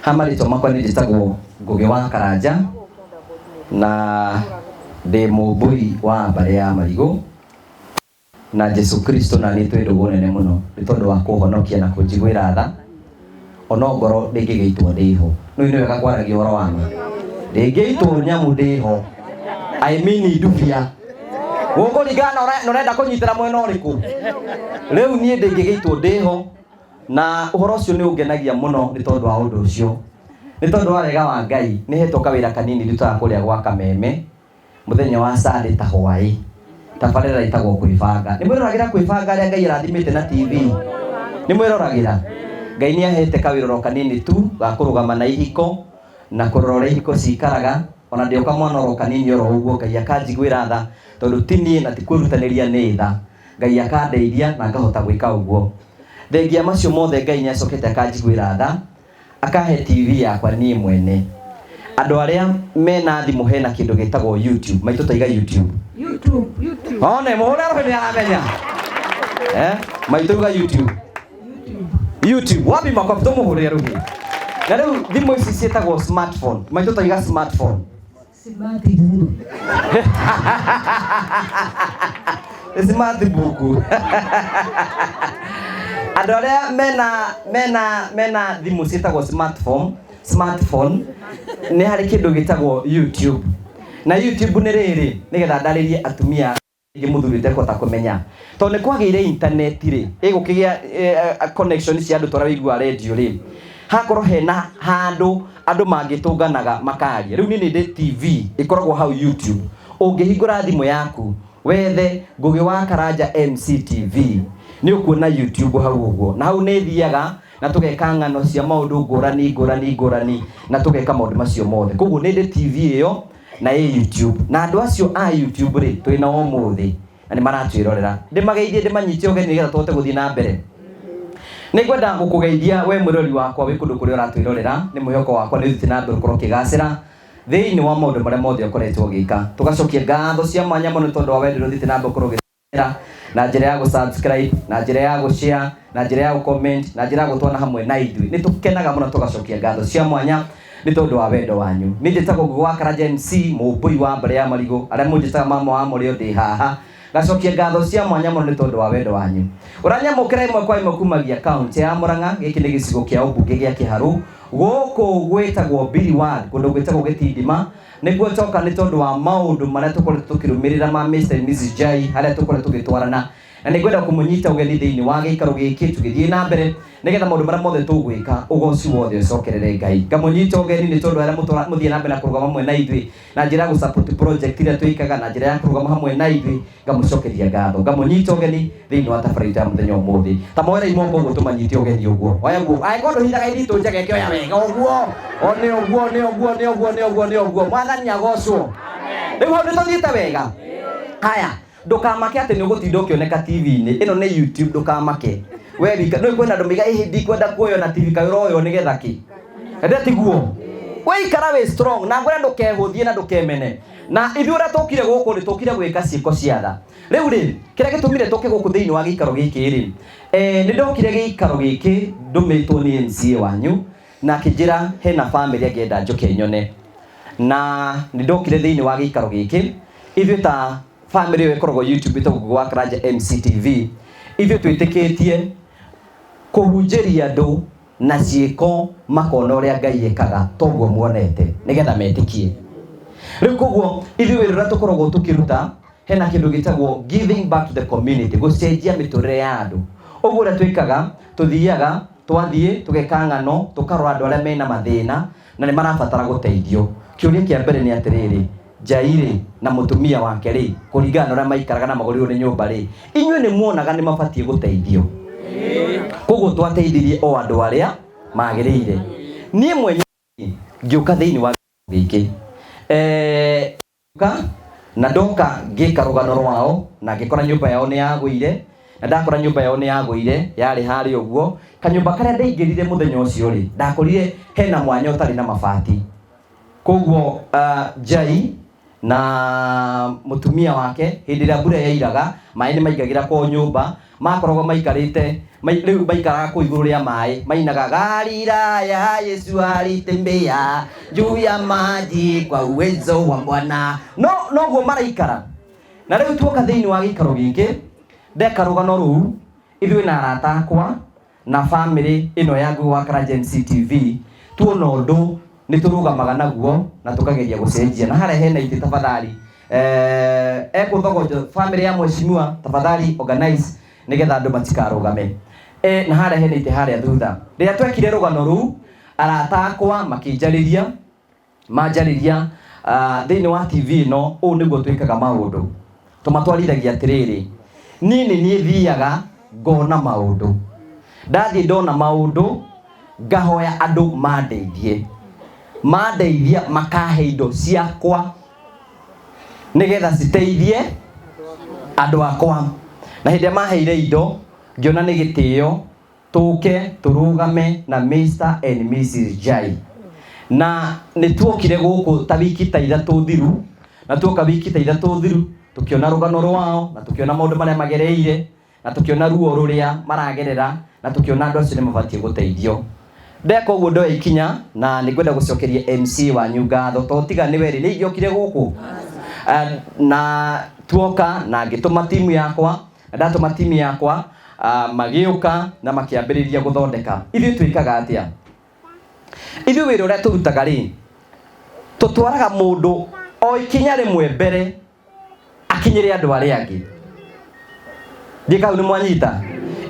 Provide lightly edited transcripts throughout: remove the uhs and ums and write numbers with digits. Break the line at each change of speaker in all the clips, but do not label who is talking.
Ha marĩtwa makwa nĩ njĩtagwo Ngũgĩ wa Karanja na ndĩ mũmbũi wa mbarĩ ya Marigũ na Jesu Kristo na niĩ twĩ ndũgũ nene mũno nĩ tondũ wa kũhonokia na kũnjiguĩra tha ona ngoro ndĩngĩgĩitwo ndĩho. Nĩ nĩ wega kwaragia ũhoro wa ma, ndĩngĩitwo nyamu ndĩho, I mean ndubia gũkũringana na ũrenda kũnyitĩra mwena ũrĩkũ. Rĩu niĩ ndĩngĩgĩitwo ndĩho, na ũhoro ũcio nĩ ũngenagia mũno nĩ tondũ wa ũndũ ũcio, nĩ tondũ wa wega wa Ngai nĩ hetwo kawĩra kanini ndutaga kũrĩa gwa Kameme mũthenya wa Sunday ta hwaĩ, tabarĩra ĩtagwo Kwĩbanga. Nĩ mwĩroragĩra Kwĩbanga arĩa Ngai arathimĩte na TV? Nĩ mwĩroragĩra? Ngai nĩ ahete kawĩra oro kanini tu ga kũrũgama na ihiko na kũrora ũrĩa ihiko cikaraga, ona ndĩ o kamwana oro kanini oro ũguo, Ngai akanjiguĩra tha tondũ ti niĩ na ti kwĩrutanĩria nĩ tha. Ngai akandeithia na ngahota gwĩka ũguo. Thengia macio mothe Ngai nĩ acokete akanjiguĩra tha akahe TV yakwa niĩ mwene. Andũ arĩa mena thimũ hena kĩndũ gĩtagwo YouTube. Maitũ taiga YouTube.
YouTube, YouTube.
One mũhũre rũhĩ nĩ aramenya. Eh? Maitũ uga YouTube. YouTube. Wapi makofi tũmũhũrĩre rũhĩ. Na rĩu thimũ ici ciĩtagwo smartphone. Maitũ taiga smartphone.
Smart book.
Smart book. Andũ arĩa mena thimũ ciĩtagwo smartphone, smartphone nĩ harĩ kĩndũ gĩtagwo YouTube. Na YouTube nĩ rĩrĩ, nĩgetha ndarĩrie atumia ingĩ mũthuri ũtekũhota kũmenya, tondũ nĩ kwagĩire internet rĩ, ĩgũkĩgĩa connection cia andũ tũrĩa wĩiguaga radio rĩ, hakorwo hena handũ andũ mangĩtũnganaga makaria. Rĩu niĩ nĩ ndĩ TV ĩkoragwo hau YouTube, ũngĩhingũra thimũ yaku wethe Ngũgĩ wa Karanja MCTV nĩ ũkuona YouTube hau ũguo, na hau nĩ thiaga na tũgeka ng'ano cia maũndũ ngũrani ngũrani ngũrani na tũgeka maũndũ macio mothe. Koguo nĩ ndĩ TV ĩyo na ĩ YouTube, na andũ acio a YouTube rĩ twĩ nao ũmũthĩ na nĩ maratwĩrorera. Ndĩmageithie, ndĩmanyite ũgeni nĩgetha tũhote gũthiĩ na mbere. Nĩ ngwenda gũkũgeithia we mwĩroreri wakwa wĩ kũndũ kũrĩa ũratwĩrorera, nĩ mwĩhoko wakwa nĩ ũthiĩte na mbere gũkorwo ũkĩgacĩra thĩinĩ wa maũndũ marĩa mothe ũkoretwo ũgĩka. Tũgacokia ngatho cia mwanya mũno nĩ tondũ wa wendo ũrĩa ũthiĩte na mbere gũkorwo ũgĩtũrorera na njĩra ya gũ-subscribe, na njĩra ya gũ-share, na njĩra ya gũ-comment, na njĩra ya gũtwana hamwe na ithuĩ. Nĩ tũkenaga mũno tũgacokia ngatho cia mwanya nĩ tondũ wa wendo wanyu. Niĩ njĩtagwo Ngũgĩ wa Karanja MC, mũmbũi wa mbarĩ ya Marigũ, arĩa mũnjĩtaga mama wa mũrĩo ndĩ haha. Ngacokia ngatho cia mwanya mũno nĩ tondũ wa wendo wanyu. Ũranyamũkĩra ĩmwe kwa ĩmwe kumagia kaunti ya Murang'a, gĩkĩ nĩ gĩcigo kĩa ũmbunge gĩa Kĩharũ, gũkũ gwĩtagwo Biri Ward, kũndũ gwĩtagwo Gĩtindima, nĩguo njoka nĩ tondũ wa maũndũ marĩa tũkoretwo tũkĩrũmĩrĩra ma Mr and Mrs Jai, harĩa tũkoretwo tũgĩtwarana, na nĩ ngwenda kũmũnyita ũgeni thĩinĩ wa gĩikaro gĩkĩ tũgĩthiĩ na mbere nĩgetha maũndũ marĩa mothe tũgwĩka ũgoci wothe ũcokerere Ngai. Ngamũnyita ũgeni nĩ tondũ arĩa mũthiĩ na mbere na kũrũgama hamwe na ithuĩ na njĩra ya gũ-support project iria twĩkaga, na njĩra ya kũrũgama hamwe na ithuĩ, ngamũcokeria ngatho. Ngamũnyita ũgeni thĩinĩ wa tabarĩra itũ ya mũthenya ũmũthĩ. Ta moerai moko ũguo tũmanyite ũgeni ũguo. Oya guo. Angĩkorwo ndũhithaga ithitũ njega ĩkĩoya wega ũguo. O nĩ ũguo, nĩ ũguo, nĩ ũguo, nĩ ũguo, nĩ ũguo. Mwathani agocwo. Rĩu hau nĩ tũthiĩte wega. Haya, ndũkamake atĩ nĩ ũgũtinda ũkĩoneka TV-inĩ. Ĩno nĩ YouTube, ndũkamake. We wika, nĩ kwĩna andũ maiga, ĩhĩ ndikwenda kuoywo na TV, kaĩ ũroywo nĩgetha kĩ? Ende tiguo. Wĩikara wĩ strong na ngwĩra ndũkehũthie na ndũkemene. Na ithuĩ ũrĩa tũkire gũkũ rĩ, tũkire gwĩka ciĩko cia tha. Rĩu rĩ, kĩrĩa gĩtũmire tũke gũkũ thĩinĩ wa gĩikaro gĩkĩ rĩ, nĩ ndokire gĩikaro gĩkĩ ndũmĩtwo nĩ MCA wanyu na akĩnjĩra hena famĩlĩ angĩenda njũke nyone. Na nĩ ndokire thĩinĩ wa gĩikaro gĩkĩ, ithuĩ ta famĩlĩ ĩyo ĩkoragwo YouTube ĩtagwo Ngũgĩ wa Karanja MCTV, ithuĩ twĩtĩkĩtie kũhunjĩria andũ na ciĩko makona ũrĩa Ngai ekaga toguo muonete nĩgetha metĩkie. Rĩu koguo ithuĩ wĩra ũrĩa tũkoragwo tũkĩruta hena kĩndũ gĩtagwo giving back to the community, gũcenjia mĩtũrĩre ya andũ. Ũguo ũrĩa twĩkaga, tũthiaga twathiĩ tũgeka ng'ano, tũkarora andũ arĩa mena mathĩna na nĩ marabatara gũteithio. Kĩũria kĩa mbere nĩ atĩrĩrĩ, Jai rĩ na mũtumia wake rĩ, kũringana na ũrĩa maikaraga na magũrĩirwo nĩ nyũmba rĩ, inyuĩ nĩ muonaga nĩ mabatiĩ gũteithio? Koguo twateithirie o andũ arĩa magĩrĩire. Niĩ mwenyewe ngĩũka thĩinĩ wa gĩkĩ, ngĩũka na ndoka ngĩka rũgano rwao na ngĩkora nyũmba yao nĩ yagũire, na ndakora nyũmba yao nĩ yagũire, yarĩ harĩa ũguo. Kanyũmba karĩa ndaingĩrire mũthenya ũcio rĩ, ndakorire hena mwanya ũtarĩ na mabati. Koguo Jai Na mutumia wake hindi ĩrĩa mbura yairaga maĩ nĩ maingagĩra kwao nyũmba makoragwo maikarĩte rĩu maikaraga kũu igũrũ rĩa maĩ mainaga Galilaya Yesu alitembea juu ya maji kwa uwezo wa Bwana no noguo maraikara. Na rĩu tuoka thĩinĩ wa gĩikaro gĩkĩ ndeka rũgano rũu ithuĩ na arata akwa na family ĩno ya Ngugi wa Karanja MCTV tuona ũndũ nĩ tũrũgamaga naguo na tũkageria gũcenjia. Na harĩa hena itĩ tafadhali ekũthogonja family ya mheshimiwa tafadhali organize nĩgetha andũ matikarũgame. Na harĩa hena itĩ harĩa thutha. Rĩrĩa twekire rũgano rũu arata akwa makĩnjarĩria manjarĩria thĩinĩ wa TV ĩno ũũ nĩguo twĩkaga maũndũ. Tũmatwarithagia atĩrĩrĩ, niĩ nĩ niĩ thiaga ngona maũndũ, ndathiĩ ndona maũndũ ngahoya andũ mandeithie, mandeithia makahe indo ciakwa nĩgetha citeithie andũ akwa. Na hĩndĩ ĩrĩa maheire indo ngĩona nĩ gĩtĩo tũke tũrũgame na Mr and Mrs Jai. Na nĩ tuokire gũkũ ta wiki ta ithatũ thiru, na tuoka wiki ta ithatũ thiru tukiona rũgano rwao na tukiona maũndũ marĩa magereire na tukiona ruo rũrĩa maragerera na tukiona andũ acio nĩ mabatiĩ gũteithio. Ndeka ũguo ndoya ikinya na nĩ ngwenda gũcokeria MC wanyu ngatho tondũ tiga nĩ werĩ nĩ ingĩokire gũkũ. Na tuoka na ngĩtũma timu yakwa, na ndatũma timu yakwa magĩũka na makĩambĩrĩria gũthondeka. Ithuĩ twĩkaga atĩa? Ithuĩ wĩra ũrĩa tũrutaga rĩ, tũtwaraga mũndũ o ikinya rĩmwe mbere akinyĩre andũ arĩa angĩ. Ndiĩ kau nĩ mwanyita?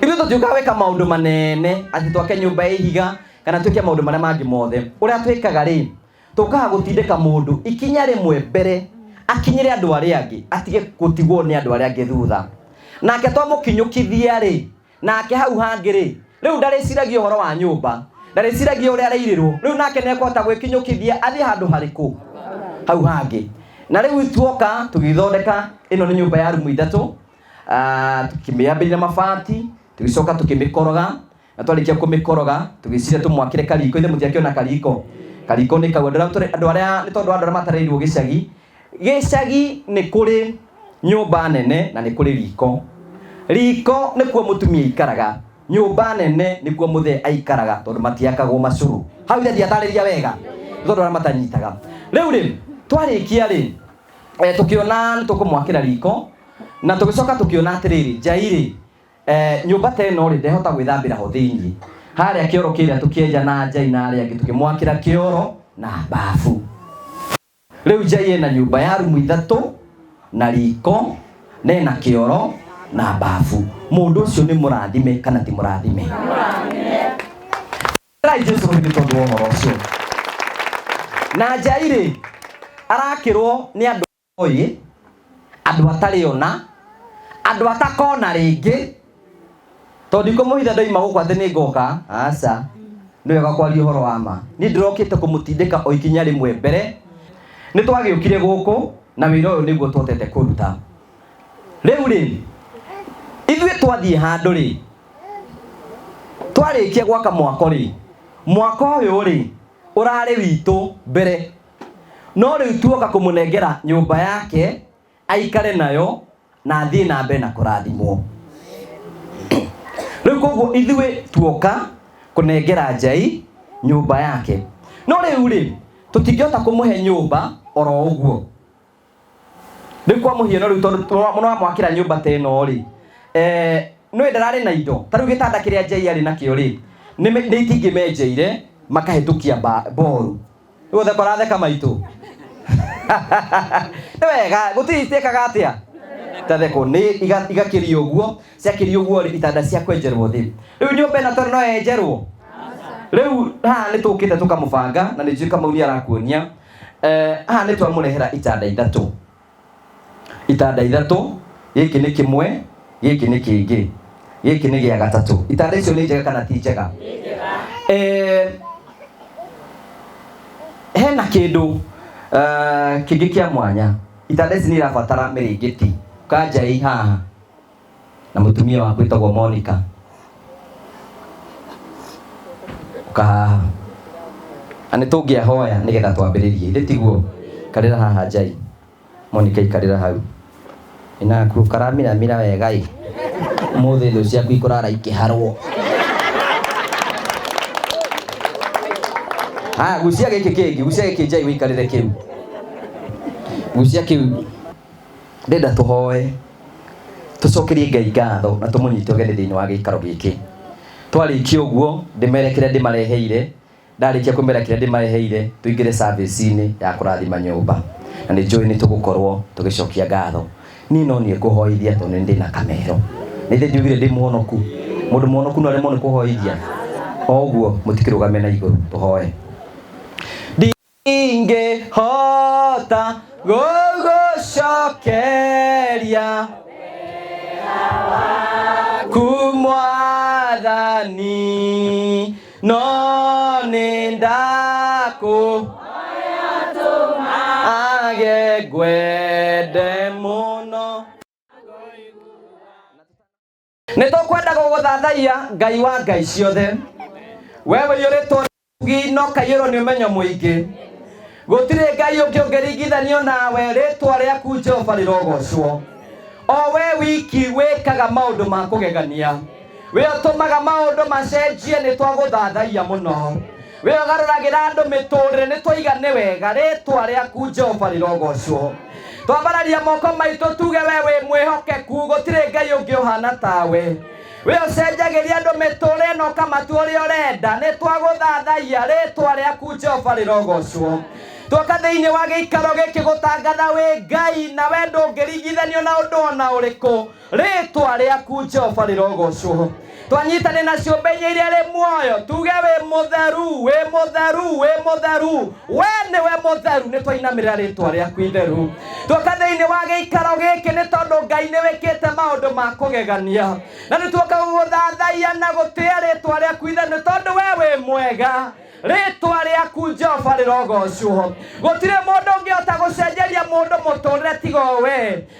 Ithuĩ tũtiũkaga gwĩka maũndũ manene atĩ twake nyũmba ya ihiga kana twĩke maũndũ marĩa mangĩ mothe. Ũrĩa twĩkaga rĩ, tũkaga gũtindĩka mũndũ ikinya rĩmwe mbere akinyĩre andũ arĩa angĩ, atige gũtigwo nĩ andũ arĩa angĩ thutha. Nake twamũkinyũkithia rĩ, nake hau hangĩ rĩ, rĩu ndarĩciragia ũhoro wa nyũmba, ndarĩciragia ũrĩa arairĩrwo, rĩu nake nĩekũhota gwĩkinyũkithia athiĩ handũ harĩkũ hau hangĩ. Na rĩu tuoka tũgĩthondeka ĩno nĩ nyũmba ya rumu ithatũ, tukĩmĩambĩrĩria mabati, tũgĩcoka tũkĩmĩkoroga, na twarĩkia kũmĩkoroga tũgĩciria tũmwakĩre kariko. Ithe mũtiakĩona kariko? Kariko nĩ kau. Andũ arĩa nĩ tondũ andũ arĩa matarĩirwo gĩcagi, gĩcagi nĩ kũrĩ nyũmba nene na nĩ kũrĩ riko. Riko nĩkuo mũtumia aikaraga, nyũmba nene nĩkuo mũthee aikaraga tondũ matiakagwo macũrũ. Hau ithe ndiatarĩria wega nĩ tondũ arĩa matanyitaga. Rĩu rĩ twarĩkia rĩ, tũkĩona nĩ tũkũmwakĩra riko na tũgĩcoka tũkĩona atĩrĩrĩ, Njai rĩ, nyũmba ta ĩno rĩ ndehota gwĩthambĩra ho thĩinĩ. Harĩa kĩoro kĩrĩa tũkĩenja na Njai na arĩa angĩ tũkĩmwakĩra kĩoro na bafu. Rĩu Njai ĩna nyũmba ya rumu ithatũ na riko na ĩna kĩoro na bafu. Mũndũ ũcio nĩ mũrathime kana ti mũrathime? Rai Jesu rũhĩ tondũ wa ũhoro ũcio. Na Njai rĩ arakĩrwo nĩ andũ oĩ, andũ atarĩ ona, andũ atakona rĩngĩ, tondũ ndikũmũhitha ndoima gũkũ atĩ nĩ ngoka. Aca, nĩ wega kwaria ũhoro wa ma. Niĩ ndĩrokĩte kũmũtindĩka o ikinya rĩmwe mbere. Nĩ twagĩũkire gũkũ na wĩra ũyũ nĩguo twotete kũruta. Rĩu rĩ ithuĩ twathiĩ handũ rĩ, twarĩkia gwaka mwako rĩ, mwako ũyũ rĩ ũrarĩ witũ mbere, no rĩu tuoka kũmũnengera nyũmba yake aikare nayo na athiĩ na mbere na kũrathimwo. Rĩu koguo ithuĩ tuoka kũnengera Njai nyũmba yake. No rĩu rĩ tũtingĩhota kũmũhe nyũmba oro ũguo. Rĩu kwa mũhiano rĩu tondũ mũramwakĩra nyũmba ta ĩno rĩ, nĩwe ndararĩ na indo. Ta rĩu gĩtanda kĩrĩa Njai arĩ nakĩo rĩ, nĩ itingĩ menjeire makahĩtũkia mboru. Rĩu ũtheka ũratheka maitũ. Nĩ wega, gũtirĩ itiĩkaga atĩa? Tatheko nĩ igakĩrio ũguo, ciakĩrio ũguo rĩ, itanda cia kwenjerwo thĩ. Rĩu nyũmba ĩno tondũ no yenjerwo. Rĩu haha nĩ tũkĩte tũkamũbanga na nĩ njũĩ Kamau nĩ arakuonia. Haha nĩ twamũrehera itanda ithatũ. Itanda ithatũ, gĩkĩ nĩ kĩmwe, gĩkĩ nĩ kĩngĩ, gĩkĩ nĩ gĩa gatatũ. Itanda icio nĩ njega kana ti njega? Hena kĩndũ kĩngĩ kĩa mwanya. Itanda ici nĩ irabatara mĩrĩngĩti. Kanjai haha na mũtumia waku wĩtagwo Monica. Ũka haha. Na nĩ tũngĩahoya nĩgetha twambĩrĩrie. Ithĩ tiguo? Karĩra haha Njai. Monica ikarĩra hau. Inaku karamiramira wega ĩ. Ũmũthĩ thũ ciaku ikũrara ikĩharwo. Haya, gucia gĩkĩ kĩngĩ, gucia gĩkĩ njai wĩikarĩre kĩu. Gucia kĩu. Ndĩrenda tũhoe tũcokerie Ngai ngatho na tũmũnyite ũgeni thĩinĩ wa gĩikaro gĩkĩ. Twarĩkia ũguo ndĩmere kĩrĩa ndĩmareheire, ndarĩkia kũmera kĩrĩa ndĩmareheire tũingĩre service-inĩ ya kũrathima nyũmba. Na nĩ njũĩ nĩ tũgũkorwo tũgĩcokia ngatho. Niĩ no niĩ ngũhoithia tondũ nĩ ndĩna kamero. Nĩ ithe ndiugire ndĩ mũhonoku. Mũndũ mũhonoku no aremwo nĩ kũhoithia. O ũguo mũtikĩrũgame na igũrũ tũhoe. Ndingĩhota gũgũcokeria waku mwathani no nĩ ndakũ age ngwende mũno. Nĩ tũkwenda gũgũthathaiya Ngai wa ngai ciothe. We ũiyũrĩtwo no kaiyũrwo nĩ ũmenyo mũingĩ. Gũtirĩ Ngai ũngĩ ũngĩringithanio nawe, rĩtwa rĩaku Jehova rĩrogocwo. O we wiki wĩkaga maũndũ ma kũgegania. We ũtũmaga maũndũ macenjie, nĩ twagũthathaiya mũno. We ũgarũragĩra andũ mĩtũrĩre, nĩ twaiga nĩ wega, rĩtwa rĩaku Jehova rĩrogocwo. Twambararia moko maitũ tuge we wĩ mwĩhokeku, gũtirĩ Ngai ũngĩ ũhana tawe. We ũcenjagĩria andũ mĩtũrĩre na ũkamatua ũrĩa ũrenda, nĩ twagũthathaiya, rĩtwa rĩaku Jehova rĩrogocwo. Twoka thĩinĩ wa gĩikaro gĩkĩ gũtangatha wĩ Ngai na we ndũngĩringithanio na ũndũ ona ũrĩkũ, rĩtwa rĩaku Jehova rĩrogocwo. Twanyitane na ciũmbe inya iria irĩ muoyo tuge wĩ mũtheru, wĩ mũtheru, wĩ mũtheru, we nĩwe mũtheru, nĩ twainamĩrĩra rĩtwa rĩaku itheru. Twoka thĩinĩ wa gĩikaro gĩkĩ nĩ tondũ Ngai nĩ wĩkĩte maũndũ ma kũgegania, na nĩ tuoka gũgũthathaiya na gũtĩĩa rĩtwa rĩaku itheru nĩ tondũ we wĩ mwega. Rĩtwa rĩaku Jehova rĩrogocwo. Gũtirĩ mũndũ ũngĩhota gũcenjeria mũndũ mũtũrĩre tiga o we.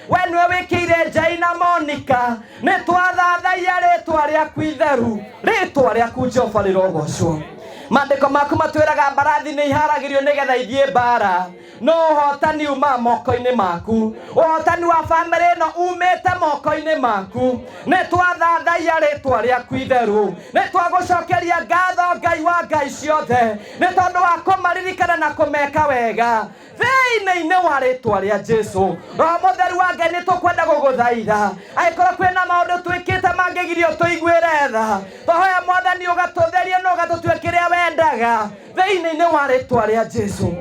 We nĩwe wĩkĩire Njai na Monica. Nĩ twathathaiya rĩtwa rĩaku itheru, rĩtwa rĩaku Jehova rĩrogocwo. Maandĩko maku matwĩraga mbarathi nĩ iharagĩrio nĩgetha ithiĩ mbara, no ũhotani umaga moko-inĩ maku. Ũhotani wa bamĩrĩ ĩno umĩte moko-inĩ maku. Nĩ twathathaiya rĩtwa rĩaku itheru, nĩ twagũcokeria ngatho Ngai wa ngai ciothe nĩ tondũ wa kũmaririkana na kũmeka wega thĩinĩ-inĩ wa rĩtwa rĩa Jesu. Roho mũtheru wa Ngai nĩ tũkwenda gũgũthaitha, angĩkorwo kwĩna maũndũ twĩkĩte mangĩgirio tũiguĩre tha, twahoya Mwathani ũgatũtherie na ũgatũtue kĩrĩa wendaga thĩinĩ-inĩ wa rĩtwa rĩa Jesu.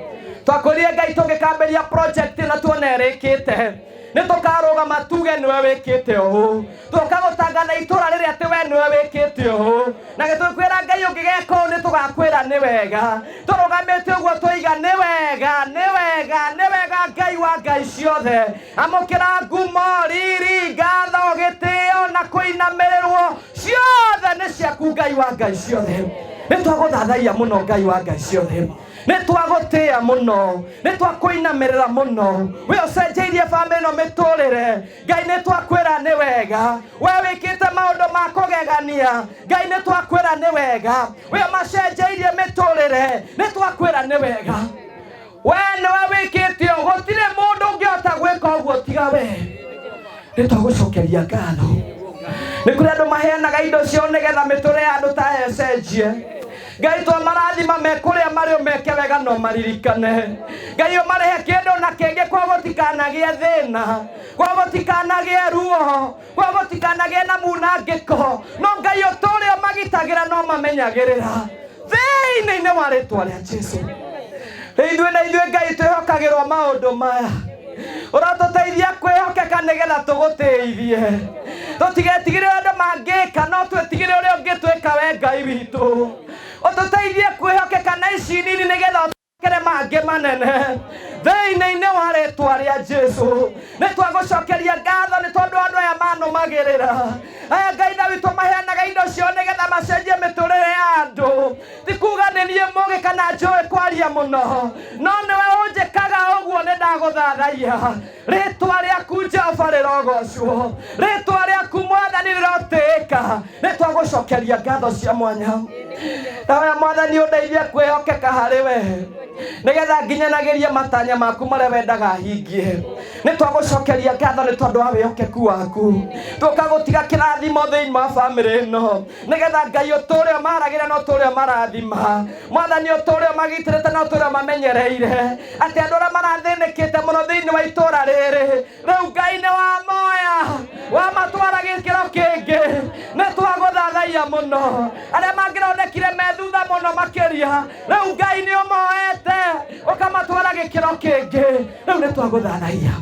Twakũrire Ngai tũngĩkambĩria project ĩno tuone ĩrĩkĩte, nĩ tũkarũgama tuge nĩwe wĩkĩte ũũ. Tũka gũtangatha itũra rĩrĩa atĩ we nĩwe wĩkĩte ũũ, na gĩtũkwĩra Ngai ũngĩgeka ũũ nĩ tũgakwĩra nĩ wega. Tũrũgamĩte ũguo tũiga nĩ wega, nĩ wega, nĩ wega Ngai wa ngai ciothe. Amũkĩra ngumo, riri, ngatho, gĩtĩo na kũinamĩrĩrwo ciothe nĩ ciaku Ngai wa ngai ciothe. Nĩ twagũthathaiya mũno Ngai wa ngai ciothe, nĩ twagũtĩĩa mũno, nĩ twakũinamĩrĩra mũno. We ũcenjeirie bamĩrĩ ĩno mĩtũrĩre Ngai nĩ twakwĩra nĩ wega. We wĩkĩte maũndũ ma kũgegania Ngai nĩ twakwĩra nĩ wega. We macenjeirie mĩtũrĩre nĩ twakwĩra nĩ wega. We nĩwe wĩkĩte ũũ, gũtirĩ mũndũ ũngĩhota gwĩka ũguo tiga we. Nĩ twagũcokeria ngatho. Nĩ kũrĩ andũ maheanaga indo ciao nĩgetha mĩtũrĩre ya andũ ta aya ĩcenjie. Ngai twamarathima me kũrĩa marĩ ũmeke wega no maririkane. Ngai ũmarĩhe kĩndũ na kĩngĩ kwa gũtikanagĩe thĩna, kwa gũtikanagĩe ruo, kwa gũtikanagĩe na munangĩko, no Ngai ũtũũre ũmagitagĩra no mamenyagĩrĩra thĩinĩ-inĩ wa rĩtwa rĩa Jesu. Ithuĩ na ithuĩ Ngai twĩhokagĩrwo maũndũ maya, ũratũteithia kwĩhokeka nĩgetha tũgũtĩithie, tũtigetigĩre andũ mangĩka, no twĩtigĩre ũrĩa ũngĩtwĩka we Ngai witũ. Ũtũteithie kwĩhokeka na ici nini nĩgetha ũtũkere mangĩ manene thĩinĩ-inĩ wa rĩtwa rĩa Jesu. Nĩ twagũcokeria ngatho nĩ tondũ andũ aya manũmagĩrĩra aya Ngai na witũ maheanaga indo ciao nĩgetha macenjie mĩtũrĩre ya andũ. Ti kuga nĩ niĩ mũgĩ kana njũĩ kwaria mũno, no nĩwe ũnjĩkaga ũguo, nĩ ndagũthathaiya. Rĩtwa rĩaku Jehova rĩrogocwo, rĩtwa rĩaku Mwathani rĩrotĩĩka. Nĩ twagũcokeria ngatho cia mwanya. Ndahoya Mwathani ũndeithie kwĩhokeka harĩ we. Nĩgetha nginyanagĩrie matanya maku marĩa wendaga hingie. Nĩ twagũcokeria ngatho nĩ tondũ wa wĩhokeku waku. Tũkagũtiga kĩrathimo thĩinĩ wa bamĩrĩ ĩno. Nĩgetha Ngai ũtũũre ũmaragĩra na ũtũũre ũmarathima. Mwathani ũtũũre ũmagitĩrĩte na ũtũũre ũmamenyereire. Atĩ andũ arĩa marathĩnĩkĩte mũno thĩinĩ wa itũũra rĩrĩ, rĩu Ngai nĩ wamoya, wamatwara gĩkĩro kĩngĩ. Nĩ twagũthathaiya mũno. Arĩa mangĩronekire me thutha mũno makĩria, rĩu Ngai nĩ ũmoete ũkamatwara gĩkĩro kĩngĩ. Rĩu nĩ twagũthathaiya.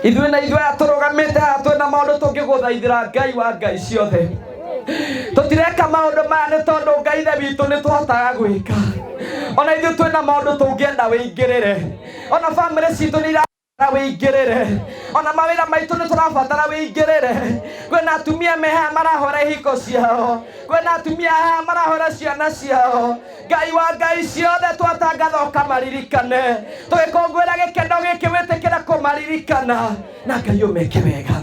Ithuĩ na ithuĩ aya tũrũgamĩte haha twĩna maũndũ tũngĩgũthaithĩra Ngai wa Ngai ciothe. Tũtireka maũndũ maya nĩ tondũ Ngai ithe witũ nĩ tũhotaga gwĩka. Ona ithuĩ twĩna maũndũ tũngĩenda wĩingĩrĩre. Ona bamĩrĩ citũ nĩ irabatara wĩingĩrĩre. Ona mawĩra maitũ nĩ tũrabatara wĩingĩrĩre. Kwĩna atumia me haha marahora ihiko ciao. Kwĩna atumia haha marahora ciana ciao. Ngai wa Ngai ciothe twatangatha ũkamaririkane. Tũgĩkũngũĩra gĩkeno gĩkĩ wĩtĩkĩre kũmaririkana. Na Ngai ũmeke wega.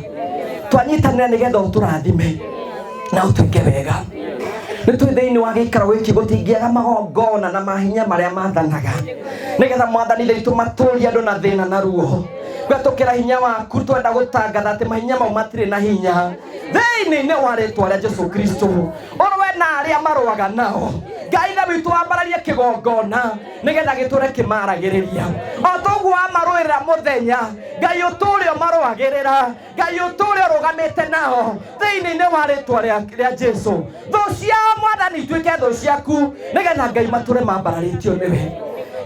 Twanyitanĩra nĩgetha ũtũrathime na ũtwĩke wega. Nĩ twĩ thĩinĩ wa gĩikaro gĩkĩ gũtingĩaga magongona na mahinya marĩa mathanaga. Nĩgetha mwathani ithe witũ matũrie andũ na thĩna na ruo. Gwetũkĩra hinya waku twenda gũtangatha atĩ mahinya mau matirĩ na hinya. Thĩinĩ-inĩ wa rĩtwa rĩa Jesu Kristo. Ũrũe na arĩa marũaga nao. Ngai ithe witũ wambararie kĩgongona nĩgetha gĩtũre kĩmaragĩrĩria. O toguo wamarũĩrĩra mũthenya, Ngai ũtũre ũmarũagĩrĩra. Ngai ũtũre ũrũgamĩte nao thĩinĩ-inĩ wa rĩtwa rĩa Jesu. Thũ ciao mwathani ituĩke thũ ciaku nĩgetha Ngai matũre mambararĩtio nĩwe.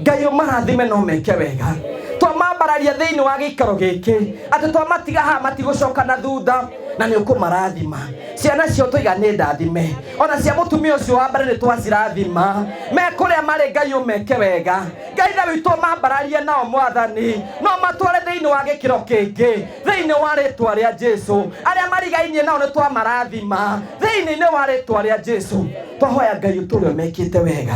Ngai ũmarathime no meke wega. Twamambararia thĩinĩ wa gĩikaro gĩkĩ atĩ twamatiga haha matigũcoka na thutha na nĩ ũkũmarathima. Ciana ciao tũiga nĩ ndathime. Ona cia mũtumia ũcio wa mbere nĩ twacirathima. Me kũrĩa marĩ Ngai ũmeke wega. Ngai ithe witũ ũmambararie nao mwathani no matware thĩinĩ wa gĩkĩro kĩngĩ thĩinĩ wa rĩtwa rĩa Jesu. Arĩa marigainie nao nĩ twamarathima thĩinĩ wa rĩtwa rĩa Jesu. Twahoya Ngai ũtũre ũmekĩte wega.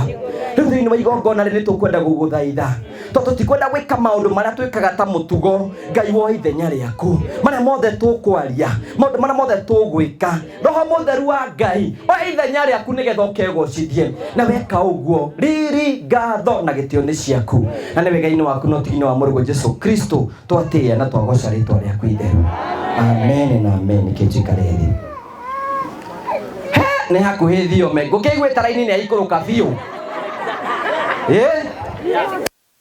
Rĩu thĩinĩ wa igongona rĩrĩ tũkwenda gũgũthaitha tondũ tũtikwenda gwĩka maũndũ marĩa twĩkaga ta mũtugo. Ngai woe ithenya rĩaku, marĩa mothe tũkwaria, maũndũ marĩa mothe tũgwĩka, Roho Mũtheru wa Ngai oe ithenya rĩaku nĩgetha ũkegocithie. Na weka ũguo, riri, ngatho na gĩtĩo nĩ ciaku, na nĩ wega-inĩ waku na ũtigi-inĩ wa mũrũguo Jesu Kristo twatĩĩa na twagoca rĩtwa rĩaku itheru. Amen na amen. Kĩnjikare thĩ. He, nĩ hakuhĩ thiome. Ngũkĩiguĩta raini nĩ yaikũrũka biũ.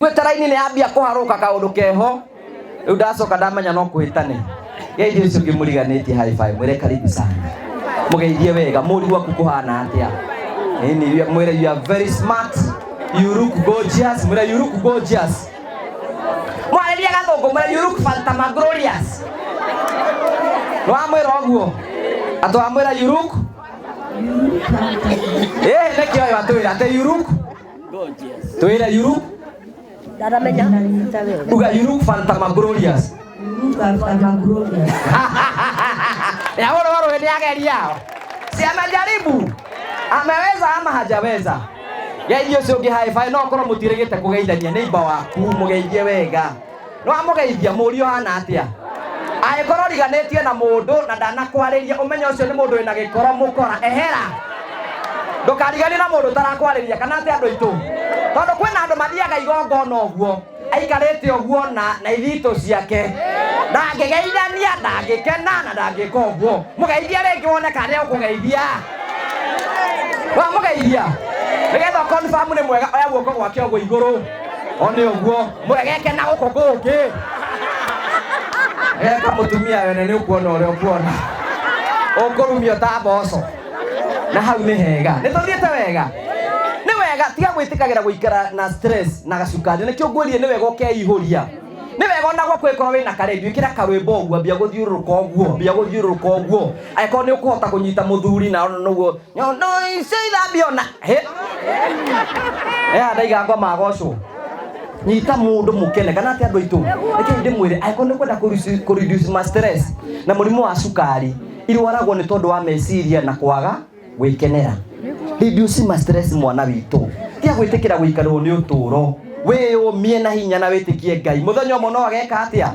Ngũĩta raini nĩ yambia kũharũka kaũndũ keho. Rĩu ndacoka ndamenya no kũhĩtane. Geithie ũcio ũngĩ mũriganĩtie high five, mwĩre karibu sana. Mũgeithie wega, mũri waku kũhana atĩa? Ĩni, mwĩre you are very smart, you look gorgeous, mwĩre you look gorgeous. Mwarĩrie gathũngũ, mwĩre you look phantasmaglorious. Nĩ wamwĩra ũguo? Atĩ wamwĩra you look? Ĩĩ, nĩkĩo ũyũ atwĩra atĩ you look? Twĩre you look?
Ndaramenya.
Uga you look phantasmaglorious. Ya oro oro ni ageria. Si amejaribu. Ameweza ama hajaweza? Geithie ũcio ũngĩ high five, no korwo mũtirĩgĩte kũgeithania neighbor waku, mũgeithie wega. No amũgeithia mũrio hana atĩa? Angĩkorwo ũriganĩtie na mũndũ na ndanakwarĩria, ũmenye ũcio nĩ mũndũ wĩna gĩkoro mũkora, ehera. Ndũkariganie na mũndũ ũtarakwarĩria, kana atĩ andũ aitũ. Tondũ kwĩna andũ mathiaga igongona ũguo, aikarĩte ũguo na ithitũ ciake. Ndangĩgeithania, ndangĩkena na ndangĩka ũguo. Mũgeithie rĩngĩ wone kana nĩegũkũgeithia. Wamũgeithia? Nĩgetha confirm nĩ mwega, oya guoko gwake ũguo igũrũ. One ũguo, mwegeke na gũkũ kũngĩ. Eka mũtumia wene nĩ ũkuona ũrĩa ũkuona. Ũkũrumio ta mboco. Na hau nĩ hega. Nĩ tũthiĩte wega. Nĩ wega, tiga gwĩtĩkagĩra gũikara na stress na gacukari. Nĩkĩo ngwĩrire nĩ wega ũkeihũria. Nĩ wega ona gwaku ĩkorwo wĩna karendio, ĩkĩra karwĩmbo ũguo, ambia gũthiũrũrũka ũguo, ambia gũthiũrũrũka ũguo. Angĩkorwo nĩ ũkũhota kũnyita mũthuri na ũguo, nyondo icio ithambio na, hĩ. Ndaiga ngoma agocwo. Nyita mũndũ mũkene, kana atĩ andũ aitũ? Reke ndĩmwĩre, angĩkorwo nĩ ũkwenda kũ reduce ma stress na mũrimũ wa cukari, irwaragwo nĩ tondũ wa meciria na kwaga gwĩkenera. Reduce ma stress mwana witũ. Tiga gwĩtĩkĩra gũikarwo nĩ ũtũũro. Wĩyũmie na hinya na wĩtĩkie Ngai. Mũthenya ũmwe no ageka atĩa?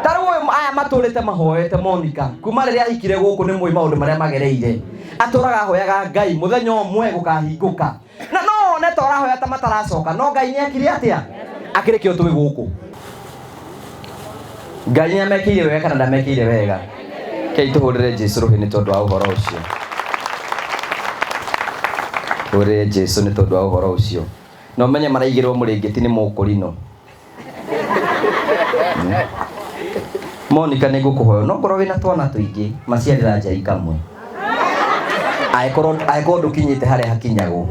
Ta rĩu ũyũ aya matũrĩte mahoete Monica. Kuma rĩrĩa ahikire gũkũ nĩ mũĩ maũndũ marĩa magereire. Atũraga ahoyaga Ngai mũthenya ũmwe gũkahingũka. Na no One ta ũrahoya ta mataracoka no Ngai nĩekire atĩa? Akĩrĩkio twĩ gũkũ. Ngai nĩamekĩire wega kana ndamekĩire wega? Kei tũhũrĩre Jesu rũhĩ nĩ tondũ wa ũhoro ũcio. Tũhũrĩre Jesu nĩ tondũ wa ũhoro ũcio. Na ũmenye maraigĩrwo mũrĩngĩti nĩ mũkũrinũ. Monica nĩ ngũkũhoya no ngorwo wĩna twana tũingĩ maciarĩra njai kamwe. Angĩkorwo ndũkinyĩte harĩa hakinyagwo.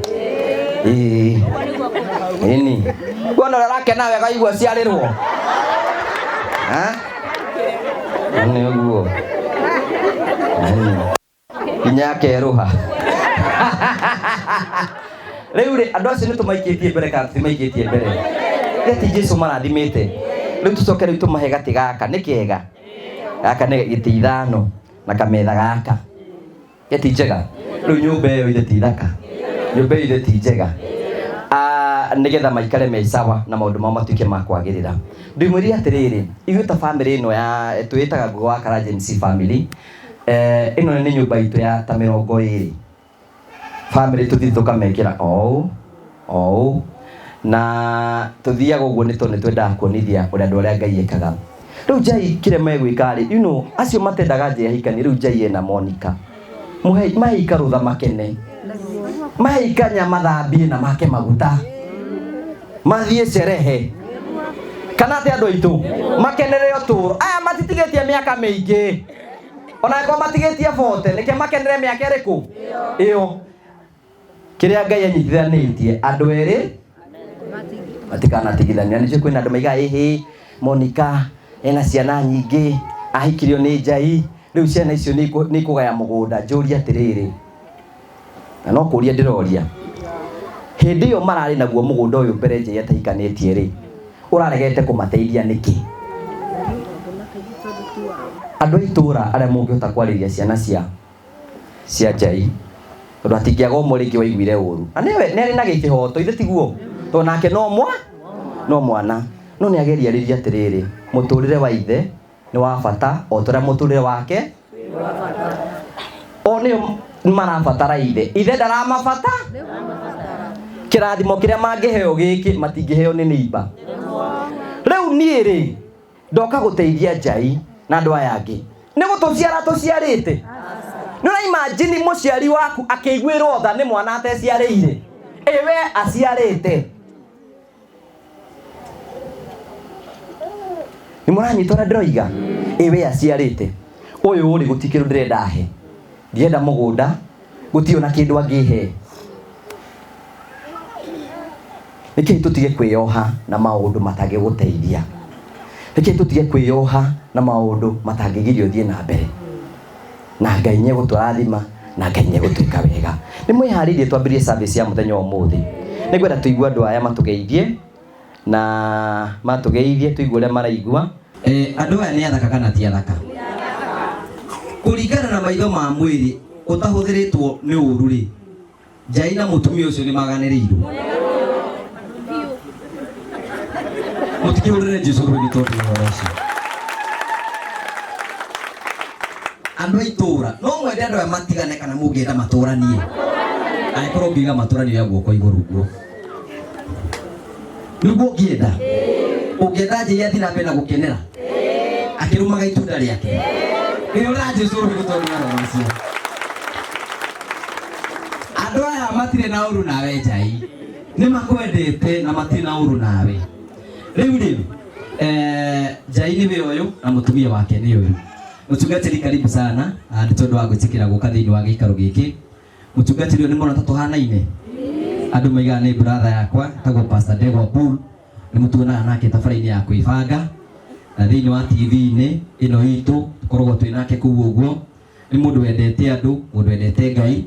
Ĩĩ. Ĩni. Kuona ũrĩa ũrakena wega igua ciarĩrwo. Ha? Nĩ ũguo. Ĩni. Nginya akerũha. Rĩu rĩ andũ acio nĩ tũmaikĩtie mbere kana tũtimaikĩtie mbere? Gĩti Jesu marathimĩte. Rĩu tũcoke rĩu tũmahe gatĩ gaka nĩ kega. Gaka nĩ gĩtĩ ithano na kametha gaka. Gĩti njega. Rĩu nyũmba ĩyo ithe ti thaka. Nyũmba ĩyo ithe ti njega. Nĩgetha maikare me sawa na maũndũ mao matuĩke ma kwagĩrĩra. Ndĩmwĩrire atĩrĩrĩ, ithuĩ ta family ĩno ya twĩtaga Nguga wa Karanja MC family, ĩno nĩ nyũmba itũ ya ta 20. Family tũthiĩ tũkamekĩra o ũũ na tũthiaga ũguo nĩ tondũ nĩ twendaga kuonithia ũrĩa andũ arĩa Ngai ekaga. Rĩu Njai kĩrĩa megwĩka rĩ, you know, acio matendaga Njai ahikanie, rĩu Njai ena Monica. Mũhe mahe ikarũtha makene. Mahe ikanya mathambie na make maguta. Mathiĩ cerehe. Kana atĩ andũ aitũ makenere ũtũũro. Aya matitigĩtie mĩaka mĩingĩ. Ona angĩkorwo matigĩtie 40, nĩkĩo makenere mĩaka ĩrĩkũ? Ĩyo. Kĩrĩa Ngai anyitithanĩtie andũ erĩ matikanatigithania. Nĩcio kwĩna andũ maigaga ĩhĩ Monica ena ciana nyingĩ ahikirio nĩ Njai rĩu ciana icio nĩ ikũgaya mũgũnda. Njũrie atĩrĩrĩ, na no kũria ndĩroria, hĩndĩ ĩyo mararĩ naguo mũgũnda ũyũ mbere Njai atahikanĩtie rĩ, ũraregete kũmateithia nĩkĩ? Andũ a itũũra arĩa mũngĩhota kwarĩria ciana cia Njai, tondũ hatingĩaga ũmwe rĩngĩ waiguire ũru. Na nĩwe nĩ arĩ na gĩkĩhoto, ithe tiguo? Tondũ nake no mwana. No nĩ ageria rĩria atĩrĩrĩ, mũtũrĩre wa ithe nĩ wa bata o ta ũrĩa mũtũrĩre wake o nĩo marabatara ithe. Ithe ndaramabata. Kĩrathimo kĩrĩa mangĩheo gĩkĩ matingĩheo nĩ neighbor. Rĩu niĩ rĩ ndoka gũteithia Njai na andũ aya angĩ. Nĩ gũtũciara tũciarĩte. Nĩ ũra imagine mũciari waku akĩiguĩrwo tha nĩ mwana ateciarĩire. Ĩ we aciarĩte. Nĩ mũranyita ũrĩa ndĩroiga? Ĩ we aciarĩte. Ũyũ rĩ gũtirĩ kĩndũ ndĩrenda ahe. Ndienda mũgũnda, gũtirĩ ona kĩndũ angĩhe. Nĩkĩĩ tũtige kwĩyoha na maũndũ matangĩgũteithia? Nĩkĩĩ tũtige kwĩyoha na maũndũ matangĩgiria ũthiĩ na mbere? Na Ngai nĩegũtũrathima, na Ngai nĩegũtwĩka wega. Nĩ mwĩharĩirie twambĩrĩrie service ya mũthenya wa ũmũthĩ. Nĩngwenda tũigue andũ aya matũgeithie, na matũgeithie tũigue ũrĩa maraigua. Andũ aya nĩ athaka kana ti athaka? Kũringana na maitho ma mwĩrĩ ũtahũthĩrĩtwo nĩ ũru rĩ, Njai na mũtumia ũcio nĩ maganĩrĩirwo. Mũtikĩhũrĩre Jesũ rũhĩ nĩ tondũ wa ũhoro ũcio. Andũ a itũũra no mwende andũ aya matigane kana mũngĩenda matũranie? Angĩkorwo ũngiuga matũranie oya guoko igũrũ ũguo. Nĩguo ũngĩenda? Ũngĩenda Njai athiĩ na mbere na gũkenera? Akĩrũmaga itunda rĩake. Ĩhũra Jesũ rũhĩ nĩ tondũ wa ũhoro ũcio. Andũ aya matirĩ na ũru nawe Njai. Nĩ makwendete na matirĩ na ũru nawe. Rĩu rĩ, Njai nĩwe ũyũ na mũtumia wake nĩ ũyũ. Mũtungatĩri karibu sana, nĩ tondũ wa gwĩtĩkĩra gũka thĩinĩ wa gĩikaro gĩkĩ. Mũtungatĩri ũyũ nĩ mũrona ta tũhanaine? Andũ maigaga nĩ brother yakwa, etagwo Pastor Ndegwa Bull. Nĩ mũtuonaga nake tabara-inĩ ya kwĩbanga na thĩinĩ wa TV-inĩ ĩno itũ tũkoragwo twĩ nake kũu ũguo. Nĩ mũndũ wendete andũ, mũndũ wendete Ngai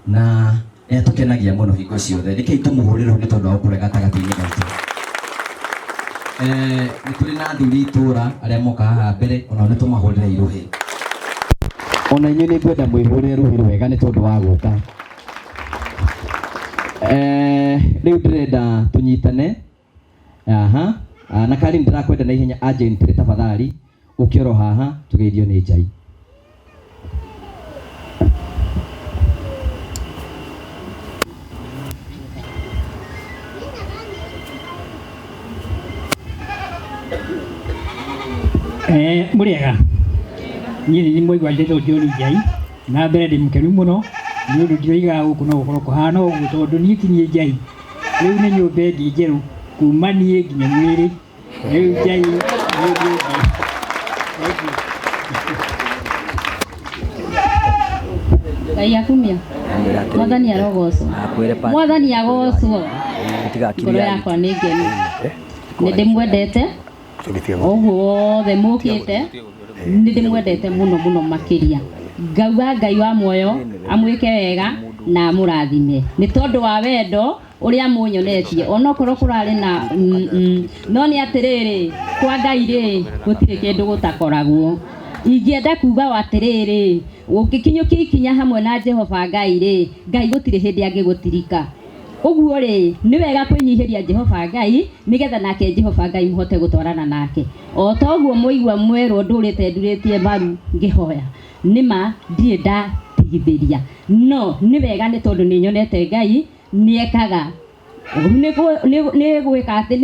na nĩ atũkenagia mũno hingo ciothe. Nĩkĩo tũmũhũrĩre nĩ tondũ wa gũkũra gatagatĩ-inĩ gaitũ. Nĩ tũrĩ na athuri itũũra arĩa moka haha mbere, onao nĩ tũmahũrĩre irũhĩ. Ona inyuĩ nĩ ngwenda mwĩhũrĩre rũhĩ rwega nĩ tondũ wa gũka. Rĩu ndĩrenda tũnyitane. Aha. Na Karin ndĩrakwenda na ihenya agent rĩ tafadhali ũke oro haha tũgeithio nĩ Njai.
Mũrĩega, niĩ nĩ mũigua njĩtwo John Njai, na mbere ndĩ mũkenu mũno nĩ ũndũ ndiroigaga gũkũ no gũkorwo kũhana ũguo, tondũ niĩ ti niĩ Njai, rĩu nĩ nyũmba ĩngĩ njerũ kuma niĩ nginya mwĩrĩ rĩu Njai nĩ ũndũ ũngĩ. Thank you.
Ngai akumia. Mwathani arogocwo. Mwathani agocwo. Ngoro yakwa nĩ ngenu, nĩ ndĩmwendete ũguo wothe mũkĩte, nĩ ndĩmwendete mũno mũno makĩria. Ngauga Ngai wa muoyo amwĩke wega na amũrathime nĩ tondũ wa wendo ũrĩa mũnyonetie, onokorwo kũrarĩ na no nĩ atĩrĩrĩ, kwa Ngai rĩ gũtirĩ kĩndũ gũtakoragwo. Ingĩenda kuga atĩrĩrĩ, ũngĩkinyũkia ikinya hamwe na Jehova Ngai rĩ, Ngai gũtirĩ hĩndĩ angĩgũtirika. Ũguo rĩ, nĩ wega kwĩnyihĩria Jehova Ngai nĩgetha nake Jehova Ngai mũhote gũtwarana nake. O ta ũguo mũigua mwerwo ndũrĩte ndurĩtie maru ngĩhoya, nĩma ndirĩ ndatigithĩria, no nĩ wega nĩ tondũ nĩ nyonete Ngai nĩekaga. Nĩ gwĩka atĩ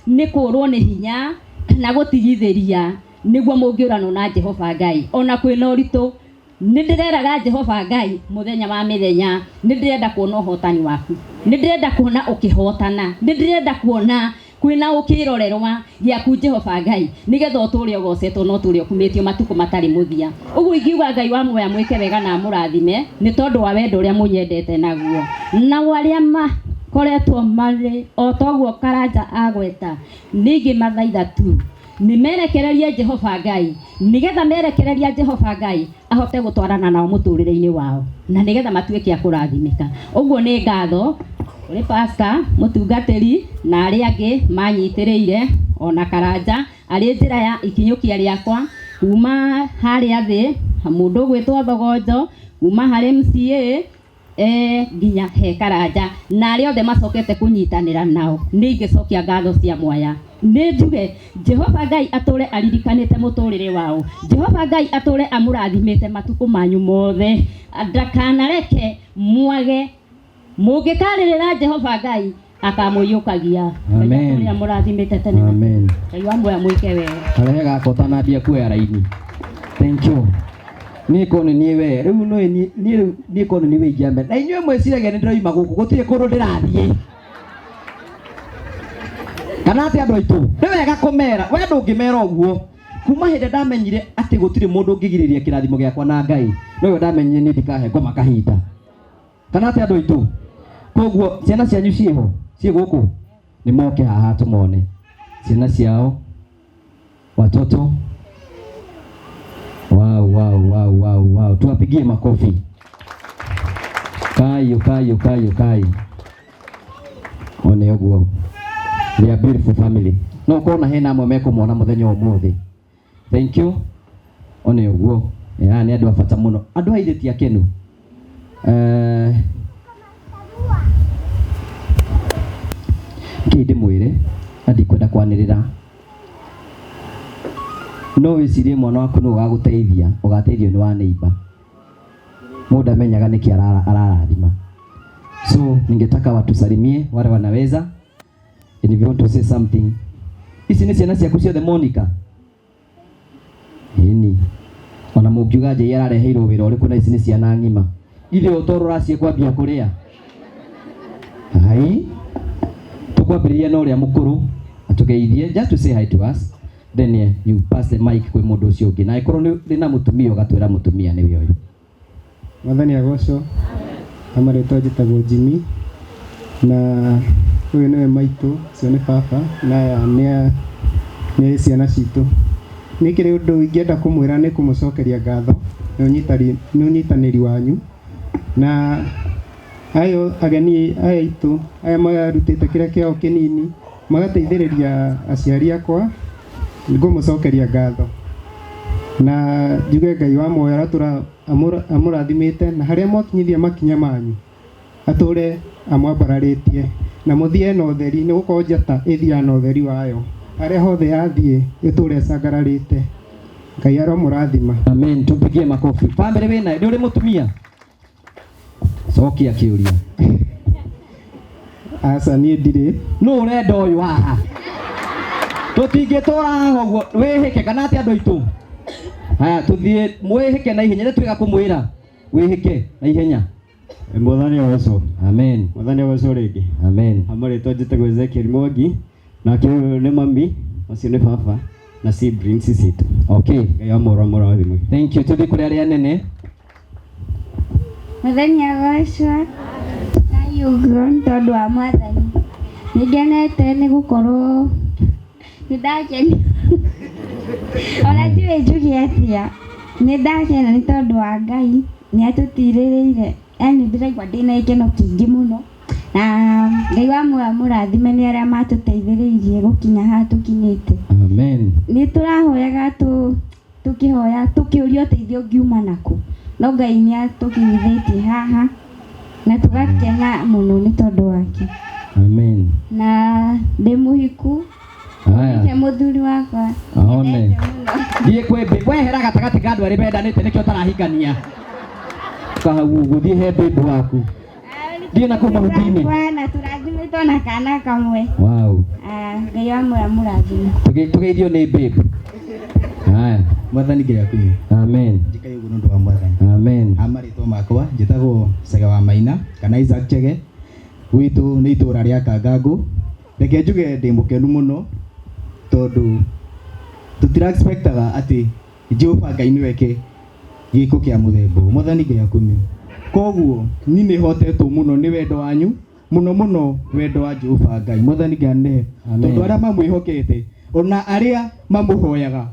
nĩ kũrwo nĩ hinya kana gũtigithĩria nĩguo mũngĩũranwo na Jehova Ngai. Ona kwĩna ũritũ, nĩ ndĩreraga Jehova Ngai mũthenya wa mĩthenya, nĩ ndĩrenda kuona ũhotani waku, nĩ ndĩrenda kuona ũkĩhotana, nĩ ndĩrenda kuona kwĩna ũkĩrorerwa gĩaku Jehova Ngai, nĩgetha ũtũre ũgocetwo na ũtũre ũkumĩtio matukũ matarĩ mũthia. Ũguo ingiuga Ngai wa muoyo amwĩke wega na amũrathime nĩ tondũ wa wendo ũrĩa mũnyendete naguo. Nao arĩa makoretwo marĩ o toguo Karanja agweta, ningĩ mathaitha tu nĩ merekererie Jehova Ngai, nĩgetha merekereria Jehova Ngai ahote gũtwarana nao mũtũrĩre-inĩ wao, na nĩgetha matuĩke a kũrathimĩka. Ũguo nĩ ngatho kũrĩ pastor, mũtungatĩri na arĩa angĩ manyitĩrĩire, ona Karanja arĩ njĩra ya ikinyũkia rĩakwa kuma harĩa thĩ mũndũ ũgwĩtwo Thogonjo, kuma harĩ MCA nginya he Karanja na arĩa othe macokete kũnyitanĩra nao. Nĩ ingĩcokia ngatho cia mwaya. Nĩ njuge Jehova Ngai atũre aririkanĩte mũtũrĩre wao, Jehova Ngai atũre amũrathimĩte matukũ manyu mothe, ndakanareke mwage. Mũngĩkarĩrĩra Jehova Ngai akamũiyũkagia.
Amen.
Ngai atũre amũrathimĩte tene na tene.
Amen.
Ngai wa muoyo amwĩke wega.
Karehe gakwa ũtanambia kuoya raini. Thank you. Niĩ korwo nĩ niĩ we rĩu nĩ niĩ rĩu niĩ korwo nĩ niĩ we ingĩambia na inyuĩ mwĩciragia nĩ ndĩroima gũkũ, gũtirĩ kũndũ ndĩrathiĩ. Kana atĩ andũ aitũ nĩ wega kũmera, we ndũngĩmera ũguo. Kuma hĩndĩ ndamenyire atĩ gũtirĩ mũndũ ũngĩgirĩrĩria kĩrathimo gĩakwa na Ngai, noguo ndamenyire niĩ ndikahe ngoma kahinda. Kana atĩ andũ aitũ, koguo ciana cianyu ciĩho, ciĩ gũkũ, nĩ moke haha tũmone ciana ciao, watoto. Wow, wow, wow, wow, wow. Tuwapigie makofi. Kayo, kayo, kayo, kayo. One ũguo. They are beautiful family. No kona hena amwe mekũmona mũthenya ũmũthĩ. Thank you. One ũguo. Ya, nĩ andũ a bata mũno. Andũ a ithe ti akenu. Kĩ ndĩmwĩre na ndikwenda kwanĩrĩra. No wĩcirie mwana waku nĩ ũgagũteithia, ũgateithio nĩ wa neighbor. Mũndũ amenyaga nĩkĩ ararathima. So ningetaka watusalimie wale wanaweza. And if you want to say something. Ici nĩ ciana ciaku ciothe Monica? Ĩni. Ona mũngiuga Njei arareheirwo wĩra ũrĩkũ na ici nĩ ciana ng'ima. Ithe ũtoro ũraciĩ kwambia kũrĩa. Hai. Tũkwambĩrĩria na ũrĩa mũkũrũ atũgeithie, just to say hi to us. Then you pass the mic kwĩ mũndũ ũcio ũngĩ. Na angĩkorwo nĩ na mũtumia ũgatwĩra mũtumia nĩwe ũyũ.
Mwathani agocwo. Na marĩtwa njĩtagwo Jimmy. Na ũyũ nĩwe maitũ, ũcio nĩ baba, na aya nĩ ciana citũ. Nĩ kĩrĩ ũndũ ingĩenda kũmwĩra nĩ kũmũcokeria ngatho nĩ ũnyitanĩri wanyu. Na ayo ageni aya aitũ, aya marutĩte kĩrĩa kĩao kĩnini, magateithĩrĩria aciari akwa, ngũmũcokeria ngatho. Na njuge Ngai wa muoyo aratũra amũrathimĩte, na harĩa mwakinyithia makinya manyu, atũre amwambararĩtie, na mũthiĩ na ũtheri, nĩ gũkorwo njata ĩthiaga na ũtheri wayo. Harĩa hothe yathiĩ, ĩtũre ĩcangararĩte. Ngai aromũrathima.
Amen. Tumpigie makofi. Family wĩna, nĩ ũrĩ mũtumia? Cokia kĩũria.
Aca, niĩ ndirĩ.
Nũ ũrenda ũyũ haha? Tũtingĩtũra haha ũguo wĩhĩke kana atĩ andũ aitũ. Haya tũthiĩ mwĩhĩke na ihenya, nĩ twĩga kũmwĩra wĩhĩke na ihenya.
Mwathani agocwo.
Amen.
Mwathani agocwo rĩngĩ.
Amen.
Amarĩtwa njĩtagwo Ezekiel Mwangi, nake ũyũ nĩ mami, ũcio nĩ baba na siblings citũ.
Okay.
Ngai amũra mũrathime.
Thank you. Tũthiĩ kũrĩ arĩa anene.
Mũthenya agocwo na ũguo nĩ tondũ wa Mwathani. Nĩ ngenete nĩ gũkorwo nĩ ndakena ona ndiũĩ njuge atĩa. Nĩ ndakena nĩ tondũ wa Ngai nĩ atũtirĩrĩire, yaani ndĩraigua ndĩna gĩkeno kĩingĩ mũno na Ngai wa muoyo amũrathime nĩ arĩa matũteithĩrĩirie gũkinya haha tũkinyĩte.
Amen.
Nĩ tũrahoyaga tũkĩhoya tũkĩũria ũteithio ũngiuma nakũ, no Ngai nĩ atũkinyithĩtie haha na tũgakena mũno nĩ tondũ wake.
Amen.
Na ndĩ mũhiku
Haya.
nĩ mũthuri wakwa.
Aone. Thiĩ kwĩ babe. Wehera gatagatĩ ka andũ arĩa mendanĩte nĩkĩo ũtarahikania. Kahau ũguo thiĩ he babe waku. Thiĩ na kũu mahuti-inĩ.
Na tũrathimĩtwo na kana kamwe.
Wow.
Ngai wa muoyo amũrathime.
Tũgeithio nĩ babe. Haya.
Mwathani Ngai akumio.
Amen.
Njĩkaga ũguo nĩ ũndũ wa Mwathani.
Amen.
Ha marĩtwa makwa njĩtagwo Chege wa Maina kana Isaac Chege. Gwitũ nĩ itũra rĩa Kangangũ. Reke njuge ndĩ mũkenu mũno tondũ tũtira expectaga atĩ Jehova Ngai nĩwe eke gĩko kĩa mũthemba ũyũ. Mwathani Ngai akumio. Koguo niĩ nĩ hotetwo mũno nĩ wendo wanyu, mũno mũno wendo wa Jehova Ngai. Mwathani Ngai anehe.
Amen.
Tondũ arĩa mamwĩhokete ona arĩa mamũhoyaga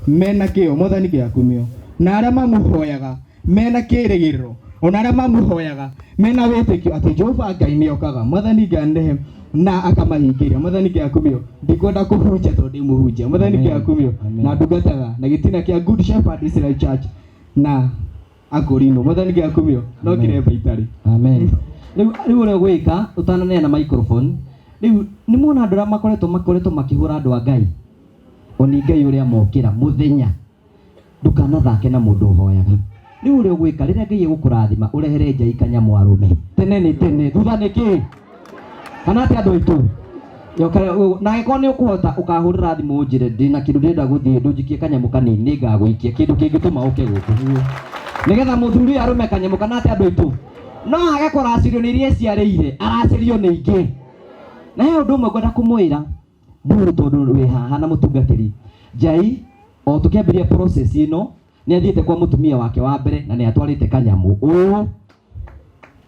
mena kĩyo, Mwathani Ngai akumio. Na arĩa mamũhoyaga mena kĩrĩgĩrĩro, ona arĩa mamũhoyaga mena wĩtĩkio atĩ Jehova Ngai nĩ okaga. Mwathani Ngai anehe na akamahingĩria. Mwathani Ngai akumio. Ndikwenda kũhunjia tondũ ndĩ mũhunjia. Mwathani Ngai akumio. Na ndungataga na gĩtina kĩa Good Shepherd Israel Church na Akorino. Mwathani Ngai akumio. No kĩremba itarĩ.
Amen. Rĩu rĩu ũrĩa ũgwĩka ũtananeana microphone, rĩu nĩ muona andũ arĩa makoretwo makĩhũra andũ a Ngai. Oni Ngai ũrĩa mokĩra mũthenya. Ndũkanathake na mũndũ ũhoyaga. Rĩu ũrĩa ũgwĩka rĩrĩa Ngai egũkũrathima ũrehere njai kanyamũ arũme. Tene nĩ tene, thutha nĩ kĩ? Kana atĩ andũ aitũ? Na angĩkorwo nĩ ũkũhota ũkahũrĩra thimũ ũnjĩre ndĩna kĩndũ ndĩrenda gũthiĩ ndũnjikie kanyamũ kanini nĩ ngagũikia kĩndũ kĩngĩtũma ũke gũkũ. Nĩgetha mũthuri ũyũ arũme kanyamũ kana atĩ andũ aitũ? No age kũracĩrio nĩ iria eciarĩire, aracĩrio nĩ ingĩ. Na he ũndũ ũmwe ngwenda kũmwĩra, Mburu tondũ wĩ haha na mũtungatĩri Njai, o tũkĩambĩrĩria process ĩno nĩ athiĩte kwa mũtumia wake wa mbere na nĩ atwarĩte kanyamũ. Ũũ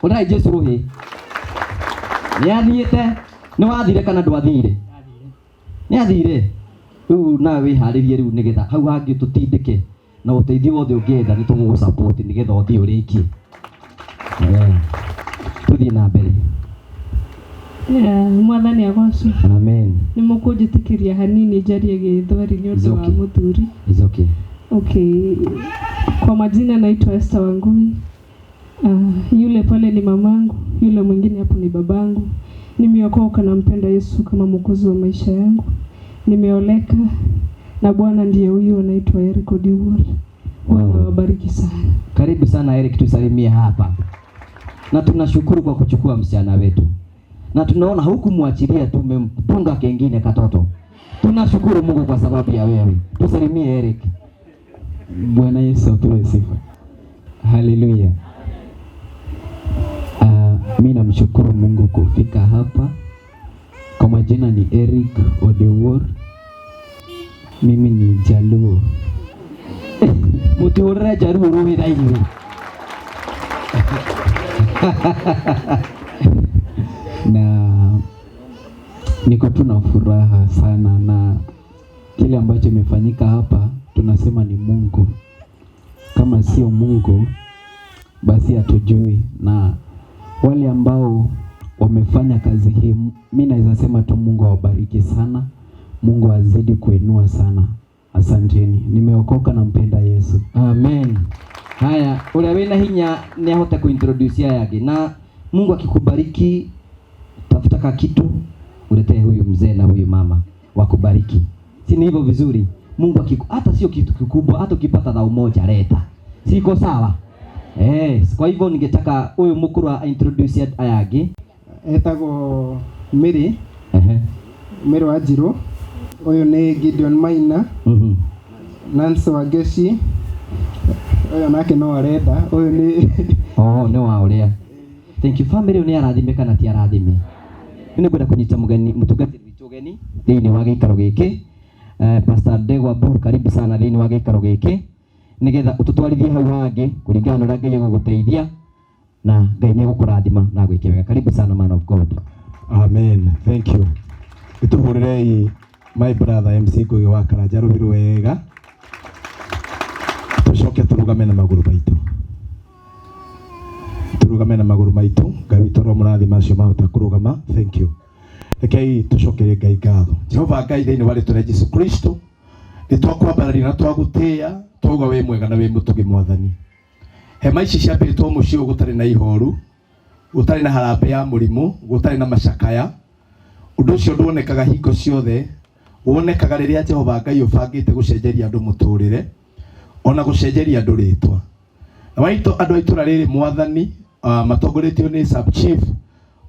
ũrai Jesu rũhĩ. Nĩ athiĩte, nĩ wathire kana ndwathire? Nĩ athire. Rĩu nawe wĩharĩrie rĩu nĩgetha hau hangĩ tũtindĩke na ũteithio wothe ũngĩenda nĩ tũgũgũ support nĩgetha ũthiĩ ũrĩkie. Tũthiĩ na mbere.
Mwathani agocwo.
Amen.
Nĩ mũkũnjĩtĩkĩria hanini njarie Gĩthweri nĩ ũndũ wa mũthuri.
It's okay.
Okay. Kwa majina naitwa Esther Wangui. Yule pale ni mamangu, yule mwingine hapo ni babangu. Nimeokoka na mpenda Yesu kama mwokozi wa maisha yangu. Nimeoleka na Bwana ndiye huyu anaitwa Eric Odiwuor. Bwana
Wow.
awabariki sana.
Karibu sana Eric, tusalimie hapa. Na tunashukuru kwa kuchukua msichana wetu. Na tunaona hukumwachilia, tumempunga kengine katoto. Tunashukuru Mungu kwa sababu ya wewe. Tusalimie Eric.
Bwana Yesu apewe sifa. Haleluya. Mimi namshukuru Mungu kufika hapa. Kwa majina ni Eric Odiwuor. Mimi ni Jaluo.
Mutihurire Jaluo ruhi na inyuĩ.
Na niko tu na furaha sana na kile ambacho imefanyika hapa, tunasema ni Mungu. Kama sio Mungu basi hatujui. Na wale ambao wamefanya kazi hii, mimi naweza sema tu Mungu awabariki sana. Mungu azidi kuinua sana. Asanteni. Nimeokoka na mpenda Yesu.
Amen. Haya, uria wina hinya ni ahote kuintroduce yake. Na Mungu akikubariki, tafuta ka kitu uletee huyu mzee na huyu mama wakubariki. Si ni hivyo vizuri? Mungu akiku, hata sio kitu kikubwa, hata ukipata dhao moja leta. Siko sawa? Kwa hivyo ningetaka huyu mukuru a introduce ayagi.
Etagwo Mary.
Ehe.
Mary wa Njiru. Ũyũ nĩ Gideon Maina. Nancy Wangeci. Ũyũ nake no arenda. Ũyũ nĩ
Oh, nĩ wa ũrĩa. Thank you. Family ũyũ nĩ arathime kana ti arathime? Nĩ ngwenda kũnyita mũgeni mũtungatĩri witũ ũgeni thĩinĩ wa gĩikaro gĩkĩ. Pastor Ndegwa Bur, karibu sana thĩinĩ wa gĩikaro gĩkĩ nĩgetha ũtũtwarithie hau hangĩ kũringana na ũrĩa Ngai egũgũteithia na Ngai nĩ egũkũrathima na agwĩke wega. Karibu sana man of God.
Amen. Thank you. Nĩtũhũrĩrei my brother MC Ngugi wa Karanja rũhĩ wega tũcoke tũrũgame na magũrũ maitũ tũrũgame na magũrũ maitũ. Ngai witũ aromũrathima acio mahota kũrũgama. Thank you. Rekei tũcokerie Ngai ngatho. Jehova Ngai, thĩinĩ wa rĩtwa rĩa Jesu Kristo, nĩ twakwambararia na twagũtĩĩa, twauga wĩ mwega na wĩ mũtugi. Mwathani, hema ici ciambĩtwo mũciĩ ũyũ gũtarĩ na ihoru, gũtarĩ na harambĩ ya mũrimũ, gũtarĩ na macakaya. Ũndũ ũcio ndwonekaga hingo ciothe, wonekaga rĩrĩa Jehova Ngai ũbangĩte gũcenjeria andũ mũtũrĩre ona gũcenjeria andũ rĩtwa. Na waitũ andũ a itũra rĩrĩ, Mwathani, matongoretio nĩ sub chief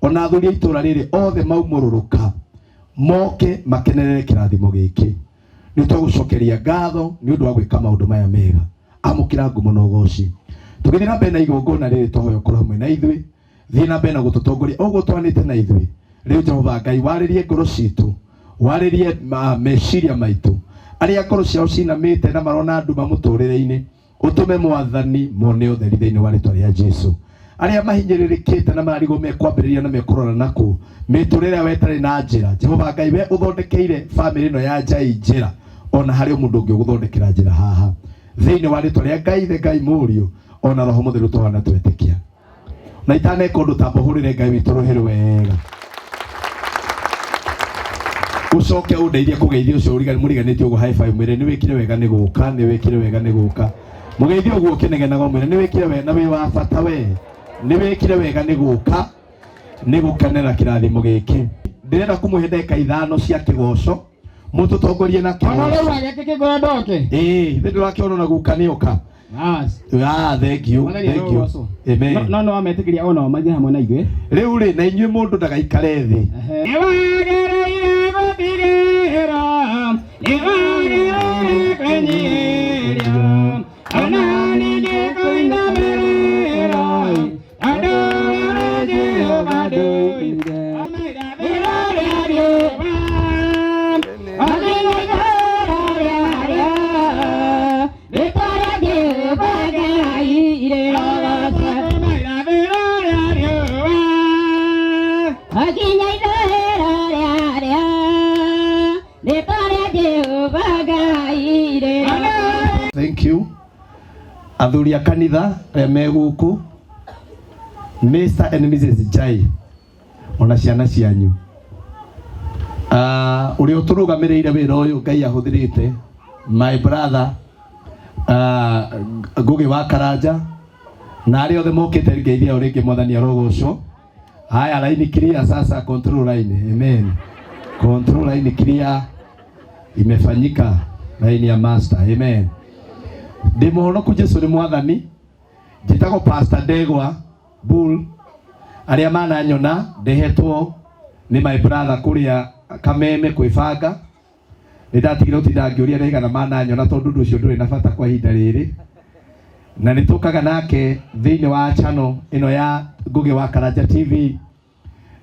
ona athuri a itũra rĩrĩ othe maumũrũrũka moke makenerere kĩrathimo gĩkĩ. Nĩ twagũcokeria ngatho nĩ ũndũ wa gwĩka maũndũ maya mega. Amũkĩra ngumo na ũgoci. Tũgĩthiĩ na mbere na igongona rĩrĩ, twahoya ũkorwo hamwe na ithuĩ. Thiĩ na mbere na gũtũtongoria ũguo twanĩte na ithuĩ. Rĩu Jehova Ngai, warĩrie ngoro citũ, warĩrie meciria maitũ. Arĩa ngoro ciao cinamĩte na marona nduma mũtũrĩre-inĩ, ũtũme Mwathani mone ũtheri thĩinĩ wa rĩtwa rĩa Jesu. Arĩa mahinyĩrĩrĩkĩte na mararigwo mekwambĩrĩria na mekurora naku mĩtũrĩre yao ĩtarĩ na njĩra, Jehova Ngai, we ũthondekeire famĩlĩ ĩno ya Njai njĩra, ona harĩ o mũndũ ũngĩ ũgũthondekera njĩra haha, thĩinĩ wa rĩtwa rĩa Ngai Ithe, Ngai Mũriũ ona Roho Mũtheru, tũhana twetĩkia na itaneka ũndũ. Tamba ũhũrĩre Ngai witũ rũhĩ rwega, ucoke ũndeithie kũgeithia ũcio mũriganĩtie ũguo. High five, mwĩre nĩ wĩkire wega nĩ gũka, nĩ wĩkire wega nĩ gũka. Mũgeithie ũguo ũkĩnegenaga, ũmwĩre nĩ wĩkire wega na wĩ wa bata. We nĩ wĩkire wega nĩ gũka, nĩ gũkenera kĩrathimo gĩkĩ. Ndĩrenda kũmũhe ndagĩka 5 cia kĩgoco, mũtũtongorie na
Ona
kĩgoco.
rĩu ageke kĩngũra ndoke.
Ĩĩ, thĩ ndũrakĩona ona guka nĩoka.
Bas.
Ah, thank you.
Mwathani
Thank you.
arogocwo.
Amen.
No no ametĩkĩria ona o mathiĩ hamwe na ithuĩ.
Rĩu rĩ, na inyuĩ mũndũ ndagaikare thĩ.
Nĩwagĩrĩire gũtigĩra, nĩwagĩrĩire kwĩnyihĩria, ona ningĩ kũinamĩrĩra, tondũ ũrĩ Jehova ndũire. Irathĩro rĩa riũa, nginya ithũĩro rĩarĩo, rĩĩtwa rĩa Jehova Ngai rĩrogocwo. Irathĩro rĩa riũa, nginya ithũĩro rĩarĩo, rĩĩtwa rĩa Jehova Ngai rĩrogocwo.
Thank you. Athuri a kanitha arĩa me gũkũ, Mr and Mrs Njai ona ciana cianyu. Ũrĩa ũtũrũgamĩrĩire wĩra ũyũ Ngai ahũthĩrĩte, my brother Ngugi wa Karanja, na arĩa othe mokĩte ngeithia o rĩngĩ. Mwathani arogocwo. Haya, line clear sasa, control line. Amen. Control line clear imefanyika, line ya master. Amen. Ndĩ mũhonoku, Jesu nĩ Mwathani. Njĩtagwo Pastor Ndegwa Bull. Arĩa mananyona, ndehetwo nĩ my brother kũrĩa Kameme kwĩbanga. Nĩ ndatigire gũtinda ngĩũria ndaigana mananyona, tondũ ũndũ ũcio ndũrĩ na bata kwa ihinda rĩrĩ. Na nĩ tũkaga nake thĩinĩ wa channel ĩno ya Ngugi wa Karanja TV.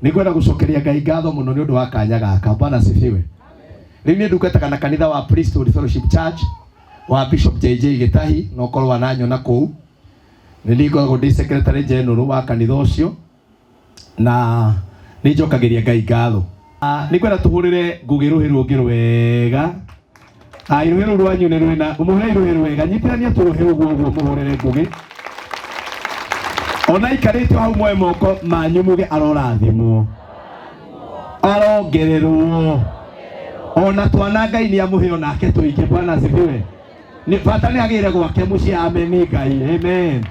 Nĩ ngwenda gũcokeria Ngai ngatho mũno nĩ ũndũ wa kanya gaka. Bwana asifiwe. Rĩu niĩ ndungataga na kanitha wa Priesthood Fellowship Church wa Bishop JJ Gĩtahi, na ũkorwo wananyona kũu nĩ niĩ ngoragwo ndĩ secretary general wa kanitha ũcio, na nĩ njokagĩria Ngai ngatho. Nĩ ngwenda tũhũrĩre Ngugi rũhĩ rũngĩ rwega. Rũhĩ rũu rwanyu nĩ rwĩna mũhũre rũhĩ rwega, nyitithania tũrũhĩ ũguo ũguo, mũhũrĩre Ngugi ona ikarĩte hau. Moe moko manyu muge arorathimwo, arongererwo ona twana. Ngai nĩ amũhe onake tũingĩ. Bwana asifiwe. Nĩ bata nĩ agĩre gwake mũciĩ. Amen. Ngai, amen.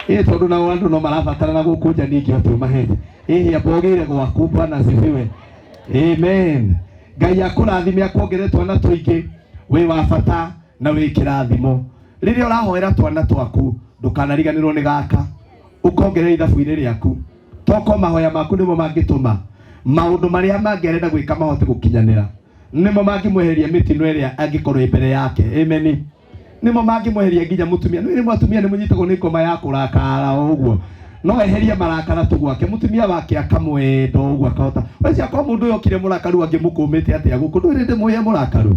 Ĩ tondũ nao andũ no marabatarana gũkũ nja, ningĩ atĩ ũmahete ĩhĩ amba ũgĩre gwaku. Bwana asifiwe. Amen. Ngai akũrathime, akuongerere twana tũingĩ. Wĩ wa bata na wĩ kĩrathimo. Rĩrĩa ũrahoera twana twaku, ndũkanariganĩrwo nĩ gaka ũkongerera ithabu-inĩ rĩaku, toko mahoya maku nĩmo mangĩtũma maũndũ marĩa mangĩ arenda gwĩka mahote gũkinyanĩra. Nĩmo mangĩmweheria mĩtino ĩrĩa angĩkorwo ĩ mbere yake. Amen. Nĩmo mangĩmweheria nginya mũtumia. Nĩ rĩmwe atumia nĩ mũnyitagwo nĩ ngoma ya kũrakara o ũguo. No eherie marakara tu gwake, mũtumia wake akamwenda o ũguo akahota. Weci akorwo mũndũ ũyũ okire mũrakaru angĩmũkũmĩte atĩa gũkũ, ndũrĩ ndĩmũhe mũrakaru.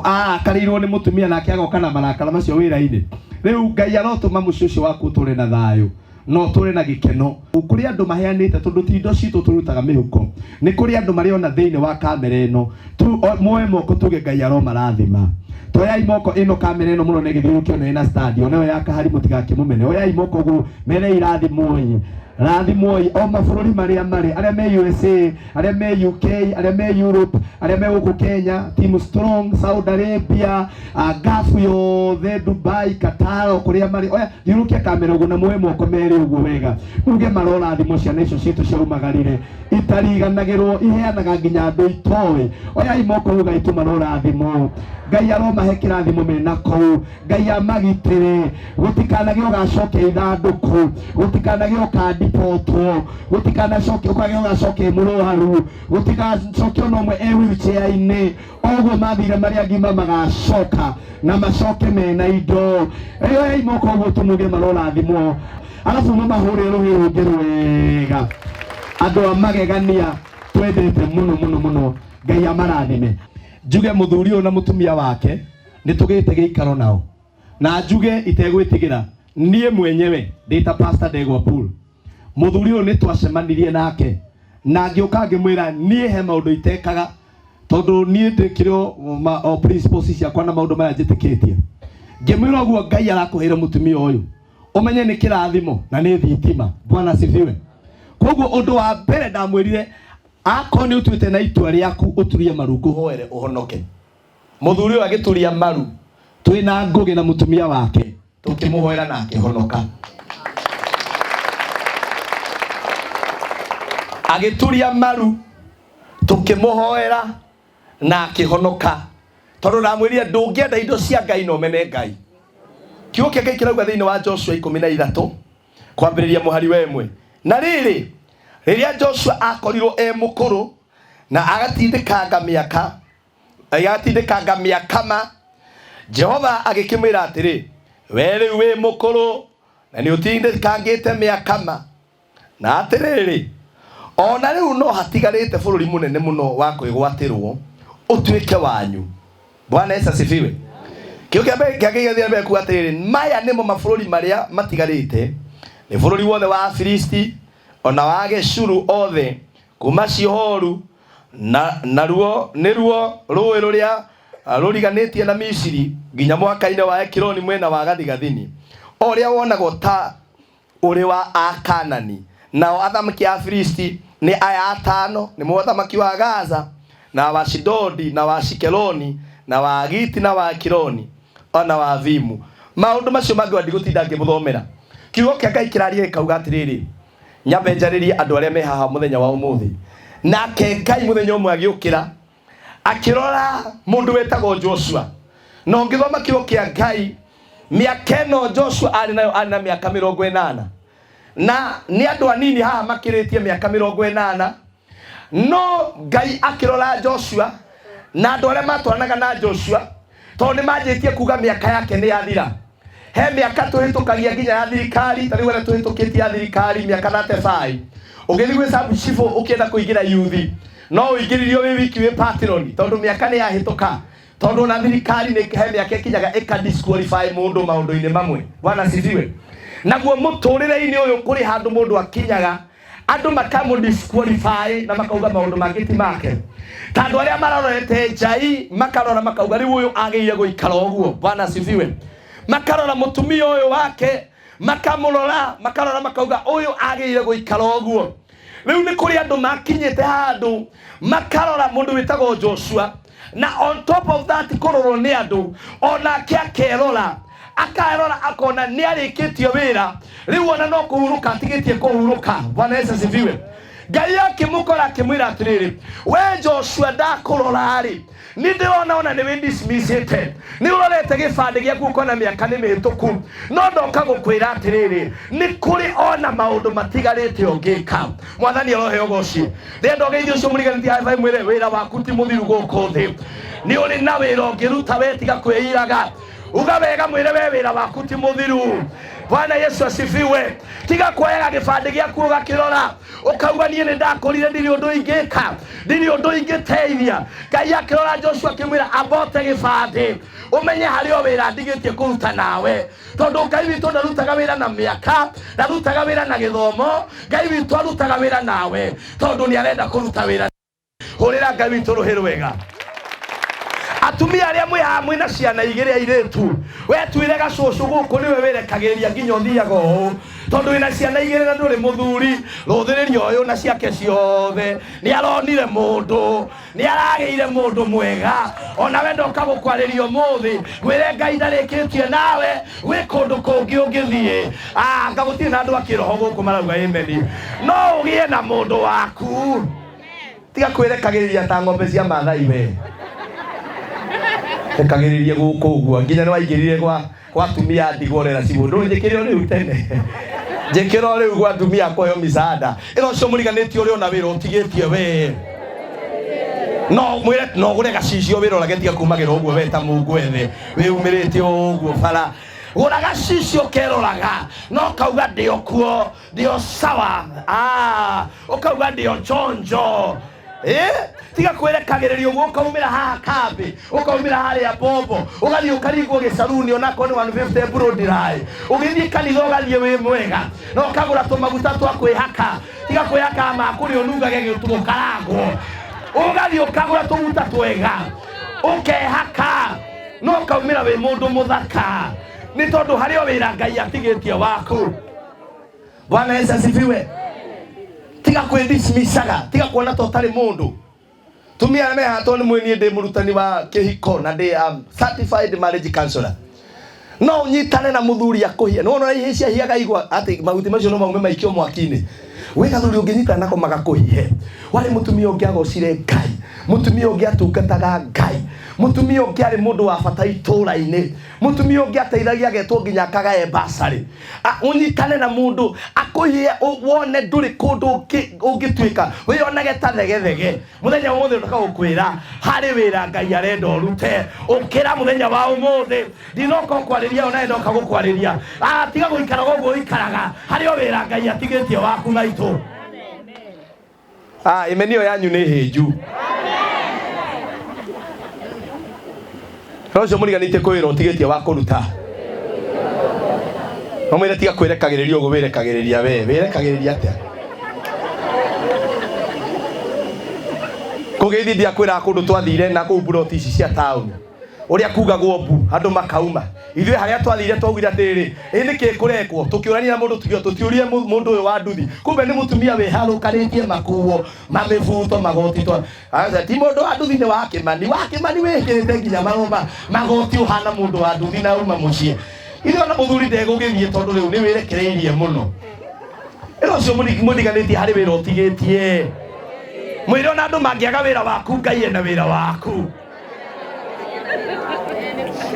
Arakarĩirwo nĩ mũtumia nake agoka na marakara macio wĩra-inĩ. Rĩu Ngai arotũma mũciĩ ũcio waku ũtũre na thayũ na ũtũre na gĩkeno. Kũrĩ andũ maheanĩte tondũ ti indo citũ tũrutaga mĩhuko. Nĩ kũrĩ andũ marĩ ona thĩinĩ wa kamera ĩno. Muoe moko tuge Ngai aromarathima. Toyai moko ĩno kamera ĩno mũrona ĩgĩthiũrũrũkio na ĩna stand ona ĩyo ya kahari mũtigakĩmũmene. Oyai moko ũguo merei rathimwoi. Rathimwoi o mabũrũri marĩa marĩ, arĩa me USA, arĩa me UK, arĩa me Europe, arĩa me gũkũ Kenya, Team Strong, Saudi Arabia, Gulf yothe, Dubai, Qatar, o kũrĩa marĩ. Oya, thiũrũkia kamera ũguo na muoe moko merĩ ũguo wega. Muge marorathimwo ciana icio citũ ciaumagarire itariganagĩrwo, iheanaga nginya andũ itoĩ. Oyai moko ugai tu marorathimwo. Ngai aromahe kĩrathimo mena kũu. Ngai amagitĩre, gũtikanagĩe ũgacokia ithandũkũ, gũtikanagĩe ũkandibotwo, gũtikanacoke ũkagĩa ũgacokia e mũrwaru, gũtigacoke ona ũmwe e wheelchair-inĩ. Oguo mathire marĩ agima magacoka na macoke mena indo. Ĩyoyai moko ũguo tũmuge marorathimwo, arabu mũmahũre rũhĩ rũngĩ rwega. Andũ a magegania twendete mũno mũno mũno, Ngai amarathime. Njuge mũthuri ũyũ na mũtumia wake nĩ tũgĩte gĩikaro nao, na njuge itegwĩtigĩra niĩ mwenyewe ndĩ ta Pastor Ndegwa Paul, mũthuri ũyũ nĩ twacemanirie nake na ngĩũka ngĩmwĩra niĩ he maũndũ itekaga tondũ niĩ ndĩkĩrĩ o principles ciakwa na maũndũ maya njĩtĩkĩtie. Ngĩmwĩra ũguo Ngai arakũheire mũtumia ũyũ ũmenye nĩ kĩrathimo na nĩ thitima. Bwana asifiwe. Koguo ũndũ wa mbere ndamwĩrire, akorwo nĩ ũtuĩte na itua rĩaku ũturie maru ngũhoere ũhonoke. Mũthuri ũyũ agĩturia maru twĩna Ngũgĩ na mũtumia wake tũkĩmũhoera na akĩhonoka. Agĩturia maru tũkĩmũhoera na akĩhonoka, tondũ ndamwĩrire ndũngĩenda indo cia Ngai na ũmene Ngai. Kiugo kĩa Ngai kĩrauga thĩinĩ wa Joshua 13 kwambĩrĩria mũhari wa 1, na rĩrĩ, rĩrĩa Joshua akorirwo e mũkũrũ na agatindĩkanga mĩaka, agatindĩkanga mĩaka ma, Jehova agĩkĩmwĩra atĩrĩ, we rĩu wĩ mũkũrũ na nĩ ũtindĩkangĩte mĩaka ma, na atĩrĩrĩ, ona rĩu no hatigarĩte bũrũri mũnene mũno wa kwĩgwatĩrwo ũtuĩke wanyu. Bwana Yesu asifiwe. Kĩo kĩa mbere kĩa kĩgĩa mbere kuga atĩrĩrĩ, maya nĩmo mabũrũri marĩa matigarĩte, nĩ bũrũri wothe wa Afilisti ona wa Geshuru othe, kuma Shihoru na naruo nĩruo rũũĩ rũrĩa rũriganĩtie na Misiri nginya mwaka-inĩ wa Ekironi mwena wa gathigathini, o ũrĩa wonagwo ta ũrĩ wa Akanani. Nao athamaki a Afilisti nĩ aya atano, nĩ mũthamaki wa Gaza na wa Ashidodi na wa Ashikeloni na wa Agiti na wa Ekironi o na wa Avimu. Maũndũ macio mangĩ wa ndigũtinda ngĩmũthomera. Kiugo kĩa Ngai kĩraria gĩkauga atĩrĩrĩ, nyambe njarĩrie andũ arĩa me haha mũthenya wa ũmũthĩ. Nake Ngai mũthenya ũmwe agĩũkĩra akĩrora mũndũ wetagwo Joshua. Na ũngĩthoma kiugo kĩa Ngai, mĩaka ĩno Joshua arĩ nayo arĩ na mĩaka 80, na nĩ andũ anini haha makĩrĩtie mĩaka 80. No Ngai akĩrora Joshua na andũ arĩa matwaranaga na Joshua, tondũ nĩ manjĩtie kuga mĩaka yake nĩ yathira. He mĩaka tũhĩtũkagia nginya ya thirikari, ta rĩu arĩa tũhĩtũkĩtie ya thirikari mĩaka 35, ũgĩthiĩ gwĩ sub chief ũkĩenda kũingĩra yuthi, no ũingĩririo wĩ wiki wĩ patroni, tondũ mĩaka nĩ yahĩtũka. Tondũ ona thirikari nĩ he mĩaka ĩkinyaga ĩka disqualify mũndũ maũndũ-inĩ mamwe. Bwana asifiwe. Naguo mũtũrĩre-inĩ ũyũ kũrĩ handũ mũndũ akinyaga andũ makamũ disqualify na makauga maũndũ mangĩ ti make. Ta andũ arĩa marorete njai makarora makauga rĩu ũyũ agĩrĩire gũikara ũguo. Bwana asifiwe. Makarora mũtumia ũyũ wake, makamũrora, makarora makauga ũyũ agĩrĩire gũikara ũguo. Rĩu nĩ kũrĩ andũ makinyĩte handũ makarora mũndũ wĩtagwo Joshua, na on top of that kũrorwo nĩ andũ, onake akerora, akarora akona nĩ arĩkĩtie wĩra, rĩu ona no kũhurũka atigĩtie kũhurũka. Bwana Yesu asifiwe. Ngai akĩmũkora akĩmwĩra atĩrĩrĩ, we Joshua ndakũrora-rĩ, nĩ ndĩrona ona nĩ wĩndismissĩte, nĩ ũrorete gĩbandĩ gĩaku ũkona mĩaka nĩ mĩhĩtũku, no ndoka gũkwĩra atĩrĩrĩ, nĩ kũrĩ ona maũndũ matigarĩte ũngĩka. Mwathani arohe ũgoci. Ndĩrenda ũgeithie ũcio mũriganĩtie high five, mwĩre wĩra waku ti mũthiru gũkũ thĩ, nĩ ũrĩ na wĩra ũngĩruta we, tiga kwĩiraga. Uga wega mwĩre we wĩra waku ti mũthiru. Bwana Yesu asifiwe. Tiga kuoyaga gĩbandĩ gĩaku ũgakĩrora ũkauga niĩ nĩ ndakũrire, ndirĩ ũndũ ingĩka, ndirĩ ũndũ ingĩteithia. Ngai akĩrora Joshua akĩmwĩra ambote gĩbandĩ ũmenye harĩ o wĩra ndigĩtie kũruta nawe, tondũ Ngai witũ ndarutaga wĩra na mĩaka, ndarutaga wĩra na gĩthomo. Ngai witũ arutaga wĩra nawe tondũ nĩ arenda kũruta wĩra. Hũrĩra Ngai witũ rũhĩ rwega. Atumia arĩa mwĩ haha mwĩna ciana igĩrĩ airĩtu, wetuire gacũcũ gũkũ nĩwe wĩrekagĩrĩria nginya ũthiaga ũũ, tondũ wĩna ciana igĩrĩ na ndũrĩ mũthuri. Rũthĩrĩria ũyũ na ciake ciothe nĩ aronire mũndũ, nĩ aragĩire mũndũ mwega. Ona we ndoka gũkwarĩria ũmũthĩ, ngwĩre Ngai ndarĩkĩtie nawe, gwĩ kũndũ kũngĩ ũngĩthiĩ. Anga gũtirĩ na andũ a kĩroho gũkũ marauga amen. No ũgĩe na mũndũ waku. Tiga kwĩrekagĩrĩria ta ng'ombe cia Maathai we. Rekagĩrĩria gũkũ ũguo nginya nĩ waingĩrire gwa atumia a ndigwa ũrera cibũ. Ndũĩ njĩkĩre o rĩu tene. Njĩkĩre o rĩu gwa atumia a kũheo misaada. Ĩra ũcio mũriganĩtie ũrĩ ona wĩra ũtigĩtie we. No mwĩre no ũgũre gacicio wĩra ũrage, tiga kumagĩra ũguo we ta mũngwethe. Wĩumĩrĩte ũguo bara. Gũra gacicio keroraga no kauga ndĩ o kuo, ndĩ o sawa. Ũkauga ndĩ o chonjo. Tiga kwĩrekagĩrĩria ũguo, ũkaumĩra haha kambĩ, ũkaumĩra harĩa bombo, ũgathiĩ ũkaringwo gĩcaruni onakorwo nĩ 150 mbũrũndiraĩ, ũgĩthiĩ kanitha ũgathiĩ wĩ mwega na ũkagũra tũmaguta twa kwĩhaka. Tiga kwĩhaka makũrĩ ũnungage gĩtũkarangwo, ũgathiĩ ũkagũra tũguta twega ũkehaka na ũkaumĩra wĩ mũndũ mũthaka, nĩ tondũ harĩ o wĩra Ngai atigĩtie waku. Bwana Yesu asifiwe. Tiga kwĩdismissaga, tiga kuona ta ũtarĩ mũndũ. Tumia arĩa me haha tondũ nĩ mwĩ niĩ ndĩ mũrutani wa kĩhiko na ndĩ certified marriage counselor. No ũnyitane na mũthuri akũhie. Nĩ wona ũrĩa ihĩĩ ciahiaga igwa atĩ mahuti macio no maume maikio mwaki-inĩ. Wĩ gathuri ũngĩnyitana nako magakũhihe. Warĩ mũtumia ũngĩ agocire Ngai, mũtumia ũngĩ atungataga Ngai, mũtumia ũngĩ arĩ mũndũ wa bata itũũra-inĩ, mũtumia ũngĩ ateithagia agetwo nginya akagae basarĩ. Ũnyitane na mũndũ akũhihe, wone ndũrĩ kũndũ ũngĩtuĩka, wĩyonage ta thegethege. Mũthenya wa ũmũthĩ ndoka gũkwĩra harĩ wĩra Ngai arenda ũrute. Ũkĩra mũthenya wa ũmũthĩ, ndinoka ũkwarĩria ona ndoka gũkwarĩria. Tiga gũikara ũguo ũikaraga, harĩ o wĩra Ngai atigĩtie waku maitũ. Amen ĩyo yanyu nĩ hĩnju. No ũcio mũriganĩtie kwĩ wĩra ũtigĩtie wa kũruta. No mwĩre tiga kwĩrekagĩrĩria ũguo wĩrekagĩrĩria we. Wĩrekagĩrĩria atĩa? Kũgeithia ndiakwĩraga kũndũ twathire na kũu mburoti ici cia taũni. Ũrĩa kugagwo mbu andũ makauma. Ithuĩ harĩa twathire twaugire atĩrĩrĩ, ĩ nĩkĩ kũrekwo? Tũkĩũrania na mũndũ tũkiuga tũtiũrie mũndũ ũyũ wa nduthi. Kumbe nĩ mũtumia wĩharũkanĩtie makuo, mamĩbuto, magoti twa. Aca, ti mũndũ wa nduthi, nĩ wa Kĩmani. Wa Kĩmani wĩkĩrĩte nginya marũma magoti ũhana mũndũ wa nduthi na uma mũciĩ. Ithuĩ ona mũthuri ndegũgĩthiĩ tondũ rĩu nĩ wĩrekereirie mũno. Ĩra ũcio mũriganĩtie harĩ wĩra ũtigĩtie. Mwĩre ona andũ mangĩaga wĩra waku, Ngai ena wĩra waku.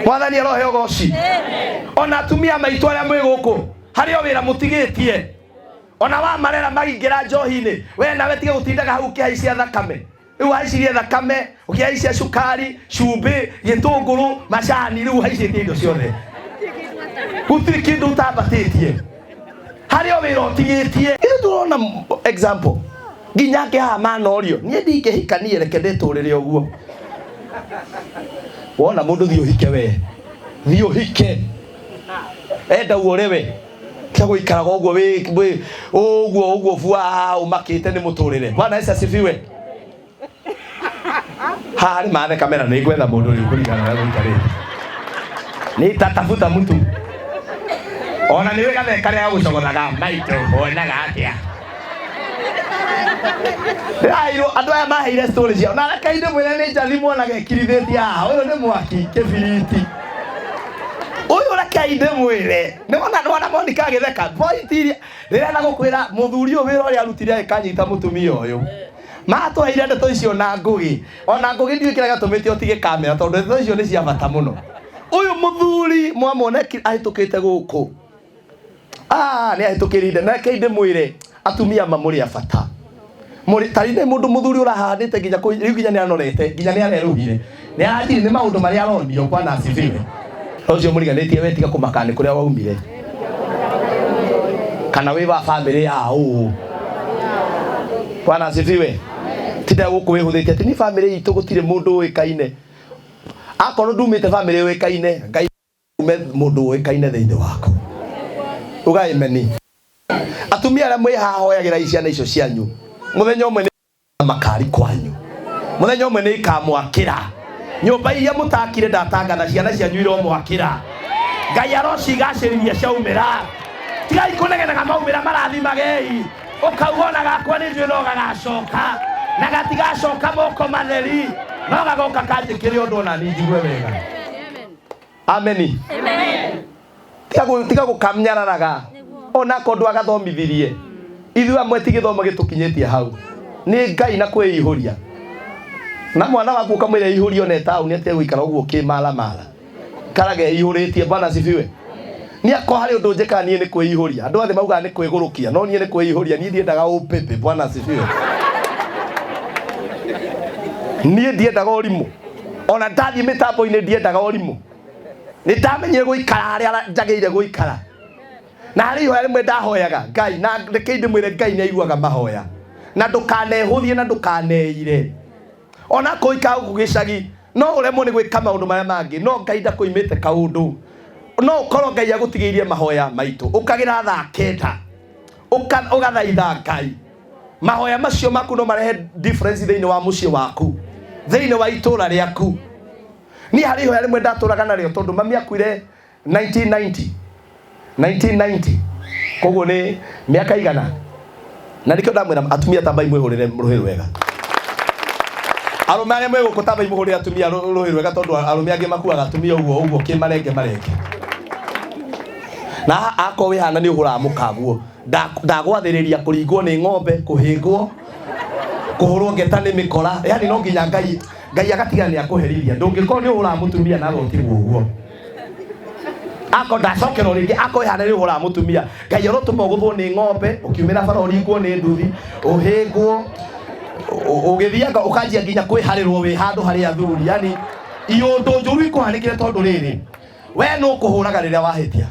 Mwathani arohe ũgoci. Ona atumia maitũ arĩa mwĩ gũkũ, harĩ o wĩra mũtigĩtie. Ona wa marera maingĩra njohi-inĩ, we nawe tiga gũtindaga hau ũkĩhaicia thakame. Rĩu haicirie thakame, ũkĩhaicia cukari, cumbĩ, gĩtũngũrũ, macani, rĩu haicĩtie indo ciothe. Gũtirĩ kĩndũ ũtambatĩtie. Harĩ o wĩra ũtigĩtie. Ithuĩ tũrona example nginya angĩ haha manorio, niĩ ndingĩhika, niĩ reke ndĩtũrĩre ũguo. Wona mũndũ thiĩ ũhike we, thiĩ ũhike, enda uore we, tiga gũikaraga ũguo wĩ ũguo ũguo bua ũmakĩte nĩ mũtũrĩre. Bwana Yesu asifiwe. Haha nĩ mathe kamera, nĩ ngwetha mũndũ rĩu kũringana na ũrĩa gũikarĩte. Nitatafuta mtu. Ona nĩ wĩ gathee karĩa gagũcogothaga maitũ, wonaga atĩa? Ndĩraheirwo andũ aya maheire story ciao na reke ndĩmwĩre nĩ njathi muonaga ĩkirithĩtie haha, ũyũ nĩ mwaki kĩbiriti. Ũyũ rekei ndĩmwĩre, nĩwona nĩwona Monica agĩtheka point iria rĩrĩa na gũkwĩra mũthuri ũyũ wĩra ũrĩa arutire agĩkanyita mũtumia ũyũ. Matũheire ndeto icio na Ngũgĩ, ona Ngũgĩ ndiũĩ kĩrĩa gĩatũmĩte ũtige kamera tondũ ndeto icio nĩ cia bata mũno. Ũyũ mũthuri mwamwona ahĩtũkĩte gũkũ, ah, nĩ ahĩtũkĩrire. Na rekei ndĩmwĩre, atumia ma mũrĩ a bata. Mũrĩ tarĩ nĩ mũndũ mũthuri ũrahanĩte nginya rĩu nginya nĩ anorete, nginya nĩ arerũhire. Nĩ aranjiri nĩ maũndũ marĩa aronio. Bwana asifiwe. Ũcio mũriganĩtie we tiga kũmaka nĩ kũrĩa waumire. Kana wĩ wa famĩlĩ ya ũũ. Bwana asifiwe. Tinda gũkũ wĩhũthĩtie atĩ nĩ famĩlĩ itũ gũtirĩ mũndũ ũĩkaine. Akorwo ndumĩte famĩlĩ ũĩkaine, Ngai ume mũndũ ũĩkaine thĩinĩ waku. Uga ameni. Atumia arĩa mwĩ haha hoyagĩrai ciana icio cianyu. Mũthenya ũmwe nĩ makari kwanyu. Mũthenya ũmwe nĩ ikamwakĩra. Nyũmba iria mũtakire ndatangatha ciana cianyu iromwakĩra. Ngai arocigacĩrithia ciaumĩra. Tigai kũnegenaga maumĩra marathimagei. Ũkauga ona gakwa nĩ njũĩ no gagacoka. Na gatigacoka moko matheri. No gagoka kanjĩkĩre ũndũ ona niĩ njigue wega. Ameni. Tiga gũkamnyararaga ona akorwo ndwagathomithirie. Ithuĩ amwe ti gĩthomo gĩtũkinyĩtie hau. Nĩ Ngai na kwĩihũria. Na mwana waku ũkamwĩra eihũrie ona e taũni atige gũikara ũguo kĩmaramara. Ikarage eihũrĩtie. Bwana asifiwe. Niĩ akorwo harĩ ũndũ njĩkaga niĩ nĩ kwĩihũria. Andũ othe maugaga nĩ kwĩgũrũkia, no niĩ nĩ kwĩihũria. Niĩ ndiendaga ũpĩpĩ. Bwana asifiwe. Niĩ ndiendaga ũrimũ. Ona ndathiĩ mĩtambo-inĩ ndiendaga ũrimũ. Nĩ ndamenyire gũikara harĩa njagĩrĩire gũikara. Na harĩ ihoya rĩmwe ndahoyaga Ngai, na rekei ndĩmwĩre Ngai nĩ aiguaga mahoya. Na ndũkanehũthie na ndũkaneire. Ona akorwo ũikaraga gũkũ gĩcagi, no ũremwo nĩ gwĩka maũndũ marĩa mangĩ, no Ngai ndakũimĩte kaũndũ. No ũkorwo Ngai agũtigĩirie mahoya maitũ. Ũkagĩra thaa 9, ũgathaitha Ngai. Mahoya macio maku no marehe difference thĩinĩ wa mũciĩ waku, thĩinĩ wa itũũra rĩaku. Niĩ harĩ ihoya rĩmwe ndatũraga narĩo tondũ mami akuire 1990. 1990. Koguo nĩ mĩaka igana. Na nĩkĩo ndamwĩra atumia tambai mwĩhũrĩre rũhĩ rwega. Arũme arĩa mwĩ gũkũ tambai mũhũrĩre atumia rũhĩ rwega tondũ arũme angĩ makuaga atumia ũguo ũguo kĩmarenge marenge. Na akorwo wĩ hana nĩ ũhũraga mũkaguo. Ndagwathĩrĩria kũringwo nĩ ng'ombe, kũhĩngwo, kũhũrwo ngeta nĩ mĩkora. Yaani no nginya Ngai, Ngai agatiga nĩ akũherithia. Ndũngĩkorwo nĩ ũhũraga mũtumia nawe ũtigwo ũguo. Akorwo ndacokerwo rĩngĩ, akorwo wĩ hana nĩ ũhũraga mũtumia, Ngai arotũma ũgũthwo nĩ ng'ombe, ũkiumĩra bara ũringwo nĩ nduthi, ũhĩngwo, ũgĩthianga ũkanjia nginya kwĩharĩrwo wĩ handũ harĩ athuri. Yaani iũndũ njũru ikũhanĩkĩre tondũ rĩrĩ, we nũ ũkũhũraga rĩrĩa wahĩtia.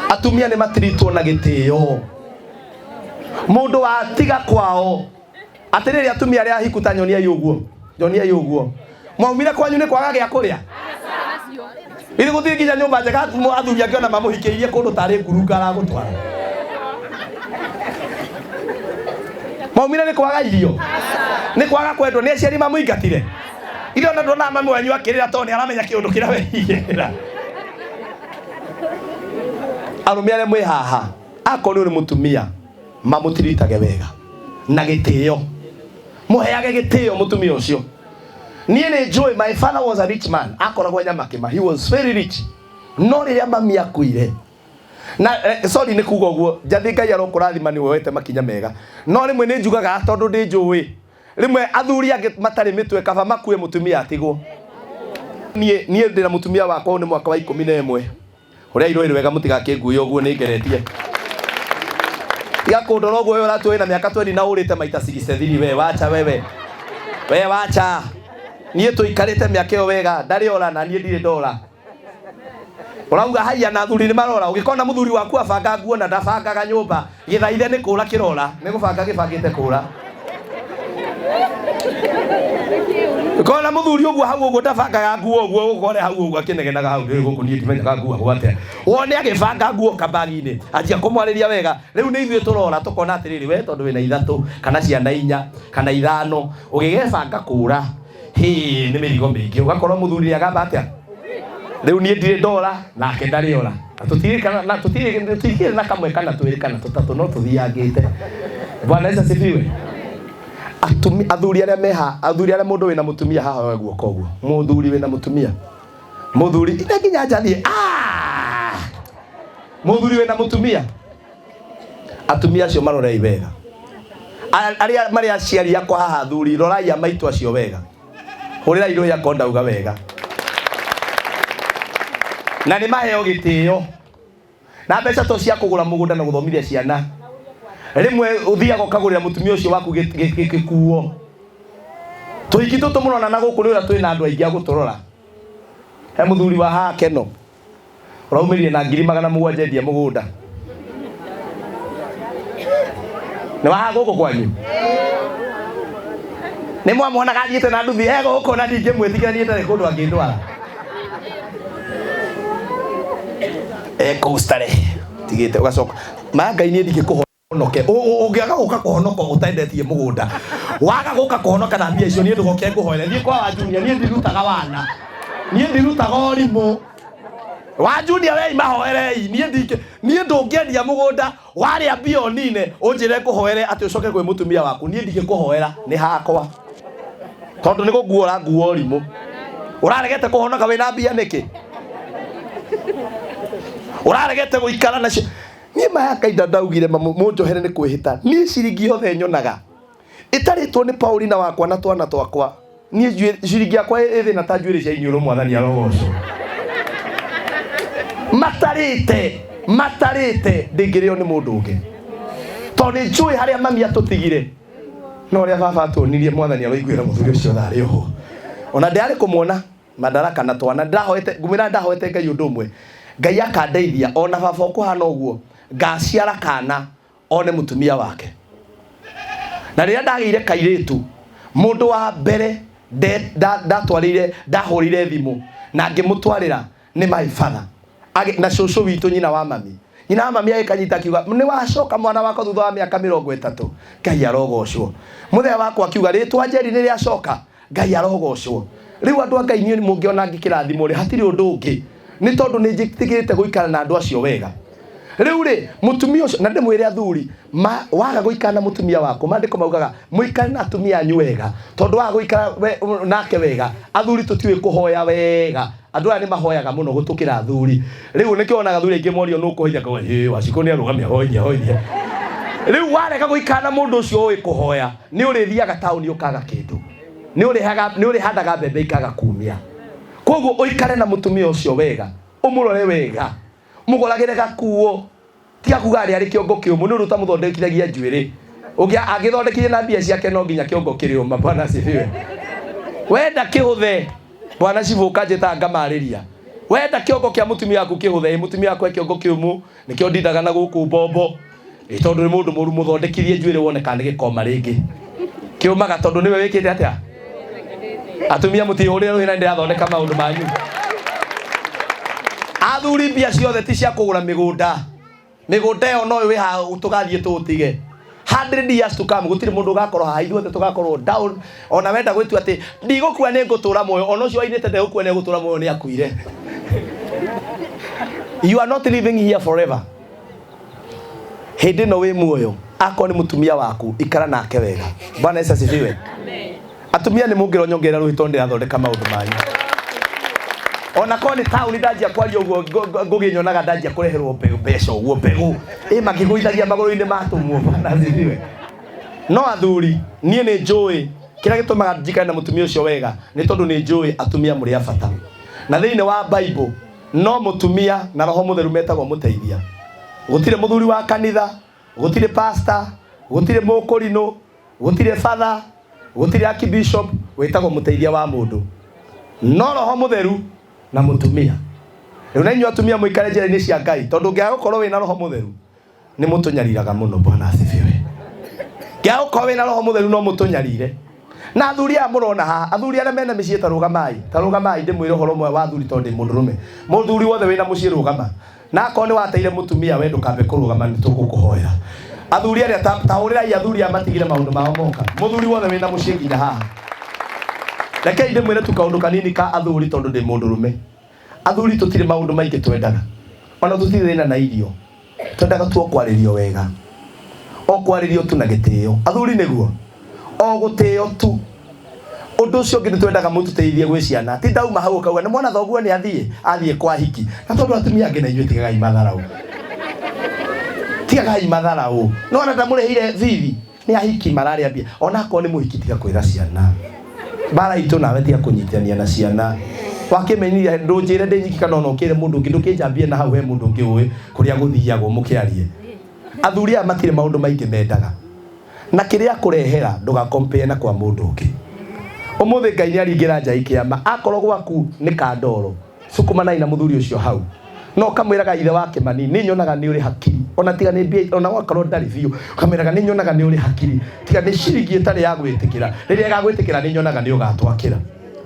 Atumia nĩ matiritwo na gĩtĩo. Mũndũ watiga kwao, atĩrĩrĩ atumia arĩa ahiku ta nyoniai ũguo, nyoniai ũguo. Mwaumire kwanyu nĩ kwaga gĩa kũrĩa? Ithuĩ gũtirĩ nginya nyũmba njega athuri angĩ ona mamũhikĩirie kũndũ tarĩ ngurunga aragũtwara. Mwaumire nĩ kwaga irio? Nĩ kwaga kwendwo nĩ aciari mamũingatire? Ithuĩ ona nduonaga mami wanyu akĩrĩra tondũ nĩ aramenya kĩũndũ kĩrĩa wehigĩrĩra. Arũme arĩa mwĩ haha, akorwo nĩ ũrĩ mũtumia, mamũtiritage wega na gĩtĩo. Mũheage gĩtĩo mũtumia ũcio. Niĩ nĩ njũĩ my father was a rich man, akoragwo Nyamakĩma, he was very rich. No rĩrĩa mami akuire, na sorry nĩ kuga ũguo, Njathĩ Ngai arokũrathima nĩ woete makinya mega. No rĩmwe nĩ njugaga tondũ ndĩ njũĩ, rĩmwe athuri angĩ matarĩ mĩtwe kaba makue mũtumia atigwo. Niĩ ndĩna mũtumia wakwa ũyũ nĩ mwaka wa 11. Ũrĩa irũĩ rwega mũtigakĩnguie ũguo nĩ ngeretie. Tiga kũndora ũguo wewe ũratua wĩna mĩaka 20 na ũrĩte maita 63 we wacha wewe. We wacha. Niĩ tũikarĩte mĩaka ĩyo wega, ndarĩ ora na niĩ ndirĩ ndora. Ũrauga haiya na athuri nĩ marora. Ũngĩkona mũthuri waku abanga nguo na ndabangaga nyũmba, gĩthaithe nĩ kũra kĩrora, nĩ gũbanga gĩbangĩte kũra. Kona mũthuri ũguo hau ũguo ndabangaga nguo ũguo ũkore hau ũguo akĩnegenaga hau ndĩrĩ gũkũ niĩ ndimenyaga nguagwo atĩa. Wone agĩbanga nguo kabagi-inĩ, anjia kũmwarĩria wega. Rĩu nĩ ithuĩ tũrora tũkona atĩrĩrĩ, we tondũ wĩna 3 kana ciana 4 kana 5 ũgĩgebanga kũra, hĩ, nĩ mĩrigo mĩingĩ. Ũgakorwo mũthuri nĩ agamba atĩa? Rĩu niĩ ndirĩ ndora nake ndarĩ ora. Na tũtirĩ kana, na tũtirĩ, tũtirĩ na kamwe kana twĩrĩ kana tũtatũ no tũthiangĩte. Bwana Yesu asifiwe. Atumi, athuri arĩa meha, athuri arĩa mũndũ wĩna mũtumia haha oe guoko ũguo. Mũthuri wĩna mũtumia. Muthuri ine nginya njathie. Ah! Muthuri wina mutumia. Atumia acio marorei wega. Aria mari aciari akwa haha athuri rorai a maitu acio wega. Hurira iruhi akwa ndauga wega. Na ni maheo gitio. Na mbeca to cia kugura mugunda na guthomithia ciana. Rimwe uthiaga ukagurira mutumia ucio waku gikuo. Tuhiki tutu murona na guku ni uria twina andu aingi a guturora. He muthuri wa haha Keno uraumirire na 700,000 endia mugunda. Ni wa haha guku kwanyu? Ni mwamuonaga athiĩte na nduthi e gũkũ na ndingĩmwĩtigĩra niĩ ndarĩ kũndũ angĩndwara. E kũu starehe tigĩte ũgacoka ma Ngai niĩ ndingĩkũhonoke. Ũngĩaga gũka kũhonoka ũtendetie mũgũnda, waga gũka kũhonoka na mbia icio niĩ ndũgoke ngũhoere. Thiĩ kwa wa Junior, niĩ ndirutaga wana, niĩ ndirutaga ũrimũ. Wa Junior wei mahoerei, niĩ ndingĩ, niĩ ndũngĩendia mũgũnda warĩa mbia ũnine ũnjĩre ngũhoere atĩ ũcoke kwĩ mũtumia waku, niĩ ndingĩkũhoera, nĩ hakwa. Tondũ nĩ gũkuo ũrakuo ũrimũ. Ũraregete kũhonoka wĩna mbia nĩkĩ? Ũraregete gũikara nacio. Niĩ maya kainda ndaugire mũnjohere nĩ kwĩhĩta. Niĩ ciringi yothe nyonaga ĩtarĩtwo nĩ Paulina wakwa na twana twakwa. Niĩ ciringi yakwa ĩ thĩna ta njuĩrĩ cia iniũrũ, mwathani arogocwo. Matarĩte, matarĩte ndĩngĩrĩo nĩ mũndũ ũngĩ. Tondũ nĩ njũĩ harĩa mami atũtigire. No ũrĩa baba atuonirie, mwathani aroiguĩra mũthuri ũcio tha arĩ oho. Ona ndĩrarĩ kũmuona Madaraka na twana ndĩrahoete, ngũmwĩra ndahoete Ngai ũndũ ũmwe. Ngai akandeithia ona baba ũkũhana ũguo ngaciara kana one mũtumia wake. Na rĩrĩa ndagĩire kairĩtu, mũndũ wa mbere ndatwarĩire, ndahũrĩire thimũ na ngĩmũtwarĩra nĩ my father. Na cũcũ witũ nyina wa mami. Nyina wa mami agĩkanyita akiuga, nĩ wacoka mwana wakwa thutha wa mĩaka 30. Ngai arogocwo. Mũthee wakwa akiuga, rĩtwa Njeri nĩ rĩacoka. Ngai arogocwo. Rĩu andũ a Ngai niĩ mũngĩona ngĩkĩrathimwo rĩ, hatirĩ ũndũ ũngĩ. Nĩ tondũ nĩ njĩtĩkĩrĩte gũikara na andũ acio wega. Rĩu rĩ, mũtumia ũcio, na ndĩmwĩre athuri, ma, waga gũikara na mũtumia waku, maandĩko maugaga, mũikare na atumia anyu wega, tondũ waga gũikara we, nake wega, athuri tũtiũĩ kũhoya wega. Andũ aya nĩ mahoyaga mũno gũtũkĩra athuri. Rĩu nĩkĩo wonaga athuri aingĩ morio nũ ũkũhoithia, akauga, hĩ, Wacikũ nĩ arũgamia ahoithie, ahoithie. Rĩu warega gũikara na mũndũ ũcio ũĩ kũhoya, nĩ ũrĩthiaga taũni ũkaga kĩndũ. Nĩ ũrĩhaga, nĩ ũrĩhandaga mbembe ikaga kumia. Koguo ũikare na mũtumia ũcio wega, ũmũrore wega, mũgũragĩre gakuo. Tiga kuga arĩ arĩ kĩongo kĩũmũ, nĩ ũndũ ũtamũthondekithagia njuĩrĩ. Ũngĩ angĩthondekithia na mbia ciake no nginya kĩongo kĩrĩũma. Bwana asifiwe. Wenda kĩhũthe, Bwana cibũ ũkanjĩtaga ngamarĩria. Wenda kĩongo kĩa mũtumia waku kĩhũthe, ĩ mũtumia wakwa e kĩongo kĩũmũ, nĩkĩo ndindaga na gũkũ mbombo. Ĩ tondũ nĩ mũndũ mũru, mũthondekithie njuĩrĩ wone kana nĩ gĩkoma rĩngĩ. Kĩũmaga tondũ nĩwe wĩkĩte atĩa? Atumia mũtihũrĩre rũhĩ na ndĩrathondeka maũndũ manyu. Athuri mbia ciothe ti cia kũgũra mĩgũnda. Mĩgũnda ĩyo no wĩ haha tũgathiĩ tũũtige. 100 years to come gũtirĩ mũndũ ũgakorwo haha, ithuothe tũgakorwo down. Ona wenda gwĩtua atĩ ndigũkua nĩ ngũtũra muoyo, ona ũcio wainĩte ndegũkua nĩ egũtũra muoyo nĩ akuire. You are not living here forever. Hĩndĩ ĩno wĩ muoyo, akorwo nĩ mũtumia waku, ikara nake wega. Bwana Yesu asifiwe. Atumia nĩ mũngĩrwo nyongerera rũhĩ tondũ ndĩrathondeka maũndũ manyu. Ona korwo nĩ taũni ndanjia kwaria ũguo ngũgĩnyonaga ndanjia kũreherwo mbeca ũguo mbegũ ĩ makĩgũithagia magũrũ-inĩ ma atũmwo. Bwana asifiwe. No athuri, niĩ nĩ njũĩ kĩrĩa gĩtũmaga njikare na mũtumia ũcio wega nĩ tondũ nĩ njũĩ atumia mũrĩ a bata. Na thĩinĩ wa Bible no mũtumia na Roho Mũtheru metagwo mũteithia. Gũtirĩ mũthuri wa kanitha, gũtirĩ pastor, gũtirĩ mũkũrinũ, gũtirĩ father, gũtirĩ archbishop wĩtagwo mũteithia wa mũndũ. No Roho Mũtheru na mũtumia. Rĩu na inyuĩ atumia mũikare njĩra-inĩ cia Ngai, tondũ ũngĩaga gũkorwo wĩna Roho Mũtheru nĩ mũtũnyariraga mũno. Bwana asifiwe. Ngĩaga gũkorwo wĩna Roho Mũtheru no mũtũnyarire. Na athuri aya mũrona haha, athuri arĩa mena mĩciĩ ta rũgamai, ta rũgamai ndĩmwĩre ũhoro ũmwe wa athuri tondũ ndĩ mũndũrũme. Mũthuri wothe wĩna mũciĩ rũgama. Na akorwo nĩ wateire mũtumia we ndũkambe kũrũgama nĩ tũgũkũhoera. Athuri arĩa ta, ta hũrĩrai athuri aya matigire maũndũ mao moka. Mũthuri wothe wĩna mũciĩ nginya haha. Rekei ndĩmwĩre tu kaũndũ kanini ka athuri tondũ ndĩ mũndũrũme. Athuri tũtirĩ maũndũ maingĩ twendaga. Ona tũtirĩ thĩna na irio. Twendaga tu o kwarĩrio wega. O kwarĩrio tu na gĩtĩo. Athuri nĩguo? O gũtĩo tu. Ũndũ ũcio ũngĩ nĩ twendaga mũtũteithie gwĩ ciana. Ti ndauma hau ũkauga nĩ mwana thoguo nĩ athiĩ, athiĩ kwa hiki. Na tondũ atumia angĩ na inyuĩ tigagai matharau. Tigagai matharau. No ona ndamũrĩhĩire bithi, nĩ ahiki mararĩa mbia. Ona akorwo nĩ mũhiki tiga kwĩra ciana. Mbara itũ nawe tiga kũnyitania na ciana. Wakĩmenyithia ndũnjĩre ndĩ nyiki kana ona ũkĩre mũndũ ũngĩ ndũkĩnjambie na hau he mũndũ ũngĩ ũĩ kũrĩa gũthiagwo mũkĩarie. Athuri aya matirĩ maũndũ maingĩ mendaga. Na kĩrĩa akũrehera ndũga compare na kwa mũndũ ũngĩ. Ũmũthĩ Ngai nĩ aringĩra njai kĩama. Akorwo gwaku nĩ kandoro, sukumanai na mũthuri ũcio hau. No ũkamwĩraga ithe wa Kĩmani, nĩ nyonaga nĩ ũrĩ hakiri. Ona tiga nĩ mbia, ona wakorwo ndarĩ biũ, ũkamwĩraga nĩ nyonaga nĩ ũrĩ hakiri. Tiga nĩ ciringi ĩtarĩ ya gwĩtĩkĩra. Rĩrĩa ĩgagwĩtĩkĩra nĩ nyonaga nĩ ũgatwakĩra.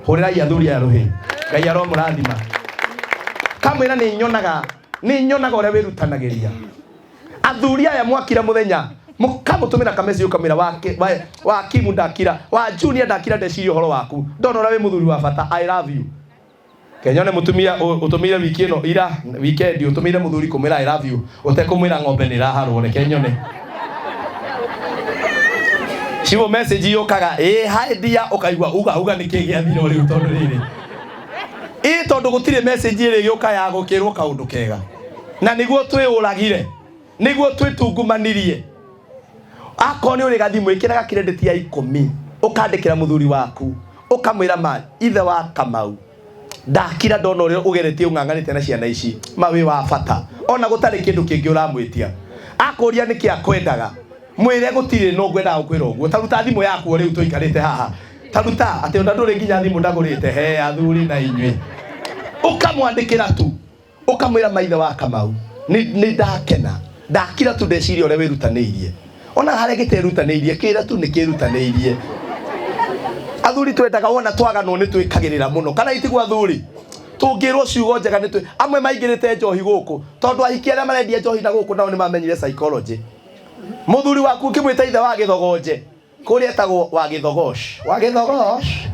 Hũrĩrai athuri aya rũhĩ. Ngai aromũrathima. Kamwĩra nĩ nyonaga, nĩ nyonaga ũrĩa wĩrutanagĩria. Athuri aya mwakira muthenya mukamũtũmĩra kameci ũkamwĩra wa, wa Kimu ndakira wa Junior ndakira ndeciria ũhoro waku ndona ũrĩa wĩ mũthuri wa bata I love you. Kenyone mũtumia ũtũmĩire wiki ĩno ira weekend ũtũmĩire mũthuri kũmwĩra I love you ũtekũmwĩra ng'ombe nĩ ĩraharwo reke nyone. Ciwo message yũkaga ĩ hi dear ũkaigua uga uga nĩkĩ gĩathira rĩu tondũ rĩrĩ ĩ tondũ gũtirĩ message ĩrĩ ĩgĩũka ya gũkĩrwo kaũndũ kega. Na nĩguo twĩũragire, nĩguo twĩtungumanirie. Akorwo nĩ ũrĩ gathimũ, ĩkĩraga credit ya ikũmi, ũkandĩkĩra mũthuri waku, ũkamwĩra ma ithe wa Kamau, ndakira ndona ũrĩa ũgeretie ũng'ang'anĩte na ciana ici, ma wĩ wa bata. Ona gũtarĩ kĩndũ kĩngĩ ũramwĩtia. Akũria nĩkĩ akwendaga, mwĩre gũtirĩ no ngwendaga gũkwĩra ũguo. Ta ruta thimũ yaku o rĩu tũikarĩte haha. Ta ruta, atĩ ona ndũrĩ nginya thimũ ndagũrĩte, he athuri na inyuĩ. Ũkamwandĩkĩra tu. Ũkamwĩra maithe wa Kamau, nĩ nĩ ndakena. Ndakira tu ndeciria ũrĩa wĩrutanĩirie. Ona harĩa gĩterutanĩirie, kĩra tu nĩ kĩrutanĩirie. Athuri twendaga wona twaganwo nĩ twĩkagĩrĩra mũno. Kana itiguo athuri? Tũngĩrwo ciugo njega nĩ twĩ amwe maingĩrĩte njohi gũkũ tondũ ahiki arĩa marendia njohi na gũkũ nao nĩ mamenyire psychology. Mũthuri waku ũkĩmwĩta ithe wa gĩthogonje, Kũrĩa etagwo wa gĩthogosh. Wa gĩthogosh.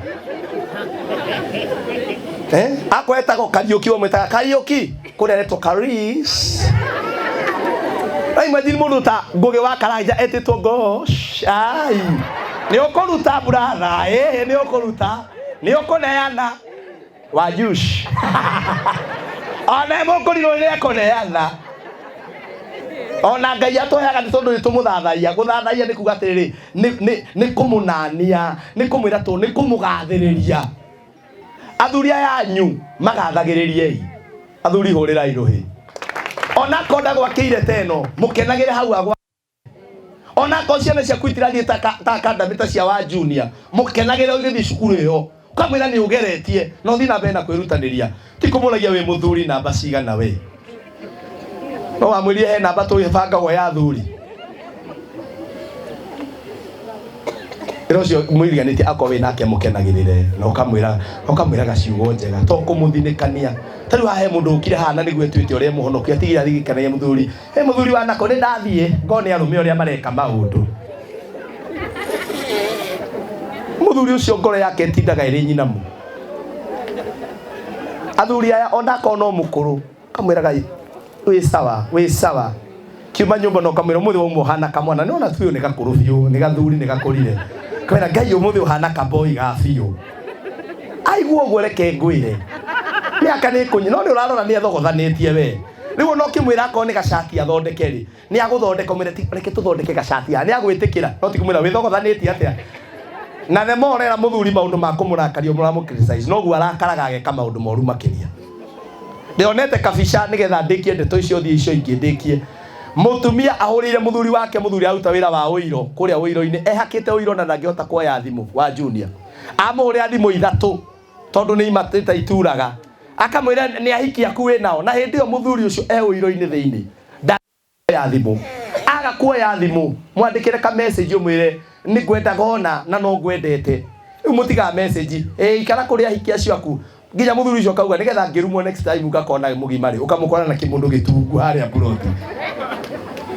Eh? Akwa etagwo Kariũki, ũmwĩtaga Kariũki. Kũrĩa aretwo Karis. Na imagine mũndũ ta Ngũgĩ wa Karanja etĩtwo Gosh. Ai. Nĩ ũkũruta brother, ĩĩ nĩ ũkũruta. Nĩ ũkũneana. Wa Jush. Ona mũkũrirwo nĩ ekũneana. Ona Ngai atũheaga nĩ tondũ nĩ tũmũthathaia. Gũthathaia nĩ kuga atĩrĩrĩ, nĩ kũmũnania, nĩ kũmwĩra tũ, nĩ kũmũgathĩrĩria. Athuri aya anyu magathagĩrĩriei. Athuri hũrĩrai rũhĩ. Ona akorwo ndagwakĩire ta ĩno, mũkenagĩre hau agwa. Ona akorwo ciana ciaku itirathiĩ ta academy ta cia wa junior, mũkenagĩre ũgĩthiĩ cukuru ĩyo. Ũkamwĩra nĩ ũgeretie na ũthiĩ na mbere na kwĩrutanĩria. Ti kũmũragia wĩ mũthuri namba cigana we. No wamwĩrire he namba tũgĩbangagwo ya athuri. Ĩra ũcio mwĩriganĩtie akorwo wĩ nake mũkenagĩrĩre na ũkamwĩra ũkamwĩraga ciugo njega to kũmũthinĩkania. Ta rĩu haha he mũndũ ũkire haha na nĩguo etuĩte ũrĩa mũhonoku atigire aririkanagia mũthuri. He mũthuri wa nako nĩ ndathiĩ ngone arũme ũrĩa mareka maũndũ. Mũthuri ũcio ngoro yake ĩtindaga ĩrĩ nyinamu. Athuri aya ona akorwo no mũkũrũ kamwĩraga wĩ sawa, wĩ sawa. Kiuma nyũmba na ũkamwĩra ũmũthĩ wauma ũhana kamwana. Nĩ wona biũ nĩ gakũrũ biũ, nĩ gathuri nĩ gakũrire. Kamwĩra Ngai ũmũthĩ ũhana kaboi ga biũ. Aigua ũguo reke ngwĩre. Mĩaka nĩ ĩkũnyi, no nĩ ũrarora nĩ ethogothanĩtie we. Rĩu ona ũkĩmwĩra akorwo nĩ gacati athondeke rĩ, nĩ agũthondeka ũmwĩre ti reke tũthondeke gacati haha, nĩ agwĩtĩkĩra. No ti kũmwĩra wĩthogothanĩtie atĩa. Na the more ũrera mũthuri maũndũ ma kũmũrakaria ũramũ criticize, noguo arakaraga ageka maũndũ moru makĩria. Ndĩonete kabica nĩgetha ndĩkie ndeto icio thiĩ icio ingĩ ndĩkie. Mũtumia ahũrĩire mũthuri wake, mũthuri aruta wĩra wa ũiro kũrĩa ũiro-inĩ, ehakĩte ũiro na ndangĩhota kuoya thimũ wa Junior. Amũhũrĩra thimũ ithatũ tondũ nĩ imatĩte ituraga. Akamwĩra nĩ ahiki aku wĩ nao, na hĩndĩ ĩyo mũthuri ũcio e ũiro-inĩ thĩinĩ. Kuoya thimũ. Aga kuoya thimũ, mwandĩkĩre ka message ũmwĩre nĩ ngwendaga ona na no ngwendete. Rĩu mũtigaga message, ĩ ikara kũrĩ ahiki acio aku. Nginya mũthuri ũcio akauga nĩgetha ngĩrumwo next time ngakona mũgima rĩ, ũkamũkora na kĩmũndũ gĩtungu harĩa mburoti.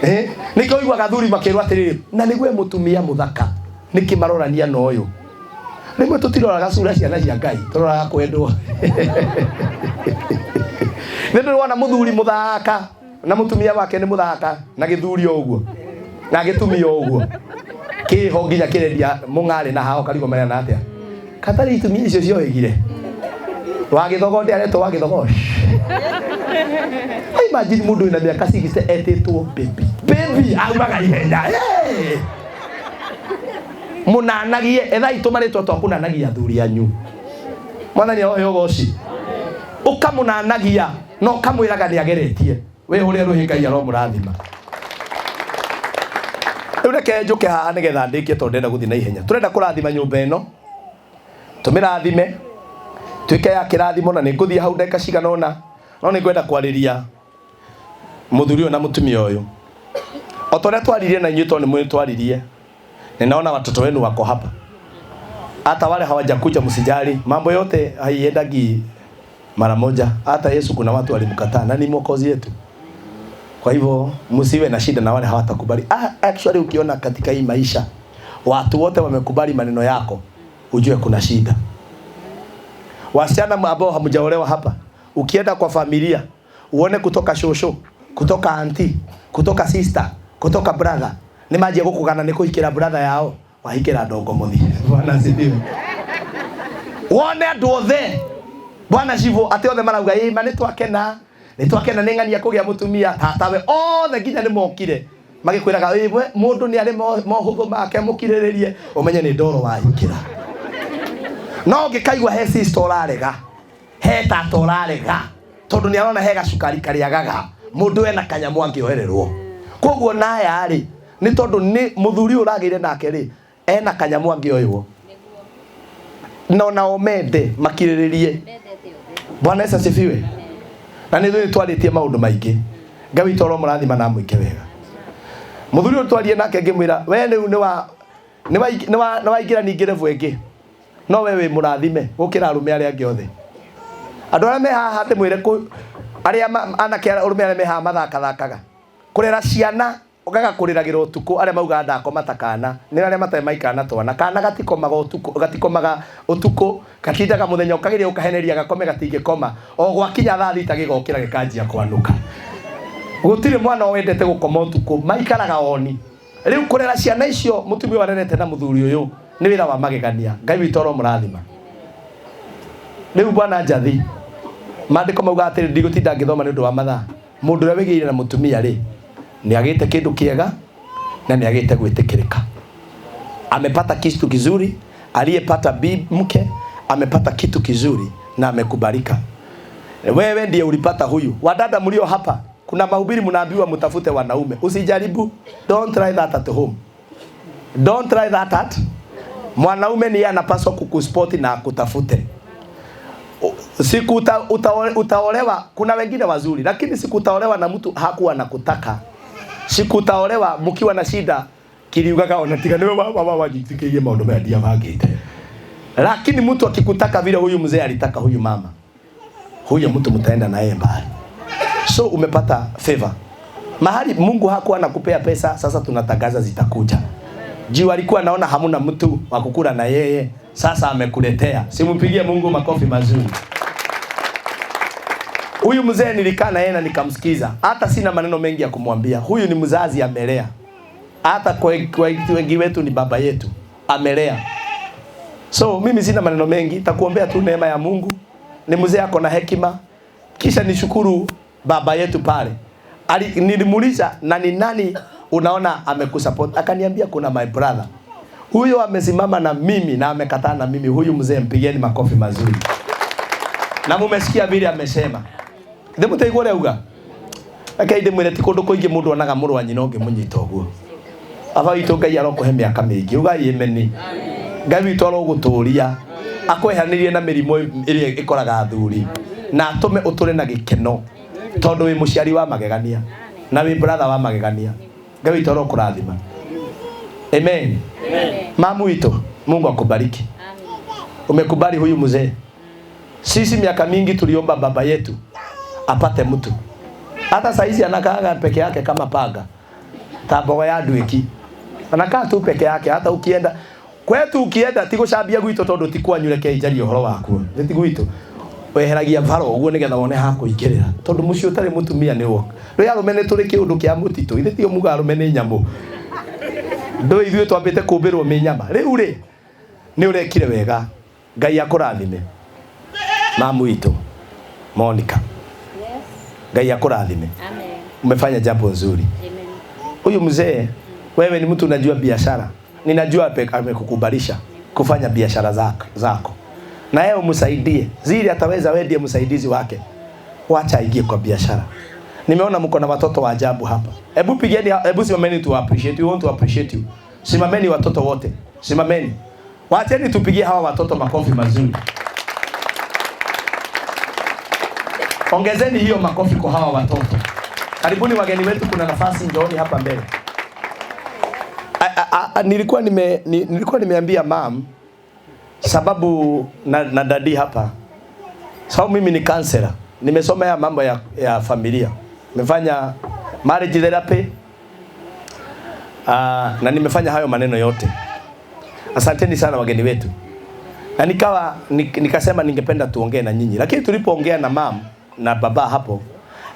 Eh, nĩkĩo ũiguaga athuri makĩrwo atĩrĩrĩ, na nĩguo mũtumia mũthaka, nĩkĩ marorania na ũyũ? Rĩmwe tũtiroraga cura ciana cia Ngai, tũroraga kwendwo. Nĩ ndĩrona wona mũthuri mũthaka na mũtumia wake nĩ mũthaka na gĩthuri o ũguo na gĩtumia o ũguo kĩho nginya kĩrendia mũng'arĩ na haho karigwo marĩa na atĩa. Katarĩ itumia icio cioĩgire. Wagĩthogo ndĩaretwo wagĩthogo. Imagine mũndũ wĩna mĩaka 60 etĩtwo baby. Baby aumaga ihenya. Hey! Mũnanagie, ethai tũmarĩtwa twa kũnanagia athuri anyu. Mwathani arohe ũgoci. Ũkamũnanagia na ũkamwĩraga nĩ ageretie. Wĩhũre rũhĩ Ngai aromũrathima. Rĩu reke njũke haha nĩgetha ndĩkie tondũ ndĩrenda gũthiĩ na ihenya. Tũrenda kũrathima nyũmba ĩno. Tũmĩrathime. Tuĩke ya kĩrathimo na nĩ ngũthiĩ hau ndagĩka cigana ũna. No nĩ ngwenda kwarĩria mũthuri ũyũ na mũtumia ũyũ. O ta ũrĩa twaririe na inyuĩ tondũ nĩ mũĩ twaririe. Ninaona watoto wenu wako hapa. Hata wale hawajakuja msijali. Mambo yote haiendagi mara moja. Hata Yesu kuna watu walimkataa na ni mwokozi yetu. Kwa hivyo msiwe na shida na wale hawatakubali. Actually ukiona katika hii maisha watu wote wamekubali maneno yako, ujue kuna shida. Wasichana ambao hamjaolewa hapa, ukienda kwa familia uone kutoka shosho, kutoka auntie, kutoka sister, kutoka brother, ni manjia gukugana ni kuhikira brother yao, wahikira ndongo muthi. Bwana asifiwe. Wone andu othe. Bwana civo ati othe marauga ĩ ma nĩ twakena, nĩ twakena nĩ ng'ania kũgĩa mũtumia tatawe othe nginya nĩ mokire magĩkwĩraga ĩ we mũndũ nĩ arĩ mohũthũ make mũkirĩrĩrie, ũmenye nĩ ndoro wahikĩra. No ũngĩkaigua he sister ũrarega, he tata ũrarega, tondũ nĩ arona he gacukari karĩagaga, mũndũ ena kanyamũ angĩohererwo. Koguo naya rĩ, nĩ tondũ nĩ mũthuri ũyũ ũragĩire nake rĩ, ena kanyamũ angĩoywo. No nao mende makirĩrĩrie. Bwana Yesu asifiwe. Na nĩ ithuĩ twarĩtie maũndũ maingĩ. Ngai witũ aromũrathima na amwĩke wega. Mũthuri ũyũ twarie nake ngĩmwĩra, we rĩu nĩ waingĩra ningĩ level ĩngĩ. No we wĩ mũrathime gũkĩra arũme arĩa angĩ othe. Andũ arĩa me haha ndĩmwĩre arĩa anake arũme arĩa me haha mathakathakaga. Kũrera ciana ũkaga kũrĩragĩra ũtukũ, arĩa maugaga ndakoma ta kana, nĩ arĩa matarĩ maikara na twana. Kana gatikomaga ũtukũ, gatikomaga ũtukũ, gatindaga mũthenya ũkageria gũkaheneria gakome gatingĩkoma. O gwakinya thaa thita gĩgokĩra gĩkanjia kwanũka. Gũtirĩ mwana wendete gũkoma ũtukũ, maikaraga oni. Rĩu kũrera ciana icio mũtumia ũyũ arerete na mũthuri ũyũ nĩ wĩra wa magegania. Ngai witũ aromũrathima. Rĩu bwana Njathi, maandĩko maugaga atĩrĩ, ndigũtinda ngĩthoma nĩ ũndũ wa mathaa. Mũndũ ũrĩa wĩgĩire na mũtumia rĩ, nĩ agĩte kĩndũ kĩega na nĩ agĩte gwĩtĩkĩrĩka. Amepata kitu kizuri, aliyepata mke amepata kitu kizuri na amekubalika. Wewe ndiye ulipata huyu. Wadada mlio hapa, kuna mahubiri mnaambiwa mtafute wanaume. Usijaribu, don't try that at home. Don't try that at. Mwanaume ni yeye anapaswa kukuspoti na akutafute. Siku utaolewa, kuna wengine wazuri, lakini siku utaolewa na mtu hakuwa anakutaka. Siku utaolewa mkiwa na shida, kiliugaga ona tiga niwe wa wa wa jitikirie maundu maya ndiabangite. Lakini mtu akikutaka vile huyu mzee alitaka huyu mama, huyo mtu mtaenda na yeye mbali. So umepata favor. Mahali Mungu hakuwa anakupea pesa, sasa tunatangaza zitakuja. Juu alikuwa anaona hamuna mtu wa kukula na yeye, sasa amekuletea. Simpigie Mungu makofi mazuri. Huyu mzee nilikaa na yeye na nikamsikiza. Hata sina maneno mengi ya kumwambia. Huyu ni mzazi amelea. Hata kwa wengi wetu ni baba yetu. Amelea. So mimi sina maneno mengi, nitakuombea tu neema ya Mungu. Ni mzee ako na hekima. Kisha nishukuru baba yetu pale. Nilimuuliza na ni nani unaona amekusupport? Akaniambia kuna my brother. Huyo amesimama na mimi na amekataa na mimi. Huyu mzee mpigieni makofi mazuri. Na mumesikia vile amesema. Ndimũteigua ũrĩa auga? Reke ndĩmwĩre ti kũndũ kũingĩ mũndũ onaga mũrũ wa nyina ũngĩmũnyita ũguo. Baba witũ Ngai arokũhe mĩaka mĩingĩ. Ugai ameni. Ngai witũ arogũtũria. Akweheranĩrie na mĩrimũ ĩrĩa ĩkoraga athuri. Na atũme ũtũre na gĩkeno. Tondũ wĩ mũciari wa magegania. Na wĩ brother wa magegania. Ngai witũ arokũrathima. Amen. Mamu witũ, Mungu akubariki. Umekubali huyu mzee. Sisi miaka mingi tuliomba baba yetu apate mtu. Hata saizi anakaaga peke yake kama paga. Tambogo ya nduiki. Anakaa tu peke yake. Hata ukienda kwetu, ukienda ti gucambia gwitũ tondu ti kwanyu, reke njarie ũhoro wakuo. Nĩ ti gwitũ. Weheragia baro ũguo nĩgetha wone ha kũingĩrĩra. Tondu mũciĩ ũtarĩ mũtumia nĩ wo. Rĩu arũme nĩ tũrĩ kĩũndũ kĩa mũtitũ. Ithe tio muga arũme nĩ nyamũ. Ndũĩ ithuĩ twambĩte kũmbĩrwo mĩnyama. Rĩu rĩ, nĩ ũrekire wega. Ngai akũrathime mamu witũ Monica. Ngai akũrathime.
Amen.
Umefanya jambo nzuri.
Amen.
Huyu mzee, wewe ni mtu unajua biashara. Ninajua amekukubalisha kufanya biashara zako. Na yeye umsaidie. Zili ataweza, wewe ndiye msaidizi wake. Wacha aingie kwa biashara. Nimeona mko na watoto wa ajabu hapa. Hebu pigeni, hebu simameni tu appreciate. We want to appreciate you. Simameni watoto wote. Simameni. Waacheni tupigie hawa watoto makofi mazuri. Ongezeni hiyo makofi kwa hawa watoto. Karibuni wageni wetu, kuna nafasi, njooni hapa mbele. Nilikuwa nimeambia mam sababu na dadi hapa. Sababu mimi ni counselor. Nimesoma ya mambo ya familia. Nimefanya marriage therapy. Na nimefanya hayo maneno yote. Asanteni sana wageni wetu. Na nikasema ningependa tuongee na nyinyi. Lakini tulipoongea na mam na baba hapo,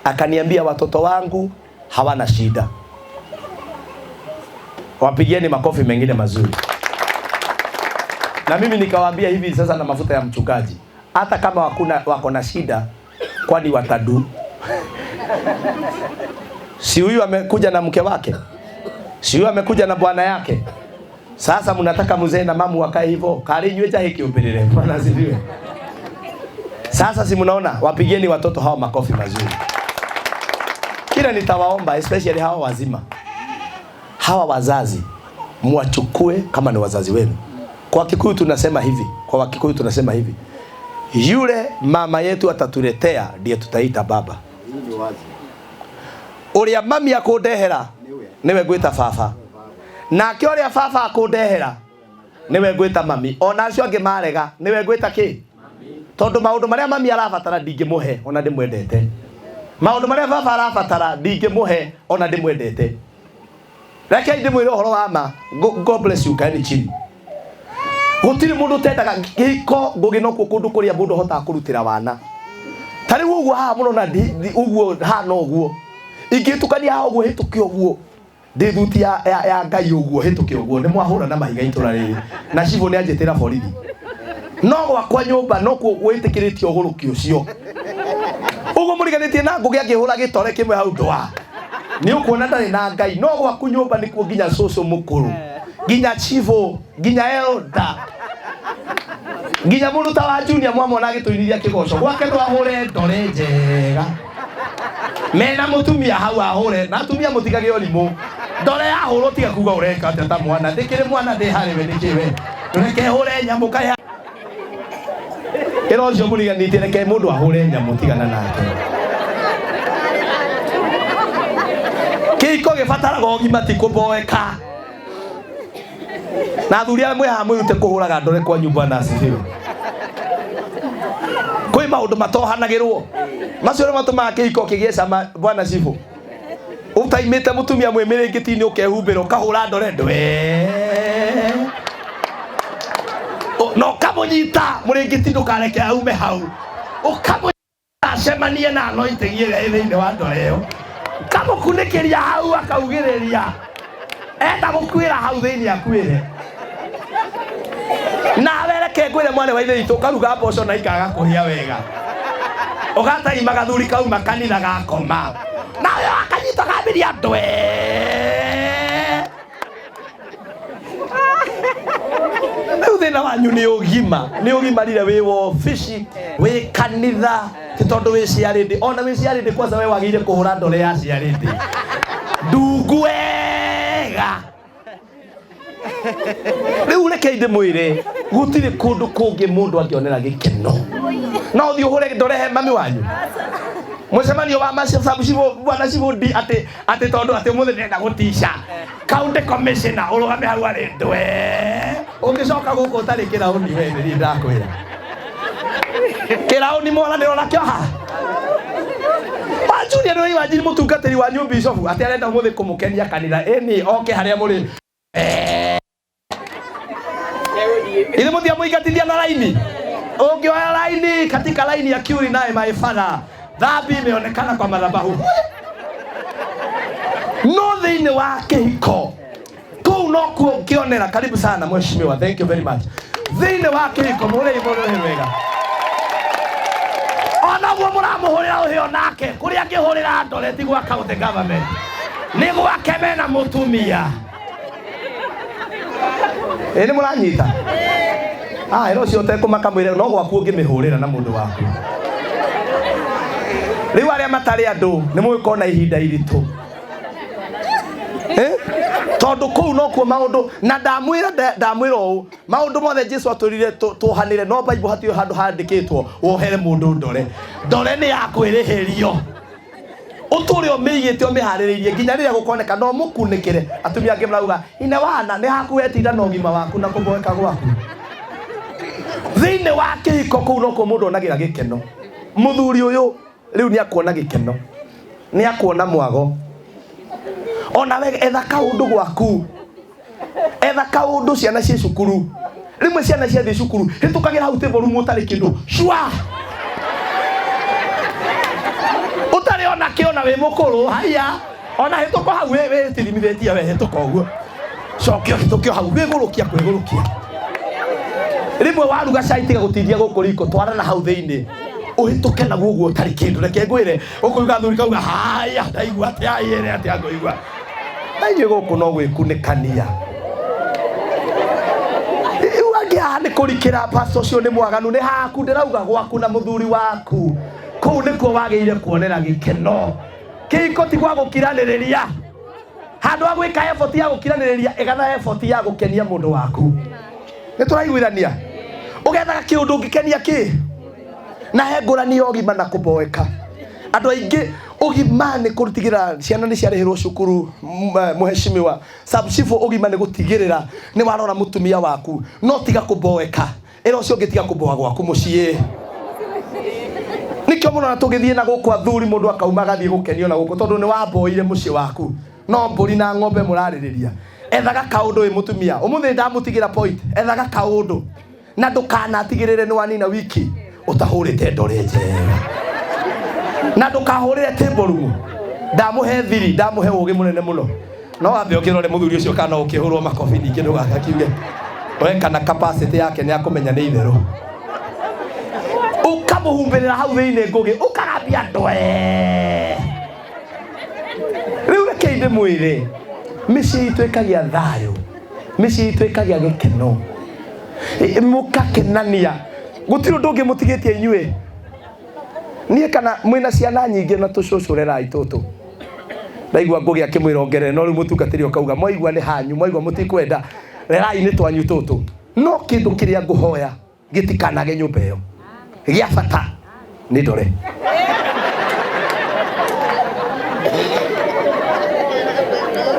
akaniambia watoto wangu hawana shida. Wapigieni makofi mengine mazuri. Na mimi nikawaambia hivi sasa na mafuta ya mchungaji, hata kama wako na shida, kwani watadu? Si huyu amekuja na mke wake? Si huyu amekuja na bwana yake? Sasa mnataka mzee na mamu wakae hivyo? Kari nywe cha hiki upelele. Bwana asifiwe. Sasa si mnaona, wapigieni watoto hao makofi mazuri. Kila nitawaomba, especially hawa wazima, hawa wazazi muwachukue kama ni wazazi wenu. Kwa Kikuyu tunasema hivi, kwa Kikuyu tunasema hivi, yule mama yetu atatuletea ndiye tutaita baba. Uria mami akundehera niwe ngwita baba, nake uria baba akundehera niwe ngwita mami, ona acio angi marega niwe ngwita ki, tondu maundu maria mami arabatara ndingimuhe ona ndimwendete, maundu maria baba arabatara ndingimuhe ona ndimwendete. Reke ndimwire uhoro wa ma. God bless you. Kaeni chini. Gutiri mundu utendaga giko ngugi no kuo kundu kuria mundu ahotaga kurutira wana. Ta riu uguo haha muno na uguo hana uguo ingĩtukania haha uguo hĩtũke uguo ndĩ thuti ya Ngai uguo hĩtũke uguo nĩ mwahũra na mahiga itũra rĩrĩ na cibũ nĩ anjĩtĩra borithi. No gwakwa nyũmba no kuo gwĩtĩkĩrĩtio ũgũrũki ũcio ũguo mũriganĩtie na Ngũgĩ akĩhũra gĩtore kĩmwe hau ndwa nĩ ũkuona ndarĩ na Ngai. No gwaku nyũmba nĩkuo nginya cũcũ mũkũrũ, nginya cibũ, nginya elder, nginya mũndũ ta wa junior mwamona agĩtũinithia kĩgoco gwake no ahũre ndore njega mena mũtumia hau ahũre na atumia mũtigage ũrimũ. Ndore yahũrwo tiga kuga ũreka atĩa ta mwana, ndĩkĩrĩ mwana ndĩ harĩ we nĩkĩ we reke hũre nyamũ kaya ĩra ũcio mũriganĩtie, reke mũndũ ahũre nyamũ tigana nake. Kĩhiko gĩbataraga ũgima ti kũboeka. Na athuri arĩa mwĩ haha mwĩrute kũhũraga ndore kwanyu, Bwana asifiwe. Kwĩ maũndũ matohanagĩrwo macio nĩmo matũmaga kĩhiko kĩgĩe cama, Bwana cibũ. Ũtaimĩte mũtumia mwĩ mĩrĩngĩti-inĩ ũkehumbĩra ũkahũra ndore ndwe na ũkamũnyita mũrĩngĩti ndũkareke aume hau, ũkamũnyita acemanie na anointing ĩrĩa ĩ thĩinĩ wa ndore ĩyo, ũkamũkunĩkĩria hau akaugĩrĩria enda gũkuĩra hau thĩinĩ akuĩre. Nawe reke ngwĩre mwana wa ithe witũ, ũkaruga mboco na ikaga kũhĩa wega, ũgataima gathuri kauma kanitha gakoma, nawe akanyita gambĩria ndwe. Rĩu thĩna wanyu nĩ ũgima, nĩ ũgimarire wĩ wobici, wĩ kanitha, ti tondũ wĩ ciarĩndĩ. Ona wĩ ciarĩndĩ kwanza we wagĩrĩire kũhũra ndore ya ciarĩndĩ ndungu wega. Rĩu reke ndĩmwĩre gũtirĩ kũndũ kũngĩ mũndũ angĩonera gĩkeno. No ũthiĩ ũhũre ndore he mami wanyu mũcemanio wa bwana cibũ ndi atĩ tondũ atĩ ũmũthĩ ndĩrenda gũtica county commissioner ũrũgame hau arĩ ndwe, ũngĩcoka gũkũ ũtarĩ kĩraũni we nĩ niĩ ndakwĩra kĩraũni mwaranĩro nakĩo haha. Wa Junior nĩ wa Njiri mũtungatĩri wa nyũmba icobu atĩ arenda ũmũthĩ kũmũkenia kanitha ĩni oke harĩa mũrĩ. Ithe mũthia mũingatithia na laini, ũngĩoya laini katika laini ya Kiuri naye my father, dhambi imeonekana kwa madhabahu. No thĩinĩ wa kĩhiko kũu no kuo ũngĩonera. Karibu sana mheshimiwa, thank you very much. Thĩinĩ wa kĩhiko mũhũrĩre mũrũhĩ wega. Ona ũguo mũramũhũrĩra ũhĩ onake kũrĩa angĩhũrĩra ndore ti gwa county government. Nĩ gwake mena mũtumia. Ĩ nĩ mũranyita? Ah, ĩra ũcio ũtekũmaka mwĩre no gwaku ũngĩmĩhũrĩra na mũndũ waku. Rĩu arĩa matarĩ andũ nĩ mũgũkorwo na ihinda iritũ. Eh? Tondũ kũu nokuo maũndũ na ndamwĩra ndamwĩra ũũ maũndũ mothe Jesu atwĩrire tuohanĩre no Bible hatirĩ handũ handĩkĩtwo wohere mũndũ ndore. Ndore nĩ ya kwĩrĩhĩrio. Ũtũre ũmĩigĩte ũmĩharĩrĩirie nginya rĩrĩa gũkoneka no mũkunĩkĩre. Atumia angĩ marauga ine wana nĩ haku wetinda na ũgima waku na kũboeka gwaku. Thĩinĩ wa kĩhiko kũu nokuo mũndũ onagĩra gĩkeno. Mũthuri ũyũ rĩu nĩ akuona gĩkeno, nĩ akuona mwago. Ona we etha kaũndũ gwaku, etha kaũndũ ciana ciĩ cukuru. Rĩmwe ciana ciathiĩ cukuru hĩtũkagĩra hau table room ũtarĩ kĩndũ cua ũtarĩ ona kĩ ona wĩ mũkũrũ haiya ona hĩtũka hau wĩtirimithĩtie we hĩtũka ũguo cokia hĩtũkio hau wĩgũrũkia kwĩgũrũkia. Rĩmwe waruga cai tiga gũtindia gũkũ riko twara na hau thĩinĩ ũhĩtũke naguo ũguo ũtarĩ kĩndũ. Reke ngwĩre ũkũiga athuri kauga haya ndaigua atĩa ĩrĩ atĩa ngũigua na inyuĩ gũkũ no gwĩkunĩkania. Rĩu angĩ haha nĩ kũrikĩra pastor ũcio nĩ mwaganu nĩ haku ndĩrauga gwaku na mũthuri waku kũu nĩkuo wagĩrĩire kuonera gĩkeno. Kĩhiko ti gwa gũkiranĩrĩria. Handũ ha gwĩka effort ya gũkiranĩrĩria ĩgatha effort ya gũkenia mũndũ waku. Nĩ tũraiguithania? Ũgethaga kĩũndũ ũngĩkenia kĩ na he ngũrani ya ũgima na kũboeka. Andũ aingĩ ũgima nĩ kũtigĩrĩra ciana nĩ ciarĩhĩrwo cukuru. Mũheshimiwa sub chief ũgima nĩ gũtigĩrĩra nĩ warora mũtumia waku no tiga kũboeka. Ĩra ũcio ũngĩ tiga kũboa gwaku mũciĩ. Nĩkĩo mũrona tũgĩthiĩ na gũkũ athuri mũndũ akauma agathiĩ gũkenio na gũkũ tondũ nĩ waboire mũciĩ waku. No mbũri na ng'ombe mũrarĩrĩria. Ethaga kaũndũ wĩ mũtumia. Ũmũthĩ ndamũtigĩra point. Ethaga kaũndũ. Na ndũkanatigĩrĩre nĩ wanina wiki ũtahũrĩte ndore njega. Na ndũkahũrĩre table room. Ndamũhe thiri, ndamũhe ũgĩ mũnene mũno. No wambe ũkĩrore mũthuri ũcio kana ũkĩhũrwo makobi ningĩ ndũgakakiuge. We kana capacity yake nĩ akũmenya nĩ itherũ. Ũkamũhumbĩrĩra hau thĩinĩ ngũgĩ, ũkarambia ndwee. Rĩu rekei ndĩmwĩre, mĩciĩ itũ ĩkagĩa thayũ, mĩciĩ itũ ĩkagĩa gĩkeno, mũkakenania. Gũtirĩ ũndũ ũngĩ mũtigĩtie inyuĩ. Niĩ kana mwĩna ciana nyingĩ na tũcũcũrerai tũtũ. Ndaigua ngũgĩ akĩmwĩra ongerere, no rĩu mũtungatĩri ũkauga mwaigua nĩ hanyu, mwaigua mũtikwenda, rerai nĩ twanyu tũtũ. No kĩndũ kĩrĩa ngũhoya gĩtikanage nyũmba ĩyo gĩa bata nĩ ndore.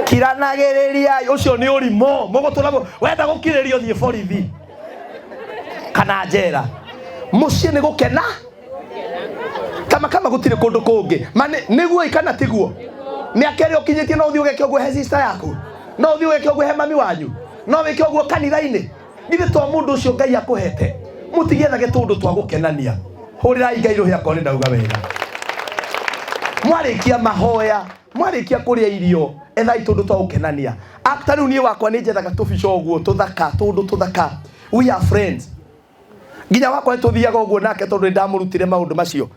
Kiranagĩrĩriai, ũcio nĩ ũrimũ. Mũgũtũra wenda gũkirĩrio thiĩ borithi kana njera. Mũciĩ nĩ gũkena kama kama gũtirĩ kũndũ kũngĩ. Ma nĩguo kana tiguo? Mĩaka ĩrĩa ũkinyĩtie no ũthiĩ ũgeke ũguo he sister yaku, no ũthiĩ ũgeke ũguo he mami wanyu, no wĩke ũguo kanitha-inĩ. Githĩ to mũndũ ũcio Ngai akũhete? Mũtigethage tũndũ twa gũkenania. Hũrĩrai Ngai rũhĩ akorwo nĩ ndauga wega. Mwarĩkia mahoya, mwarĩkia kũrĩa irio, ethai tũndũ twa gũkenania. Ta rĩu niĩ wakwa nĩ njethaga tũbica ũguo tũthaka, tũndũ tũthaka. We are friends. Nginya wakwa nĩ tũthiaga ũguo nake tondũ nĩ ndamũrutire maũndũ macio.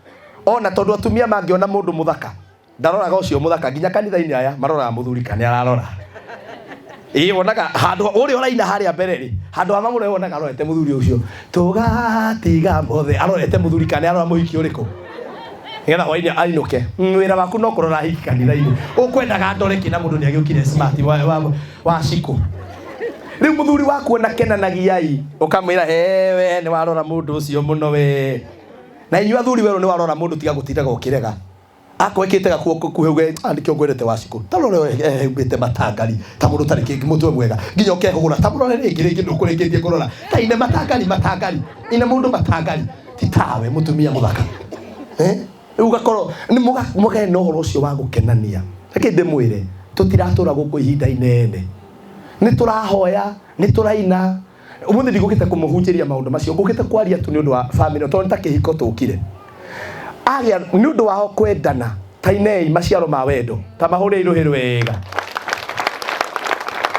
Ona tondũ atumia mangĩona mũndũ mũthaka, ndaroraga ũcio mũthaka nginya kanitha-inĩ aya maroraga mũthuri kana ararora. Ĩĩ wonaga handũ ũrĩa ũraina harĩa mbere rĩ, handũ ha mamũrore wonaga arorete mũthuri ũcio. Tũgatiga mothe arorete mũthuri kana arora mũhiki ũrĩkũ. Nĩgetha hwainĩ ainũke. Wĩra waku no kũrora hiki kanitha-inĩ. Ũkwendaga ndore kĩ na mũndũ nĩ agĩũkire smart wa cikũ. Rĩu mũthuri waku ona kenanagiai ũkamwĩra we nĩ warora mũndũ ũcio mũno we. Na inyuĩ athuri werwo nĩ warora mũndũ tiga gũtindaga ũkĩrega. Akorwo ekĩte gakuo gũkuhĩ uge nĩkĩo ngwendete wa cikũ. Ta rora ehumbĩte matangari ta mũndũ ũtarĩ kĩngĩ mũtwe mwega nginya ũkehũgũra ta mũrore rĩngĩ rĩngĩ ndũkũrĩkĩtie kũrora. Ta ine matangari matangari ine mũndũ matangari ti tawe mũtumia mũthaka. Rĩu ũgakorwo nĩ mũgagĩa na ũhoro ũcio wa gũkenania. Reke ndĩmwĩre tũtiratũra gũkũ ihinda inene. Nĩ tũrahoya, nĩ tũraina. Ũmũthĩ ndigũkĩte kũmũhunjĩria maũndũ macio, ngũkĩte kwaria tu nĩ ũndũ wa family tondũ nĩ ta kĩhiko tũkire. Agĩa nĩ ũndũ wao kwendana, ta inei maciaro ma wendo, ta mahũrĩrei rũhĩ rwega.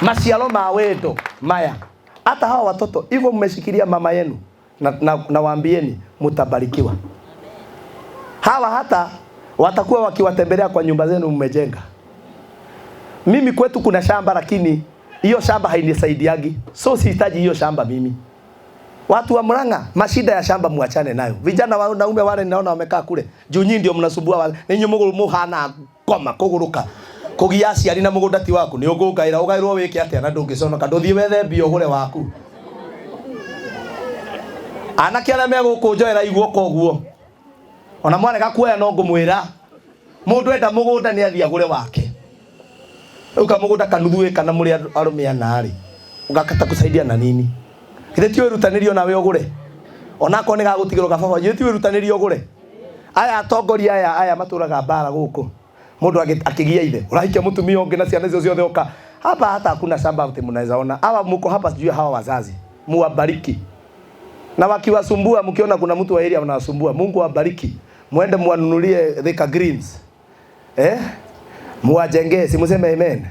Maciaro ma wendo maya. Hata hawa watoto hivyo mmeshikilia mama yenu na waambieni mtabarikiwa. Hawa hata watakuwa wakiwatembelea kwa nyumba zenu mmejenga. Mimi kwetu kuna shamba, lakini hiyo shamba hainisaidiagi. So sihitaji hiyo shamba mimi. Watu wa Murang'a, mashida ya shamba muachane nayo. Vijana wa wanaume wale ninaona wamekaa kule. Juu nyinyi ndio mnasumbua wale. Ninyi muguru muhana ngoma kuguruka. Kugia aciari na mugunda ti waku ni ugungaira ugairwo wike atia na ndungiconoka nduthie wethe mbia ugure waku. Anake aria meguku njoera iguoko uguo. Ona mwarega kuoya no ngumwira. Mundu enda mugunda ni athie agure wake. Riu kamugunda kanuthu ika na muri arume ana ri. Ugakata kusaidia na nini? Githĩ ti wĩrutanĩrio nawe ũgũre? Onakorwo nĩ gagũtigĩrwo kababa, githĩ ti wĩrutanĩrio ũgũre? Aya atongoria aya matũraga mbara gũkũ. Mũndũ akĩgia ithe, ũrahikia mũtumia ũngĩ na ciana icio ciothe ũka. Hapa hata hakuna shamba ati mnaweza ona. Hawa mko hapa sijui hawa wazazi. Muwabariki. Na wakiwasumbua mkiona kuna mtu wa area anawasumbua, Mungu awabariki. Muende muwanunulie Thika Greens. Muwajengee, si museme amen.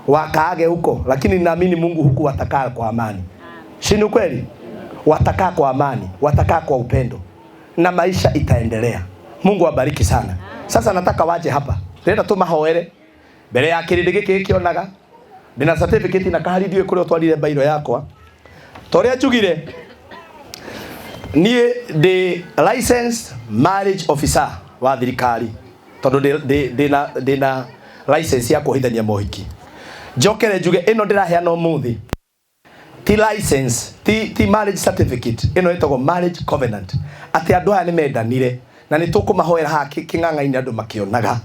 Wakaage huko, lakini naamini Mungu huku watakaa kwa amani. Si ni kweli? Watakaa kwa amani, watakaa kwa upendo na maisha itaendelea. Mungu awabariki sana. Sasa nataka waje hapa. Ndĩrenda tũmahoere mbere ya kĩrĩndĩ gĩkĩ gĩkĩonaga. Ndĩna certificate na kahari ndiũĩ kũrĩa ũtwarire bairo yakwa. Ta ũrĩa njugire, niĩ ndĩ licensed marriage officer wa thirikari tondũ ndĩna license ya kuohithania mohiki. Njokere njuge ĩno ndĩraheana ũmũthĩ ti license, ti marriage certificate, ĩno ĩtagwo marriage covenant. Atĩ andũ aya nĩmendanire na nĩtũkũmahoera haha kĩng'ang'a-inĩ andũ makĩonaga.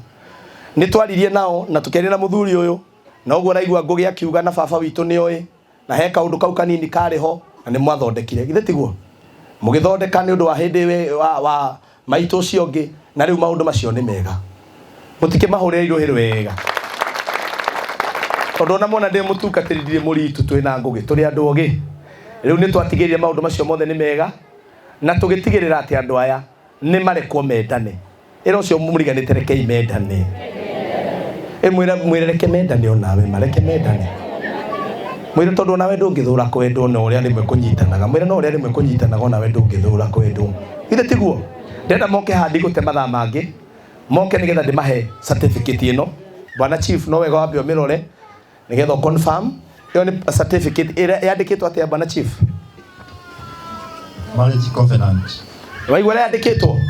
Nĩtwaririe nao na tũkĩaria na mũthuri ũyũ na ũguo araigua Ngũgĩ akiuga na baba witũ nĩoĩ na he kaũndũ kau kanini karĩ ho na nĩmwathondekire. Githĩ tiguo? Mũgĩthondeka nĩ ũndũ wa hĩndĩ wa maitũ ũcio ũngĩ na rĩu maũndũ macio nĩ mega. Mũtikĩmahũrĩre irũhĩ rwega. Tondũ ona mwona ndĩ mũtungatĩri ndirĩ mũritu twĩna Ngũgĩ tũrĩ andũ ogĩ. Rĩu nĩtwatigĩrĩire maũndũ macio mothe nĩ mega na tũgĩtigĩrĩra atĩ andũ aya nĩ marekwo mendane. Ĩra ũcio mũriganĩte rekei mendane. Mwĩre reke mendane onawe, mareke mendane. Mwĩre tondũ onawe ndũngĩthũra kwendwo na ũrĩa rĩmwe kũnyitanaga. Mwĩre no ũrĩa rĩmwe kũnyitanaga onawe ndũngĩthũra kwendwo. Githĩ tiguo? Ndĩrenda moke haha ndigũte mathaa mangĩ. Moke nĩgetha ndĩmahe certificate ĩno. Bwana Chief no wega wambe ũmĩrore nĩgetha confirm. Ĩyo nĩ certificate ĩrĩa yandĩkĩtwo atĩa Bwana Chief?
Marriage covenant.
Waigua ũrĩa yandĩkĩtwo?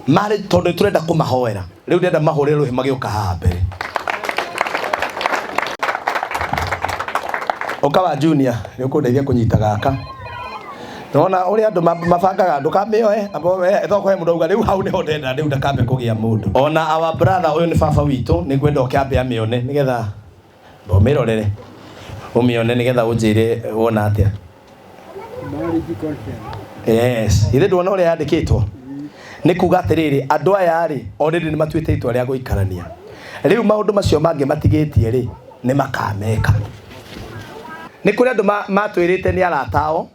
Marriage tondũ nĩtũrenda kũmahoera. Rĩu ndĩrenda mahũre rũhĩ magĩũka haha mbere. Ũka wa Junior, nĩ ũkũndeithia kũnyita gaka. Nĩwona ũrĩa andũ mabangaga ndũkamĩoe, amba he mũndũ auga rĩu hau nĩho ndenda rĩu ndakambe kũgĩa mũndũ. Ona our brother ũyũ nĩ baba witũ, nĩngwenda ũke ambe amĩone nĩgetha ũmĩrorere. Ũmĩone nĩgetha ũnjĩre wona atĩa. Yes, ithe ndwona ũrĩa yandĩkĩtwo. Nĩ kuga atĩrĩrĩ, andũ aya rĩ, already nĩ matuĩte itua rĩa gũikarania. Rĩu maũndũ macio mangĩ matigĩtie rĩ, nĩ makameka. Nĩ kũrĩ andũ matwĩrĩte nĩ arata ao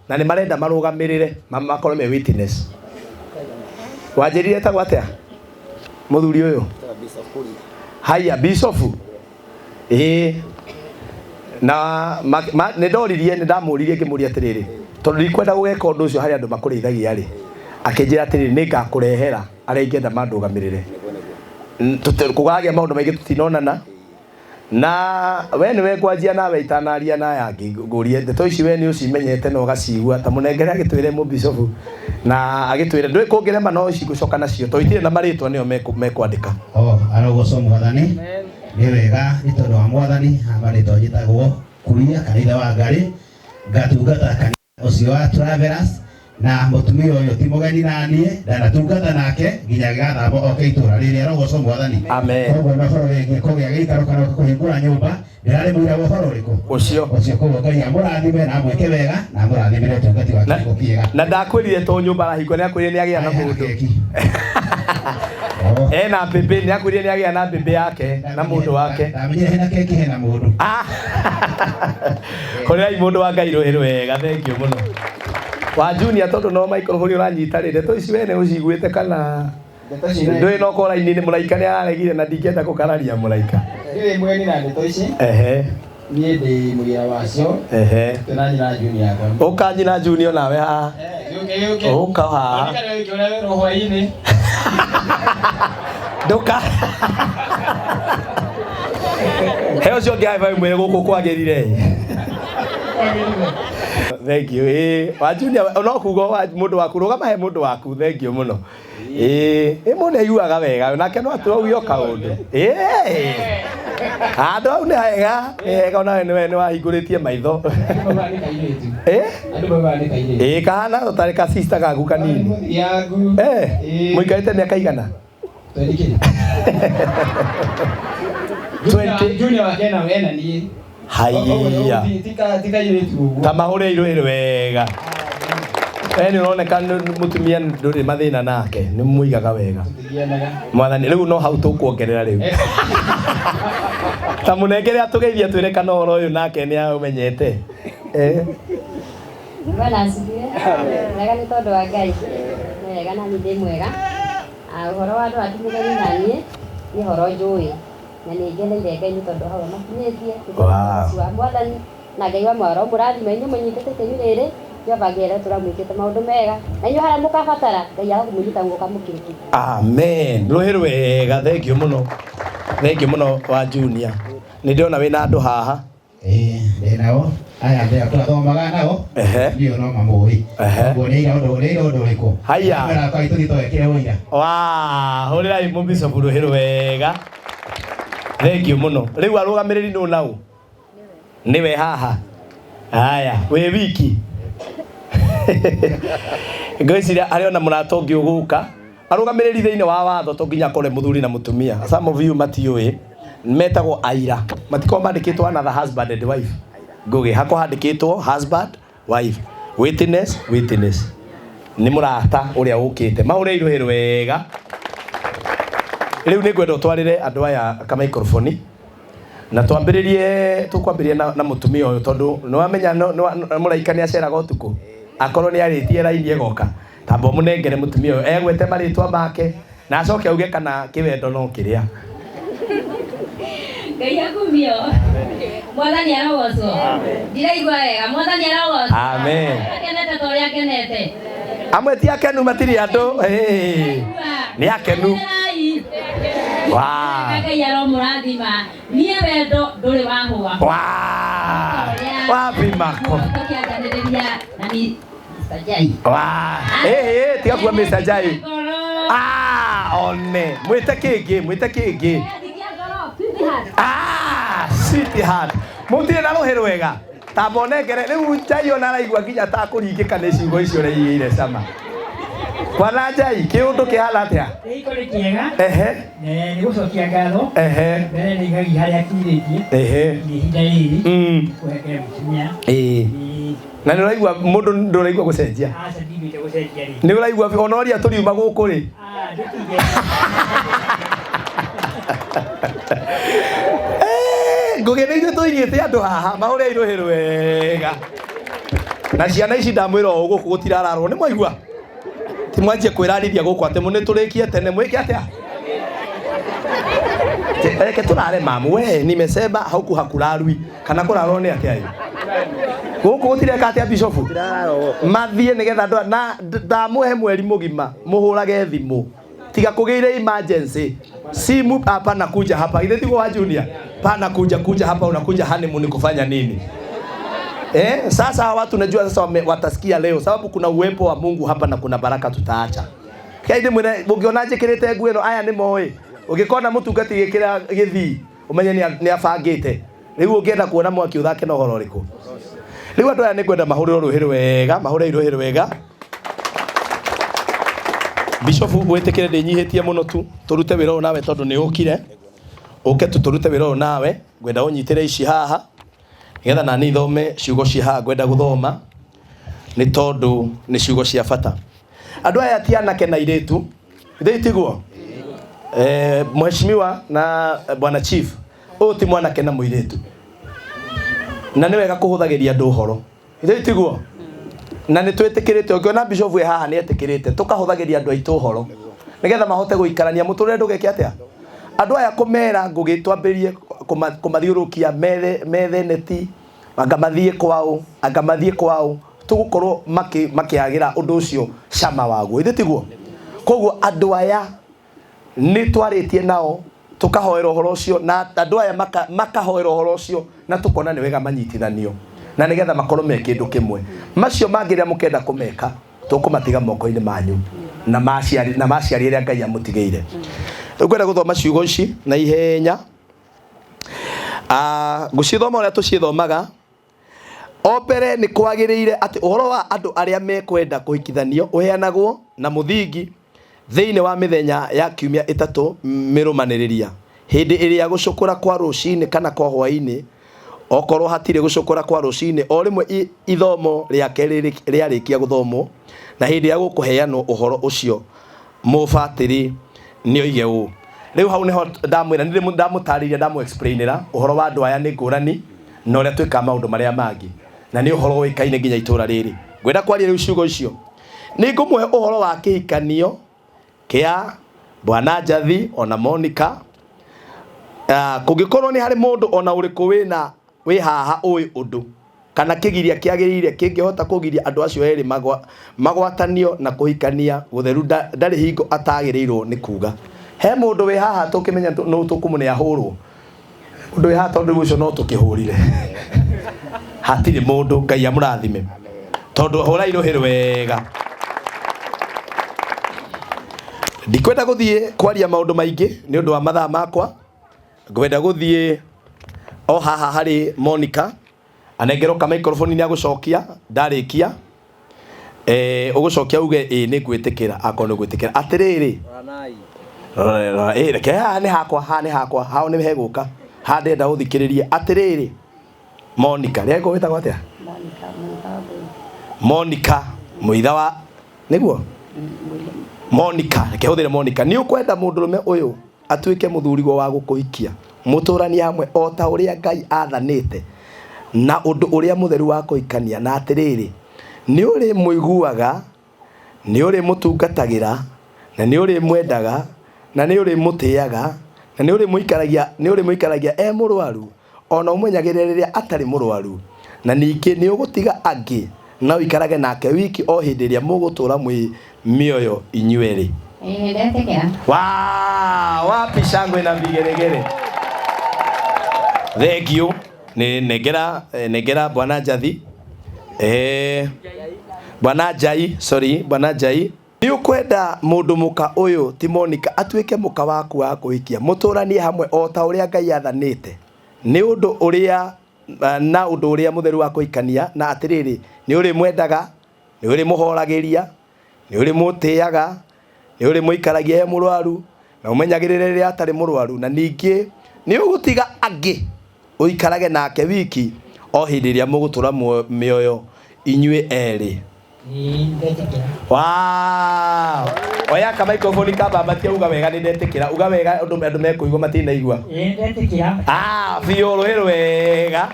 na nĩ marenda marũgamĩrĩre, makorwo me witness. Wanjĩrire etagwo atĩa? Mũthuri ũyũ? Haya, Bishop. Ĩĩ. Na nĩ ndoririe, nĩ ndamũririe ngĩmũria atĩrĩrĩ, tondũ ndikwenda gũgeka ũndũ ũcio harĩ andũ makũrĩithagia rĩ, akĩnjĩra atĩrĩrĩ, nĩ ngakũrehera arĩa ingĩenda mandũgamĩrĩre. Kũgagĩa maũndũ maingĩ tũtinonana. Na we nĩwe ngwanjia nawe itanaria na aya angĩ ngũrie ndeto ici we nĩ ũcimenyete na ũgacigua ta mũnengere agĩtwĩre mũbishofu na agĩtwĩre ndũĩ kũngĩrema no ici ngũcoka nacio tondũ itirĩ na marĩtwa nĩo mekwandĩka.
Oh, arogocwo mwathani. Nĩ wega nĩ tondũ wa mwathani marĩtwa njĩtagwo Kuria kana ithe wa Ngarĩ ngatungata kanitha ũcio wa Travelers na mũtumia ũyũ ti mũgeni na niĩ ndanatungata nake nginya gĩgathamba oke itũra rĩrĩ arogocwo mwathani.
Amen.
Koguo na ũhoro wĩgiĩ kũgĩa gĩikaro kana kũhingũra nyũmba ndĩrarĩ mũira wa ũhoro ũrĩkũ?
Ũcio.
Ũcio. Koguo Ngai amũrathime na amwĩke wega na amũrathimĩre ũtungati wa kiugo kĩega.
Na ndakwĩrire to nyũmba arahingũra, nĩakwĩrire nĩagĩa na mũndũ. Ena mbĩmbĩ, nĩakwĩrire nĩagĩa na mbĩmbĩ yake na mũndũ wake.
Ndamenyire hena keki hena mũndũ.
Hũrĩrai mũndũ wa Ngai rũhĩ rwega, thank you mũno. Wa Junior tondũ no microphone ũranyita rĩ, ndeto ici we nĩ ũciguĩte kana ndũĩ no korwo raini-inĩ mũraika nĩ araregire na ndingĩenda gũkararia mũraika.
Ndirĩ mũgeni na ndeto ici.
Ehe.
Niĩ ndĩ mũira wacio.
Ehe.
Twĩna nyina Junior yakwa.
Ũka nyina Junior nawe haha.
Gĩũke gĩũke.
Ũka haha.
Onekane wĩke ũrĩa werwo hwaĩ-inĩ.
Ndũka. He ũcio ũngĩ high five mwĩre gũkũ kwagĩrire. Thank you. Ĩĩ, wa Junior no kuga wa mũndũ waku rũgama he mũndũ waku. Thank you mũno. Ĩĩ, ĩ mũndũ aiguaga wega nake no atũraugie o kaũndũ. Ĩĩ. Handũ hau nĩ hega, nĩ hega onawe nĩwe nĩ wahingũrĩtie maitho. Ĩ?
Andũ maugaga nĩ kairĩtu.
Ĩĩ kahana ũtarĩ ka sister gaku kanini.
Yaku.
Eh, mũikarĩte mĩaka igana?
20. Junior wake na ena niĩ.
Haiya.
Ti kairĩtu ũguo.
Ta mahũre irũĩ wega. We nĩ ũroneka nĩ mũtumia ndũrĩ mathĩna nake, nĩ mũigaga wega.
Tũtigianaga.
Mwathani rĩu no hau tũkuongerera rĩu. Ta mũnengere atũgeithie twĩre kana ũhoro ũyũ nake nĩ aũmenyete. Eh.
Bwana asifiwe. Wega nĩ tondũ wa Ngai. Nĩ wega na niĩ ndĩ mwega. Ah, ũhoro wa andũ a Mũgeni na niĩ nĩ ũhoro njũĩ na nĩ ngeneire Ngai nĩ tondũ hau amakinyĩtie nĩ tondũ
Wow.
wa Mwathani na Ngai wa mwaro mũrathima inyuĩ mũnyitĩte itemi rĩrĩ Jehova Ngai tũramwĩkĩte maũndũ mega na inyuĩ harĩa mũkabatara Ngai agakũmũnyita guoko amũkinyĩtie.
Amen. Rũhĩ rwega, thank you mũno. Thank you mũno wa Junior. Nĩ ndĩrona wĩna andũ haha.
Ĩĩ, ndĩ nao. Aya ndĩ tũrathomaga nao.
Ehe.
Ndiũ no mamũĩ.
Ehe.
Ũguo nĩ aira ũndũ nĩ aira ũndũ ũrĩkũ?
Haiya.
Kamera kwa itũthiĩ twekĩre ũira.
Wa, hũrĩrai mũbishop rũhĩ rwega. Thank you mũno. Rĩu arũgamĩrĩri nũ nau? Nĩwe haha. Haya, wĩ wiki. Ngwĩciria harĩ ona mũrata ũngĩ ũgũka. Arũgamĩrĩri thĩinĩ wa watho to nginya akore mũthuri na mũtumia. Some of you matiũĩ. Metagwo aira. Matikoragwo mandĩkĩtwo another husband and wife. Ngũgĩ, hakwa handĩkĩtwo husband, wife. Witness, witness. Nĩ mũrata ũrĩa ũkĩte. Mahũre irũhĩ rwega. Rĩu nĩ ngwenda ũtwarĩre andũ aya ka microphone na twambĩrĩrie tũkwambĩrĩria na, na mũtumia ũyũ tondũ nĩ wamenya no, no, mũraika nĩ aceraga ũtukũ akorwo nĩ arĩtie raini ĩgoka tamba ũmũnengere mũtumia ũyũ egwete marĩtwa make na acoke auge kana kĩwendo no kĩrĩa.
Ngai akumio. Mwathani arogocwo. Ndiraigua wega. Mwathani arogocwo.
Amen.
Akenete ta ũrĩa akenete.
Amwe ti akenu matirĩ andũ. Hey. Nĩ akenu. Wa.
Ngai aromũrathima. Niĩ wendo ndũrĩ wahũa.
Wa. Wapi mako.
Tũkĩanganĩrĩria na ni Mr. Jai.
Wa. Hey, hey, tiga kuwa Mr. Jai. Ah, one. Mwĩte kĩngĩ, mwĩte kĩngĩ. Ah, sweetheart. Mũtirĩ na rũhĩ rwega. Tamba ũnengere rĩu Njai ona araigua nginya ta kũringĩka nĩ ciugo icio ũraigĩire cama. Kwana Njai, kĩũndũ kĩhana atĩa?
Kĩhiko nĩ kĩega.
Ehe.
Nĩ gũcokia ngatho.
Ehe.
Mbere nĩ igagi harĩa akinyĩtie.
Ehe.
Nĩ ihinda rĩrĩ. Kũhekera mũtumia.
Ĩĩ. Na nĩ ũraigua mũndũ ndũraigua gũcenjia.
Aca ndiguĩte gũcenjia rĩ.
Nĩ ũraigua ona ũrĩa tũriuma gũkũ rĩ. Ngũgĩ nĩ ithuĩ tũigĩte andũ haha mahũre irũhĩ rwega. Na ciana ici ndamwĩra ũũ gũkũ gũtirararwo nĩ mwaigua? Ti mwanjie kwĩrarithia gũkũ atĩ nĩ tũrĩkie tene mwĩke atĩa? Reke tũrare mamu we nimesema huku hakurarwi kana kũrarwo nĩ atĩa ĩ? Gũkũ gũtireka atĩa bishop? Mathiĩ nĩgetha andũ na ndamũhe mweri mũgima mũhũrage thimũ. Tiga kũgĩire emergency. Simu hapa na kuja hapa. Ile tiko wa Junior. Pana kuja kuja hapa unakuja honeymoon kufanya nini? Eh, sasa hawa watu najua sasa watasikia leo sababu kuna uwepo wa Mungu hapa na kuna baraka tutaacha. Kaide mwene ũngĩona njĩkĩrĩte nguo ĩno aya nĩ moĩ. Ũngĩkona mũtungati gĩkĩra gĩthii ũmenye nĩ abangĩte. Rĩu ũngĩenda kuona mwaki ũthake na ũhoro ũrĩkũ? Rĩu andũ aya nĩ ngwenda mahũrĩrwo rũhĩ rwega, mahũre rũhĩ rwega. Bishop wĩtĩkĩre ndĩnyihĩtie mũno tu tũrute wĩra ũyũ nawe tondũ nĩ ũkire. Ũke tu tũrute wĩra ũyũ nawe, ngwenda ũnyitĩre ici haha nĩgetha nani thome ciugo ci haha ngwenda gũthoma nĩ tondũ nĩ ciugo cia bata. Andũ aya ti anake na airĩtu, githĩ tiguo? Mheshimiwa na bwana chief, ũyũ ti mwanake na mũirĩtu. Na nĩ wega kũhũthagĩria andũ ũhoro. Githĩ tiguo? Na nĩ twĩtĩkĩrĩte ũngĩona bishop wĩ haha nĩ etĩkĩrĩte tũkahũthagĩria andũ aitũ ũhoro nĩgetha mahote gũikarania mũtũrĩre ndũgeke atĩa. Andũ aya kũmera ngũgĩ twambĩrĩrie kũmathiũrũkia methe neti anga mathiĩ kwao anga mathiĩ kwao tũgũkorwo makĩagĩra ũndũ ũcio cama waguo ithe tiguo. Koguo andũ aya nĩ twarĩtie nao tukahoera ũhoro ũcio na andũ aya makahoera ũhoro ũcio na tukona nĩ wega manyitithanio na nĩgetha makorwo me kĩndũ kĩmwe. Macio mangĩ rĩrĩa mũkenda kũmeka tũkũmatiga moko-inĩ manyu na maciari arĩa Ngai amũtigĩire. Rĩu ngwenda gũthoma ciugo ici na ihenya. Ngũcithoma ũrĩa tũcithomaga. O mbere nĩ kwagĩrĩire atĩ ũhoro wa andũ arĩa mekwenda kũhikithanio ũheanagwo na mũthingi thĩinĩ wa mĩthenya ya kiumia ĩtatũ mĩrũmanĩrĩria hĩndĩ ĩrĩa gũcũkũra kwa rũcinĩ kana kwa hwaĩ-inĩ. Okorwo hatirĩ gũcũkũra kwa rũcinĩ o rĩmwe ithomo rĩake rĩarĩkia gũthomwo na hĩndĩ ya gũkũheanwo ũhoro ũcio mũbatĩri nĩ oige ũũ. Rĩu hau nĩho ndamwĩra nĩ ndamũtarĩria ndamũ explainĩra ũhoro wa andũ aya nĩ ngũrani na ũrĩa twĩkaga maũndũ marĩa mangĩ na nĩ ũhoro ũĩkaine nginya itũra rĩrĩ. Ngwenda kwaria rĩu ciugo icio nĩ ngũmũhe ũhoro wa kĩhikanio kĩa Bwana Njathi ona Monica. Kũngĩkorwo nĩ harĩ mũndũ ona ũrĩkũ wĩna wĩ haha ũĩ ũndũ kana kĩgiria kĩagĩrĩire kĩngĩhota kũgiria andũ acio erĩ magwatanio na kũhikania gũtheru ndarĩ hingo atagĩrĩirwo nĩ kuga. He mũndũ wĩ haha tũkĩmenya nũ tũkũmũne ahũrwo mũndũ wĩ haha tondũ ũcio no tũkĩhũrire hatirĩ mũndũ. Ngai amũrathime tondũ hũrai rũhĩ rwega. Ndikwenda gũthiĩ kwaria maũndũ maingĩ nĩ ũndũ wa mathaa makwa. Ngwenda gũthiĩ o haha harĩ Monica anengerwo ka microphone nĩ agũcokia ndarĩkia. Ũgũcokia uge ĩ nĩ ngwĩtĩkĩra akorwo nĩ ngwĩtĩkĩra. Atĩrĩrĩ reke haha nĩ hakwa haha nĩ hakwa hao nĩ hegũka haha ndĩrenda ũthikĩrĩrie. Atĩrĩrĩ Monica rĩako wĩtagwo atĩa? Monica mũitha wa nĩguo Monica reke hũthĩre Monica. Nĩ ũkwenda mũndũrũme ũyũ atuĩke mũthurigwo wa gũkũhikia mũtũranie hamwe o ta ũrĩa Ngai athanĩte na ũndũ ũrĩa mũtheru wa kũhikania na atĩrĩrĩ nĩ ũrĩ mũiguaga nĩ ũrĩ mũtungatagĩra na nĩ ũrĩ mwendaga na nĩ ũrĩ mũtĩaga na nĩ ũrĩ mũikaragia e mũrwaru ona ũmenyagĩrĩre rĩrĩa atarĩ mũrwaru na ningĩ nĩ ũgũtiga angĩ na ũikarage nake wiki o hĩndĩ ĩrĩa mũgũtũra mwĩ mĩoyo inyuerĩ.
Ndetĩkĩra.
Wow, wapi shangwe na vigeregere. Thank you. Ni negera Bwana Njathi. Bwana Njai, sorry, Bwana Njai. Nĩ ũkwenda mũndũ mũka ũyũ ti Monica atuĩke mũka waku wa kũhikia mũtũranie hamwe o ta ũrĩa Ngai athanĩte nĩ ũndũ ũrĩa na ũndũ ũrĩa mũtheru wa kũhikania na atĩrĩrĩ nĩ ũrĩ mwendaga nĩ ũrĩ mũhoragĩria nĩ ũrĩ mũtĩaga nĩ ũrĩ mũikaragia he mũrwaru na ũmenyagĩrĩre rĩrĩa atarĩ mũrwaru na ningĩ nĩ ũgũtiga angĩ ũikarage nake wiki o hĩndĩ ĩrĩa mũgũtũra mĩoyo inyuĩ erĩ. Wow. Oya ka microphone kamba matia uga wega nĩ ndetĩkĩra uga wega ũndũ andũ mekũigua matinaigua.
Ndetĩkĩra.
Biũ rũhĩ rwega.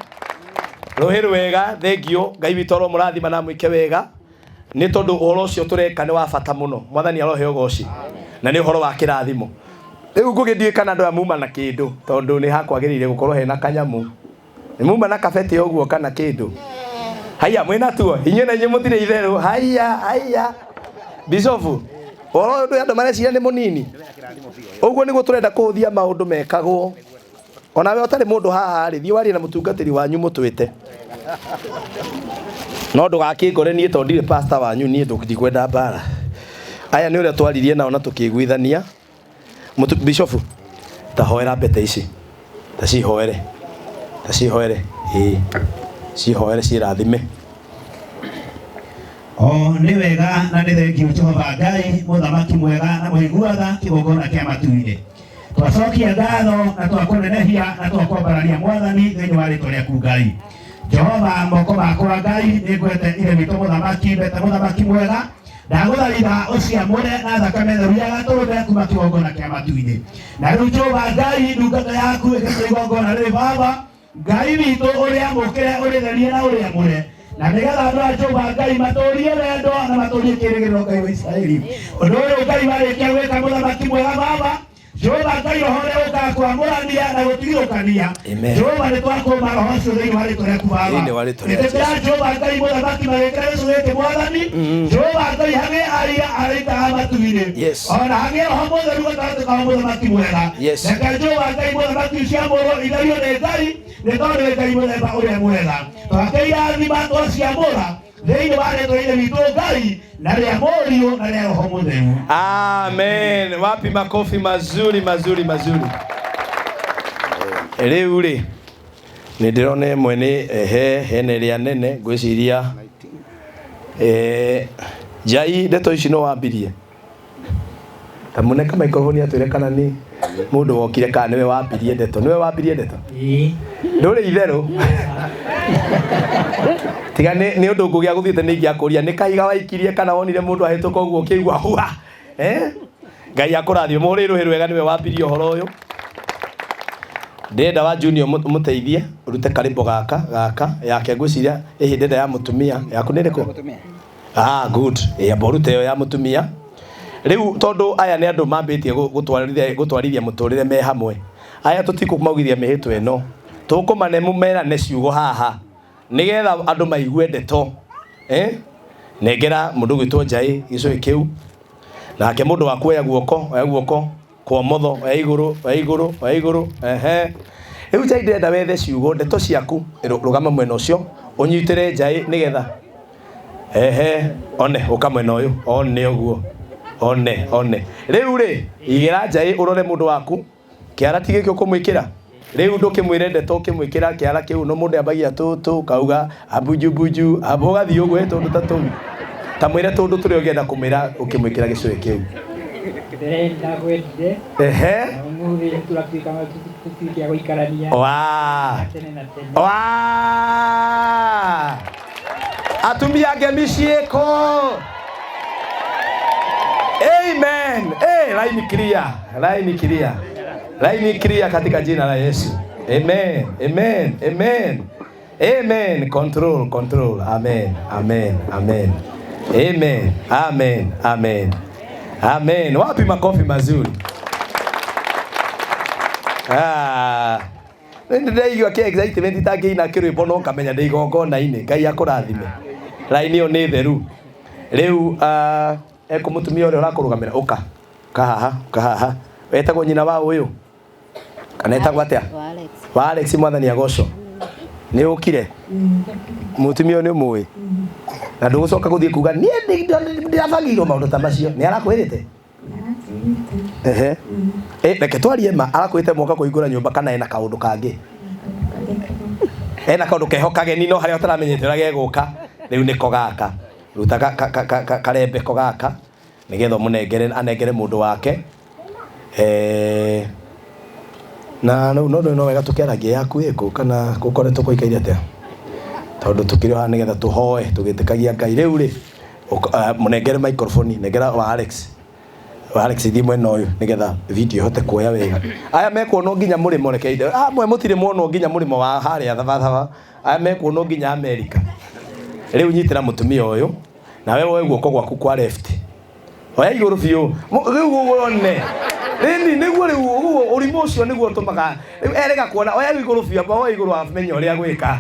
Rũhĩ rwega thank you. Ngai witũ aromũrathima na mwĩke wega. Nĩ tondũ ũhoro ũcio tũreka nĩ wa bata mũno. Mwathani arohe ũgoci. Na nĩ ũhoro wa kĩrathimo. Rĩu ngũgĩthiĩ kana andũ aya muma na kĩndũ tondũ nĩ hakwagĩrĩire gũkorwo hena kanyamũ. Nĩ muma na kabeti ũguo kana kĩndũ. Haya mwĩna tuo inyuĩ na inyuĩ mũtirĩ itherũ. Haya haya Bishofu ũhoro ũyũ andũ mareciria nĩ mũnini. Ũguo nĩguo tũrenda kũhũthia maũndũ mekagwo. Ona we ũtarĩ mũndũ haha rĩ thiĩ warie na mũtungatĩri wanyu mũtwĩte. No ndũgakĩngore niĩ tondũ ndirĩ pastor wanyu niĩ ndikwenda mbara. Aya nĩ ũrĩa twaririe nao na tũkĩiguithania. Bishofu ta hoera mbete ici ta cihoere ta cihoere ĩĩ cihoere ciĩrathime.
O nĩ wega na nĩ thengiũ Jehova Ngai mũthamaki mwega na mũiguaga kĩgongona kĩa matu-inĩ. Twacokia ngatho na twakũnenehia na twakwambararia Mwathani thĩinĩ wa rĩtwa rĩaku Ngai. Jehova moko makwa Ngai nĩ ngwete ithe witũ mũthamaki mbete mũthamaki mwega ndagũthaitha ũciamũre na thakame theru ya gatũrũme kuma kĩgongona kĩa matu-inĩ. Na rĩu Jehova Ngai ndungata yaku ĩkĩte igongona rĩrĩ Baba Ngai witũ ũrĩa mũkĩre ũrĩtherie na ũrĩamũre na nĩgetha andũ a Jehova Ngai matũrie wendo na matũrie kĩĩrĩgĩrĩro Ngai wa Isiraeli. Ũndũ ũyũ Ngai warĩkia gwĩka mũthamaki mwega Baba
Jehova Ngai roho ũrĩa ũkaga kwamũrania na gũtigithũkania.
Amen.
Jehova nĩ twakũma roho ũcio thĩinĩ wa rĩtwa rĩaku Baba.
Thĩinĩ wa rĩtwa rĩa
Ĩtĩkĩra
Jesu.
Jehova Ngai mũthamaki magĩkĩra gĩcũhĩ gĩkĩ mwathani. Jehova Ngai hagĩe aira araika a matu-inĩ.
Yes.
Ona hagĩe roho mũtheru gatagatĩ kao mũthamaki mwega.
Yes.
Reke Jehova Ngai mũthamaki ciamũrwo itherio nĩ Ngai nĩ tondũ nĩ Ngai mũthemba ũrĩa mwega. Twakĩirathima twaciamũra thĩinĩ wa rĩtwa rĩa Ithe witũ Ngai na rĩa Mũriũ na rĩa Roho Mũtheru.
Amen. Wapi makofi mazuri mazuri mazuri. Rĩu rĩ nĩ ndĩrona ĩmwe nĩ ehe hena ĩrĩa nene ngwĩciria eh, Njai ndeto ici no wambirie ta mũneka microphone atwĩre kana nĩ mũndũ wokire kana nĩwe wambirie ndeto nĩwe wambirie ndeto ndũrĩ itherũ tiga nĩ nĩ ũndũ ngũgĩa gũthiĩte nĩ ingĩakũria nĩ kahiga waikirie kana wonire mũndũ ahĩtũka ũguo ũkĩigua hua eh? Ngai akũrathime mũhũrĩ rũhĩ rwega nĩwe wambirie ũhoro ũyũ ndĩrenda wa junior mũteithie ũrute karĩmbo gaka gaka yake ngwĩciria ĩhĩ ndĩrenda ya mũtumia yaku nĩ ĩrĩkũ ah good ĩ amba ũrute ĩyo ya mũtumia rĩu tondũ aya nĩ andũ mambĩtie gũtwarithia gũtwarithia mũtũrĩre me hamwe aya tũtikũmaugithia mĩhĩtwa ĩno tũkũmane merane ciugo haha nĩgetha andũ maigue ndeto eh? Nengera mũndũ gwĩtwo Njaĩ gĩcũhĩ kĩu nake mũndũ wa kuoya guoko oya guoko kwa motho oya igũrũ oya igũrũ oya igũrũ ehe rĩu Njaĩ ndĩrenda wethe ciugo ndeto ciaku rũgama mwena ũcio ũnyitĩre Njaĩ nĩgetha ehe one ũka mwena ũyũ one ũguo one one rĩu rĩ igĩra Njaĩ ũrore mũndũ waku kĩara ti gĩkĩ ũkũmwĩkĩra rĩu ndũkĩmwĩre ndeto ũkĩmwĩkĩra kĩara kĩu no mũndũ ambagia tũtũ kauga abujubunju abu ũgathiĩ ũguo tũndũ ta tũu ta mwĩre tũndũ tũrĩa ũngĩenda kũmwĩra ũkĩmwĩkĩra gĩcũhĩ kĩu
Mbere ndakwendire.
Ehe.
Na ũmũthĩ tũratuĩka tũtuĩke a gũikarania.
Wa.
Tene na tene.
Wa. Atumia ngemi ciĩko. Amen. Hey, line clear. Line clear. Line clear katika jina la Yesu. Amen. Amen. Amen. Amen. Control, control. Amen. Amen. Amen. Amen. Amen. Amen. Amen. Wapi makofi mazuri? Ah. Nĩ ndĩraigua kĩ excitement itangĩina kĩrwĩmbo no ngamenya ndĩ igongona-inĩ. Ngai akũrathime. Raini ĩyo nĩ theru. Rĩu ah, ekũ mũtumia ũrĩa ũrakũrũgamĩra ũka. Ũka haha, ũka haha. Wetagwo nyina wa ũyũ? Kana etagwo atĩa?
Wa Alex.
Wa Alex mwathani agocwo. Nĩ ũkire? Mũtumia ũyũ nĩ ũmũĩ? Na ndũgũcoka gũthiĩ kuga niĩ ndĩrabangĩirwo maũndũ ta macio. Nĩ arakwĩrĩte? Ehe. Eh, reke twarie ma arakwĩte moka kũhingũra nyũmba kana ena kaũndũ kangĩ ena kaũndũ keho kageni no harĩa ũtaramenyete ũrĩa gegũka rĩu nĩko gaka ruta karembeko gaka nĩgetha ũmũnengere anengere mũndũ wake eh, na rĩu no no wega tũkĩaragia yaku ĩkũ kana gũkoretwo kũikaire atĩa tondũ tũkĩrĩ o haha nĩgetha tũhoe tũgĩtĩkagia Ngai rĩu rĩ mũnengere microphone nengera wa Alex wa Alex thiĩ mwena ũyũ nĩgetha video ĩhote kuoya wega aya mekuonwo nginya mũrĩmo reke inde amwe mũtirĩ muonwo nginya mũrĩmo wa harĩa thabathaba aya mekuonwo nginya Amerika rĩu nyitĩra mũtumia ũyũ nawe woe guoko gwaku kwa left oya igũrũ biũ rĩu one rĩni nĩguo rĩu ũguo ũrimũ ũcio nĩguo ũtũmaga rĩu erĩga kuona oya igũrũ biũ amba woe igũrũ amenye ũrĩa gwĩka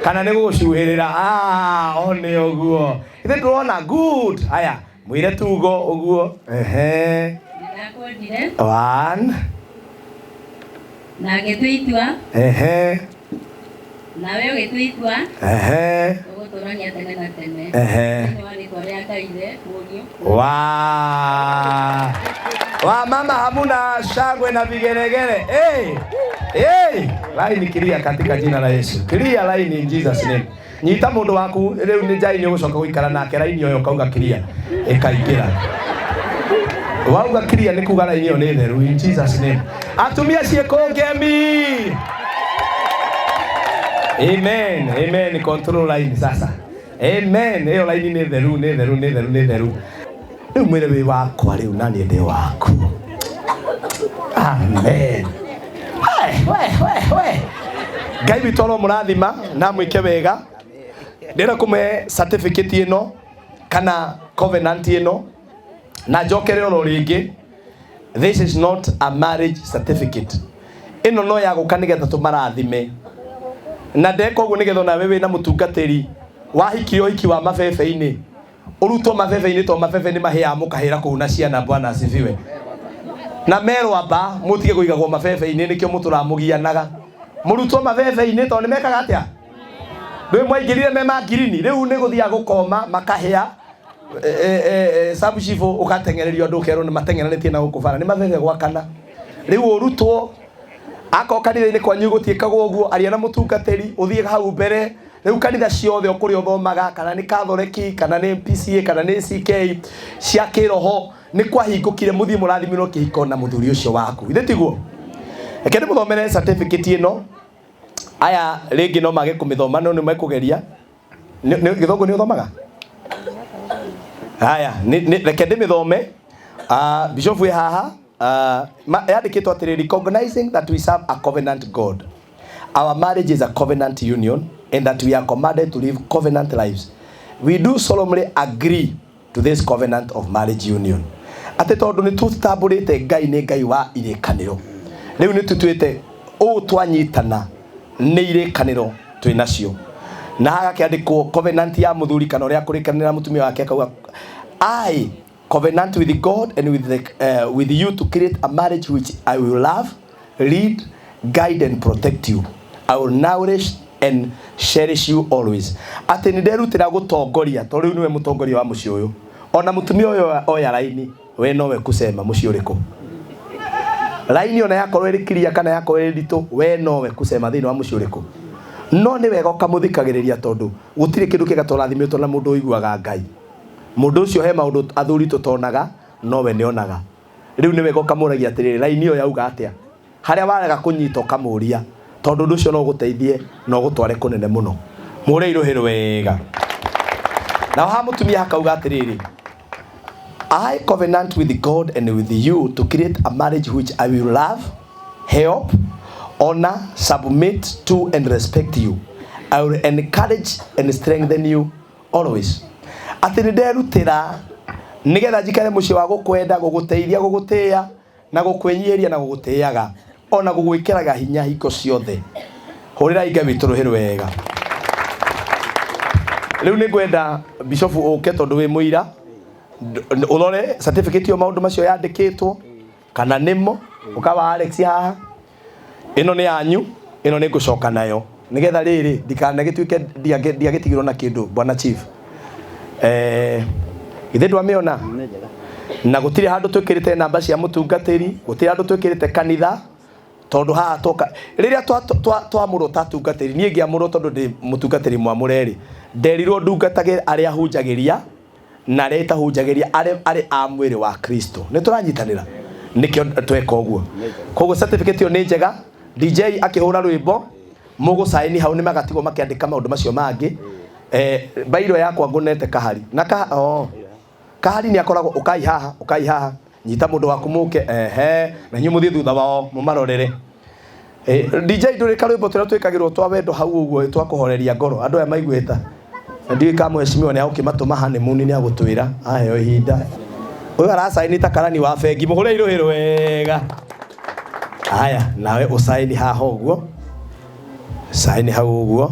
kana nĩ gũgũcuhĩrĩra ah one ũguo ithe ndũrona good aya mwĩre tugo ũguo ehe
Ndakwendire
one
na ngĩtua itua
ehe
nawe ũgĩtua itua
ehe
tũgũtũrania tene na tene.
Ehe.
Thĩinĩ wa rĩtwa rĩa Ngai Ithe, Mũriũ
wa wa mama hamuna shangwe na vigelegele hey! Hey! Line clear katika jina la Yesu clear line in Jesus name nyita mundu waku riu ni njai ni ugucoka guikara nake line iyo ukauga clear ikaingira wauga clear ni kuga line iyo ni theru in Jesus name atumia ciĩko ngemi amen amen control line sasa amen iyo line ni theru ni theru ni theru ni theru riu mwire wi wakwa riu na niĩ ndĩ waku amen we we we Ngai witũ aromũrathima na mwĩke wega ndĩrenda kũmũhe certificate ĩno kana covenant ĩno na njokerere oro rĩngĩ This is not a marriage certificate. Ĩno no ya gũka nĩgetha tũmarathime. Na ndeka ũguo nĩgetha onawe wĩna mũtungatĩri wahikire ũhiki wa mabebe-inĩ, ũrutwo mabebe-inĩ to mabebe nĩ mahĩaga mũkahĩra kũu na ciana. Bwana asifiwe. Na merwamba mũtige kũigagwo mabebe-inĩ, nĩkĩo mũtũramũgianaga. Mũrutwo mabebe-inĩ tondũ nĩ mekaga atĩa? Rĩu mwaingĩrire me ma ngirini, rĩu nĩ gũthiaga gũkoma makahĩa sabu chifu ũgateng'ererio andũ ũkerwo nĩ mateng'eranĩtie na gũkũ bara, nĩ mabebe gwakana. Rĩu ũrutwo akorwo kanitha-inĩ kwanyu gũtiĩkagwo ũguo, aria na mũtungatĩri ũthiĩ hau mbere. Rĩu kanitha ciothe o kũrĩa ũthomaga, kana nĩ Catholic, kana nĩ PCA, kana nĩ CK cia kĩroho, nĩ kwahingũkire mũthiĩ mũrathimirwo kĩhiko na mũthuri ũcio waku. Ithe tiguo? Reke ndĩmũthomere certificate ĩno. Aya rĩngĩ no mage kũmĩthoma no nĩ mekũgeria. Gĩthũngũ nĩ ũthomaga? Haya, reke ndĩmĩthome. Bishop wĩ haha, yandĩkĩtwo atĩrĩ, recognizing that we serve a covenant God. Our marriage is a covenant union and that we are commanded to live covenant lives. We do solemnly agree to this covenant of marriage union. Atĩ tondũ nĩ tũtambũrĩte Ngai nĩ Ngai wa irĩkanĩro. Rĩu nĩ tũtuĩte ũũ twanyitana nĩ irĩkanĩro twĩ nacio. Na hagakĩandĩkwo covenant ya mũthuri kana ũrĩa akũrĩkanĩra mũtumia wake akauga, I covenant with God and with you to create a marriage which I will love, lead, guide and protect you. I will nourish and cherish you always. Atĩ nĩ nderutĩra gũtongoria, tondũ rĩu nĩwe mũtongoria wa mũciĩ ũyũ. Ona mũtumia ũyũ oya raini, we nowe kusema mũciĩ ũrĩkũ. Raini ona yakorwo ĩrĩ clear kana yakorwo ĩrĩ nditũ, we nowe kusema thĩinĩ wa mũciĩ ũrĩkũ. No nĩ wega ũkamũthikagĩrĩria tondũ gũtirĩ kĩndũ kĩega tũrathimĩtwo na mũndũ ũiguaga Ngai. Mũndũ ũcio he maũndũ athuri tũtonaga, nowe nĩonaga. Rĩu nĩ wega ũkamũragia atĩrĩrĩ, raini ĩyo yauga atĩa? Harĩa warega kũnyita ũkamũria, tondũ ũndũ ũcio no ũgũteithie na ũgũtware kũnene mũno. Mũre irũhĩ wega. Nao haha mũtumia hakauga atĩrĩrĩ, I covenant with God and with you to create a marriage which I will love, help, honor, submit to and respect you. I will encourage and strengthen you always. Atĩ nĩ nderutĩra nĩgetha njikare mũciĩ wa gũkwenda, gũgũteithia, gũgũtĩĩa na gũkwĩnyihĩria na gũgũtĩaga ona gũgwĩkĩraga hinya hingo ciothe. Hũrĩrai Ngai witũ rũhĩ rwega. Rĩu nĩ ngwenda Bishop ũke tondũ wĩ mũira, ũrore certificate ĩyo maũndũ macio yandĩkĩtwo kana nĩmo. Ũka wa Alex haha, ĩno nĩ yanyu, ĩno nĩ ngũcoka nayo nĩgetha rĩrĩ ndikanagĩtuĩke ndiagĩtigirwo na kĩndũ. Bwana Chief, githĩ ndwamĩona? Na gũtirĩ handũ twĩkĩrĩte namba cia mũtungatĩri, gũtirĩ handũ twĩkĩrĩte kanitha, tondũ haha toka rĩrĩa twamũrwo ta atungatĩri, niĩ ngĩamũrwo tondũ ndĩ mũtungatĩri mwamũre rĩ, nderirwo ndungatage arĩa hunjagĩria na arĩa itahunjagĩria, arĩ a mwĩrĩ wa Kristo. Nĩ tũranyitanĩra, nĩkĩo tweka ũguo. Koguo certificate ĩyo nĩ njega. DJ akĩhũra rwĩmbo mũgũcaini hau nĩ magatigwo makĩandĩka maũndũ macio mangĩ. Bairo yakwa ngũnete kahari na kahari nĩ akoragwo ũkai haha, ũkai haha, nyita mũndũ waku mũke, ehe, na inyuĩ mũthiĩ thutha wao mũmarorere. DJ ndũrĩ karwĩmbo tũrĩa twĩkagĩrwo twa wendo hau ũguo twa kũhoreria ngoro andũ aya maiguĩta. Na ndiũĩ kana mheshimiwa nĩ agũkĩmatũma honeymoon, nĩ agũtwĩra aheo ihinda. Ũyũ aracaini ta karani wa bengi, mũhũre irũhĩ wega. Haya, nawe ũcaini haha ũguo, caini hau ũguo.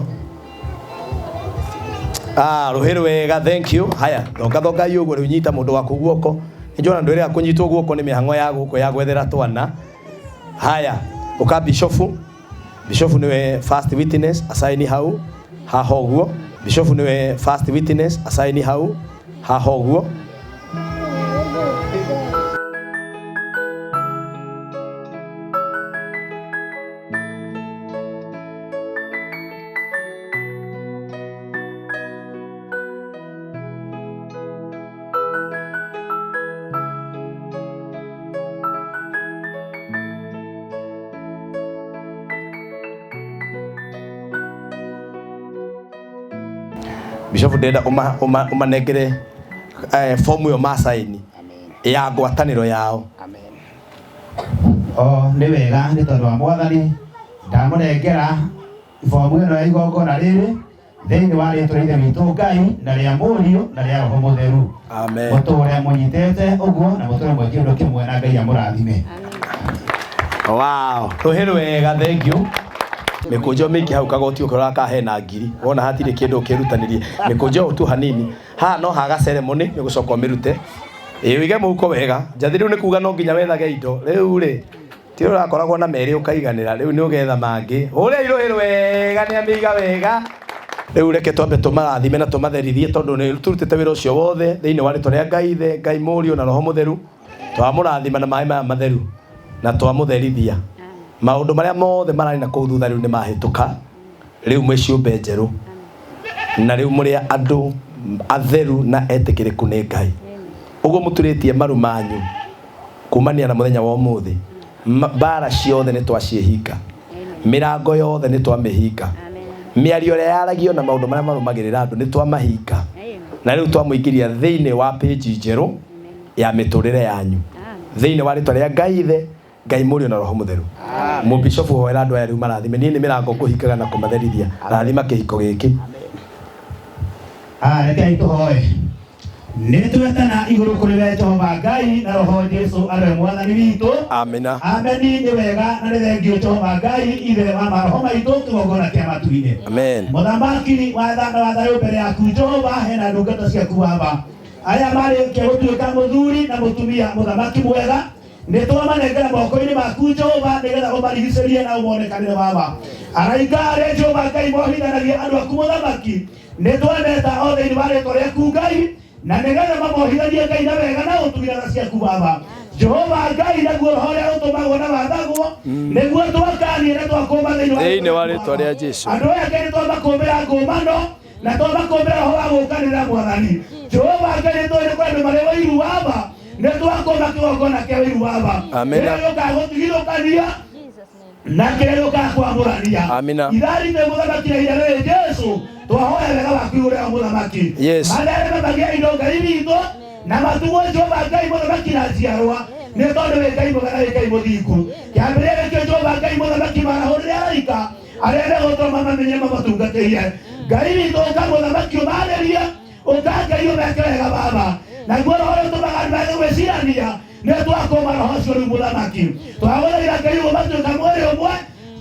Rũhĩ rwega, thank you. Haya, thonga thonga ũguo, rĩu nyita mũndũ waku guoko. Nĩnjũĩ ndwĩrĩga kũnyitwo guoko nĩ mĩhang'o ya gũkũ ya gwethera twana. Haya, ũka Bishofu. Bishofu nĩwe first witness, asaini hau haha ũguo. Bishofu nĩwe first witness, asaini hau haha ũguo. Bishop ndĩrenda ũmanengere fomu ĩyo macaini ya ngwatanĩro yao.
O nĩ wega nĩ tondũ wa Mwathani ndamũnengera fomu ĩno ya igongona rĩrĩ thĩinĩ wa rĩtwa rĩa Ithe witũ Ngai na rĩa Mũriũ na rĩa Roho Mũtheru.
Amen.
Mũtũre mũnyitĩte ũguo na mũtũre Kĩndũ kĩmwe na Ngai amũrathime.
Wow, rũhĩ rwega, thank you. Mĩkũnjo mĩingĩ hau kagoti ũkĩrora ka hena ngiri wona hatirĩ kĩndũ ũkĩrutanĩrie mĩkũnjo ũũ tu hanini haha no haga ceremony nĩ gũcoka ũmĩrute. Ĩĩ ũige mũhuko wega njathi rĩu nĩ kuga no nginya wethage indo rĩu rĩ ti ũrakoragwo na merĩ ũkaiganĩra rĩu nĩ ũgetha mangĩ ũrĩa irũhĩ rwega nĩ amĩiga wega. Rĩu reke twambe tũmarathime na tũmatherithie tondũ nĩ tũrutĩte wĩra ũcio wothe thĩinĩ wa rĩtwa rĩa Ngai Ithe, Ngai Mũriũ na Roho Mũtheru. Twamũrathima na maĩ maya matheru na twamũtherithia. Maũndũ marĩa mothe mararĩ na kũu thutha rĩu nĩ mahĩtũka, rĩu mwĩ ciũmbe njerũ na rĩu mũrĩ andũ atheru na etĩkĩrĩku nĩ Ngai. Ũguo mũturĩtie maru manyu kumania na mũthenya wa ũmũthĩ, mbara ciothe nĩ twaciĩhinga, mĩrango yothe nĩ twamĩhinga, mĩario ĩrĩa yaragio na maũndũ marĩa marũmagĩrĩra andũ nĩ twamahinga, na rĩu twamũingĩria thĩinĩ wa pĩnji njerũ ya mĩtũrĩre yanyu thĩinĩ wa rĩtwa rĩa Ngai Ithe, Ngai Mũriũ na Roho Mũtheru. Mũbishobu hoera andũ aya rĩu marathime. Niĩ nĩ mĩrango ngũhingaga na kũmatherithia. Rathima kĩhiko gĩkĩ.
Ah, rekei tũhoe. Nĩ twetana igũrũ kũrĩ we Jehova Ngai na Roho Jesu arĩ we Mwathani witũ.
Amina.
Ameni. Nĩ wega na nĩ thengio Jehova Ngai Ithe wa maroho maitũ kĩgongona kĩa matu-inĩ.
Amen.
Mũthamaki wa tha na wa thayũ mbere yaku Jehova hena ndungata ciaku Baba. Aya marĩkia gũtuĩka mũthuri na mũtumia mũthamaki mwega nĩ twamanengera moko-inĩ maku Jehova nĩgetha ũmarigicĩrie na ũmonekanĩre Baba. Araika arĩa Jehova Ngai mohithanagia andũ aku mũthamaki nĩ twameta o thĩinĩ wa rĩtwa rĩaku Ngai na nĩgetha mamohithanie Ngai na wega na ũtugi na tha ciaku Baba. Jehova Ngai naguo roho ũrĩa ũtũmagwo na wathagwo nĩguo twakanie na twakũma thĩinĩ wa
Thĩinĩ wa rĩtwa rĩa Jesu.
Andũ aya Ngai nĩ twamakũmbĩra ngũmano na twamakũmbĩra roho wa gũkanĩra Mwathani. Jehova Ngai nĩ tũĩ nĩ kũrĩ andũ marĩ ũiru Baba nĩ twakũma kĩgongona kĩa ũiru Baba.
Amina.
Kĩrĩa gĩũkaga gũtigithũkania na kĩrĩa gĩũkaga kwamũrania.
Amina.
Itharite mũthamaki na ihinda rĩrĩ Jesu twahoya wega waku igũrũ rĩa mũthamaki.
Yes.
Mathereme magĩe indo Ngai witũ na matugwo Jehova Ngai mũthamaki na njiarwa nĩ tondũ wĩ Ngai mwega na wĩ Ngai mũthingu. Kĩambĩrĩria gĩkĩo Jehova Ngai mũthamaki marahũrĩre araika arĩa megũtũma mamenye mamatungatĩire. Ngai witũ ũka mũthamaki ũmarĩrie ũka Ngai ũmeke wega Baba. Naguo roho ũrĩa ũtũmaga andũ mage gwĩcirania nĩ twakũma roho ũcio rĩu mũthamaki. Twagũthaitha Ngai ũguo matuĩka mwĩrĩ ũmwe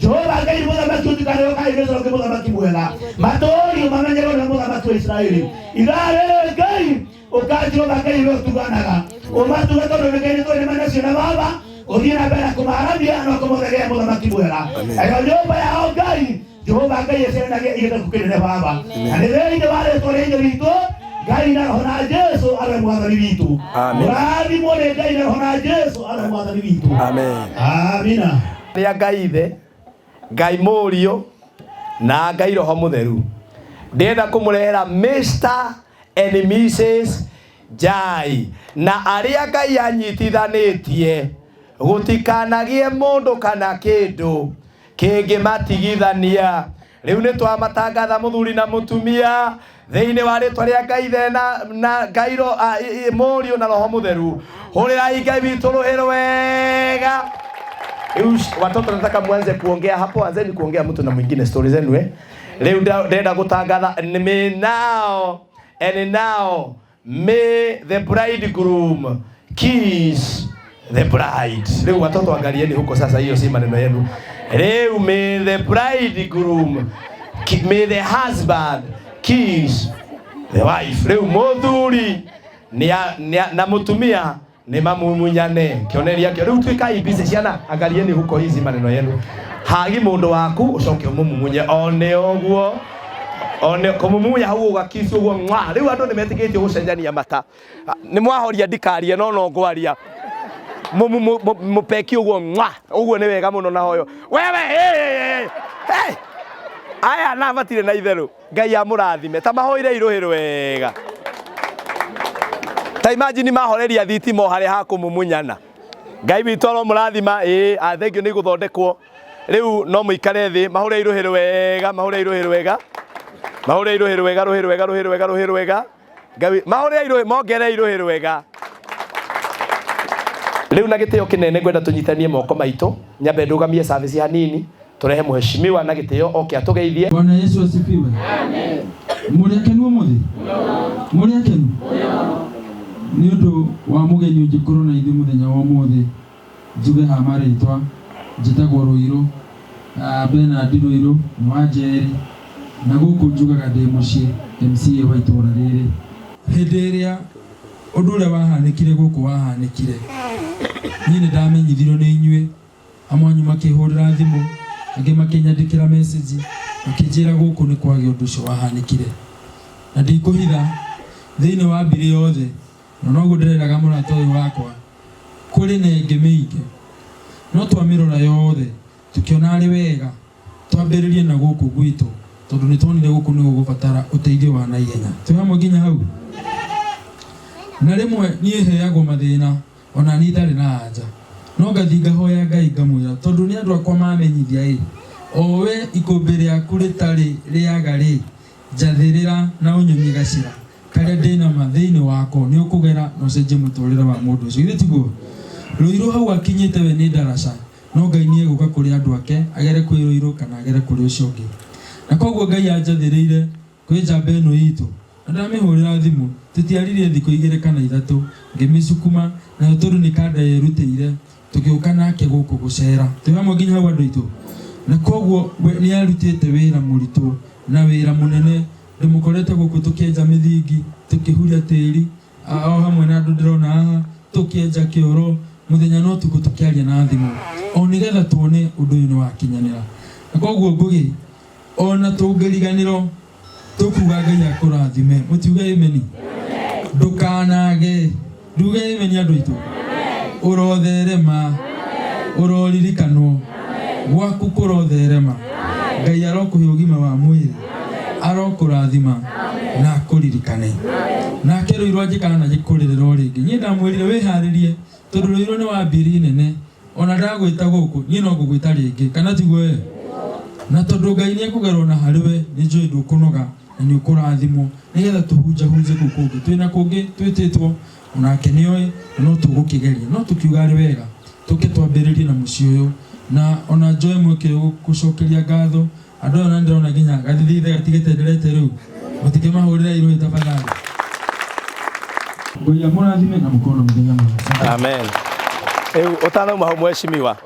Jehova Ngai mũthamaki ũtikanĩrwo kaĩ gĩcoro kĩ mũthamaki mwega matũũrio mamenyerwo nĩ mũthamaki wa Isiraeli. Ithaa rĩrĩ Ngai ũka Jehova Ngai we ũtuganaga ũmatuge tondũ nĩ Ngai nĩ tũĩ nĩ mena ciana Baba ũthiĩ na mbere na kũmaramia na ũkũmũthegea mũthamaki mwega. Nayo nyũmba yao Ngai Jehova Ngai ĩcenanagia igĩthaku kĩnene Baba na nĩ thĩinĩ wa rĩtwa rĩa Ithe witũ Ngai na Roho na Jesu arĩ Mwathani witũ.
Amen.
Mũrathimwo nĩ Ngai na Roho na Jesu arĩ Mwathani witũ.
Amen.
Amina.
Rĩa Ngai Ithe, Ngai Mũriũ na Ngai Roho Mũtheru. Ndĩrenda kũmũrehera Mr and Mrs Njai na arĩa Ngai anyitithanĩtie gũtikanagie mũndũ kana kĩndũ kĩngĩmatigithania. Rĩu nĩ twamatangatha mũthuri na mũtumia thĩinĩ wa rĩtwa rĩa Ngai Ithe na Ngai Mũriũ na Roho Mũtheru. Hũrĩrai Ngai witũ rũhĩ rwega. Rĩu watoto nataka mwanze kuongea hapo, anzeni kuongea mtu na mwingine story zenu eh. Rĩu ndĩrenda gũtangatha may now and now may the bridegroom kiss the bride. Rĩu watoto angalieni huko sasa, hiyo si maneno yenu. Rĩu may the bridegroom may the husband kiss the wife. Rĩu mũthuri na mũtumia nĩ mamumunyane kĩonereria kĩo. Rĩu tuĩkai busy ciana, angalieni huko hizi maneno yenu. Hagi mũndũ waku ũcoke ũmũmumunye one ũguo one kũmumunya hau ũgakiss ũguo mwa. Rĩu andũ nĩ metĩkĩtio gũcenjania mata. Nĩ mwahoria ndikarie no no ngwaria. Mũpeki ũguo mwa. Ũguo nĩ wega mũno na hoyo. Wewe hey, hey, hey. Aya na matirĩ na itherũ. Ngai amũrathime. Ta mahoire irũhĩ rwega. Ta imagine mahoreria thitima o harĩa hakũmumunyana. Ngai witũ aromũrathima. Ĩĩ, thank you nĩ igũthondekwo. Rĩu no mũikare thĩ, mahũre irũhĩ rwega, mahũre irũhĩ rwega. Mahũre irũhĩ rwega, rũhĩ rwega, rũhĩ rwega, rũhĩ rwega. Ngai mahũre irũhĩ, mongere irũhĩ rwega. Rĩu na gĩtĩo kĩnene ngwenda tũnyitanie moko maitũ, nyambe ndũgamie service hanini, tũrehe mũheshimiwa na gĩtĩo oke atũgeithie.
Bwana Yesu asifiwe. Amen. Mũrĩ akenu ũmũthĩ? Mũrĩ akenu? Nĩ ũndũ
Wa mũgeni ũngĩkorwo na ithuĩ mũthenya wa ũmũthĩ, njuge ha marĩtwa, njĩtagwo Rũirũ, Bernard Rũirũ, nĩ wa Njeri, na gũkũ njugaga ndĩ mũciĩ MCA wa itũra rĩrĩ. Hĩndĩ ĩrĩa ũndũ ũrĩa wahanĩkire gũkũ wahanĩkire, niĩ nĩ ndamenyithirio nĩ inyuĩ, amwe anyu makĩhũrĩra thimũ, angĩ makĩnyandĩkĩra message, makĩnjĩra gũkũ nĩ kwagĩa ũndũ ũcio wahanĩkire. Na ndikũhitha, thĩinĩ wa mbirĩ yothe, na noguo ndĩreraga mũrata ũyũ wakwa, kũrĩ na ĩngĩ mĩingĩ, no twamĩrora yothe, tũkĩona arĩ wega twambĩrĩrie na gũkũ gwitũ, tondũ nĩ twonire gũkũ nĩ gũgũbatara ũteithio wa naihenya. Twĩ hamwe nginya hau? Na rĩmwe niĩ heagwo mathĩna ona niĩ itarĩ na anja, no ngathiĩ ngahoya Ngai ngamwĩra, tondũ nĩ andũ akwa mamenyithia ĩ, o we ikũmbĩ rĩaku rĩtarĩ rĩaga rĩ, njathĩrĩra na ũnyonie gacĩra karĩa ndĩ nama thĩinĩ wako, nĩ ũkũgera na ũcenjie mũtũrĩre wa mũndũ ũcio. Githĩ tiguo? Rũirũ hau akinyĩte we nĩ ndaraca, no Ngai nĩ egũka kũrĩ andũ ake, agere kwĩ Rũirũ kana agere kũrĩ ũcio ũngĩ. Na koguo Ngai anjathĩrĩire kwĩ njamba ĩno itũ, na ndamĩhũrĩra thimũ, tũtiaririe thikũ igĩrĩ kana ithatũ, ngĩmĩcukuma, nayo tondũ nĩ kanda yerutĩire, tũgĩũka nake gũkũ gũcera. Twĩ hamwe nginya hau andũ aitũ? Na koguo we nĩ arutĩte wĩra mũritũ na wĩra mũnene, ndĩmũkorete gũkũ tũkĩenja mĩthingi, tũkĩhuria tĩri, o hamwe na andũ ndĩrona haha, tũkĩenja kĩoro, mũthenya na ũtukũ tũkĩaria na thimũ, o nĩgetha tuone ũndũ ũyũ nĩ wakinyanĩra. Na koguo Ngũgĩ, ona tũngĩriganĩrwo, tũkuga Ngai akũrathime. Mũtiuge ameni? Ndũkanage. Nduge ameni andũ aitũ? Ũrotherema, ũroririkanwo, gwaku kũrotherema. Ngai arokũhe ũgima wa mwĩrĩ, arokũrathima na akũririkane. Nake Rũirũ angĩkanagĩkũrĩrĩra o rĩngĩ, niĩ ndamwĩrire wĩharĩrie, tondũ Rũirũ nĩ wa mbiri nene, ona ndagwĩta gũkũ, niĩ no ngũgwĩta rĩngĩ, kana tiguo we? Na tondũ Ngai nĩ ekũgerwo na harĩ we, nĩ njũĩ ndũkũnoga na nĩ ũkũrathimwo, nĩgetha tũhunjahunje kũu kũngĩ. Twĩna kũngĩ twĩtĩtwo, onake nĩ oĩ, na no tũgũkĩgeria. No tũkiuga arĩ wega, tũke twambĩrĩrie na mũciĩ ũyũ. Na ona njoe mweke ũyũ gũcokeria ngatho andũ aya, na ndĩrona nginya gathithithe gatigĩtenderete rĩu, mũtikĩmahũrĩre irũĩ tafadhali. Ngai amũrathime na mũkorwo na mũthenya mwega.
Amen. Rĩu ũtanauma hau mheshimiwa,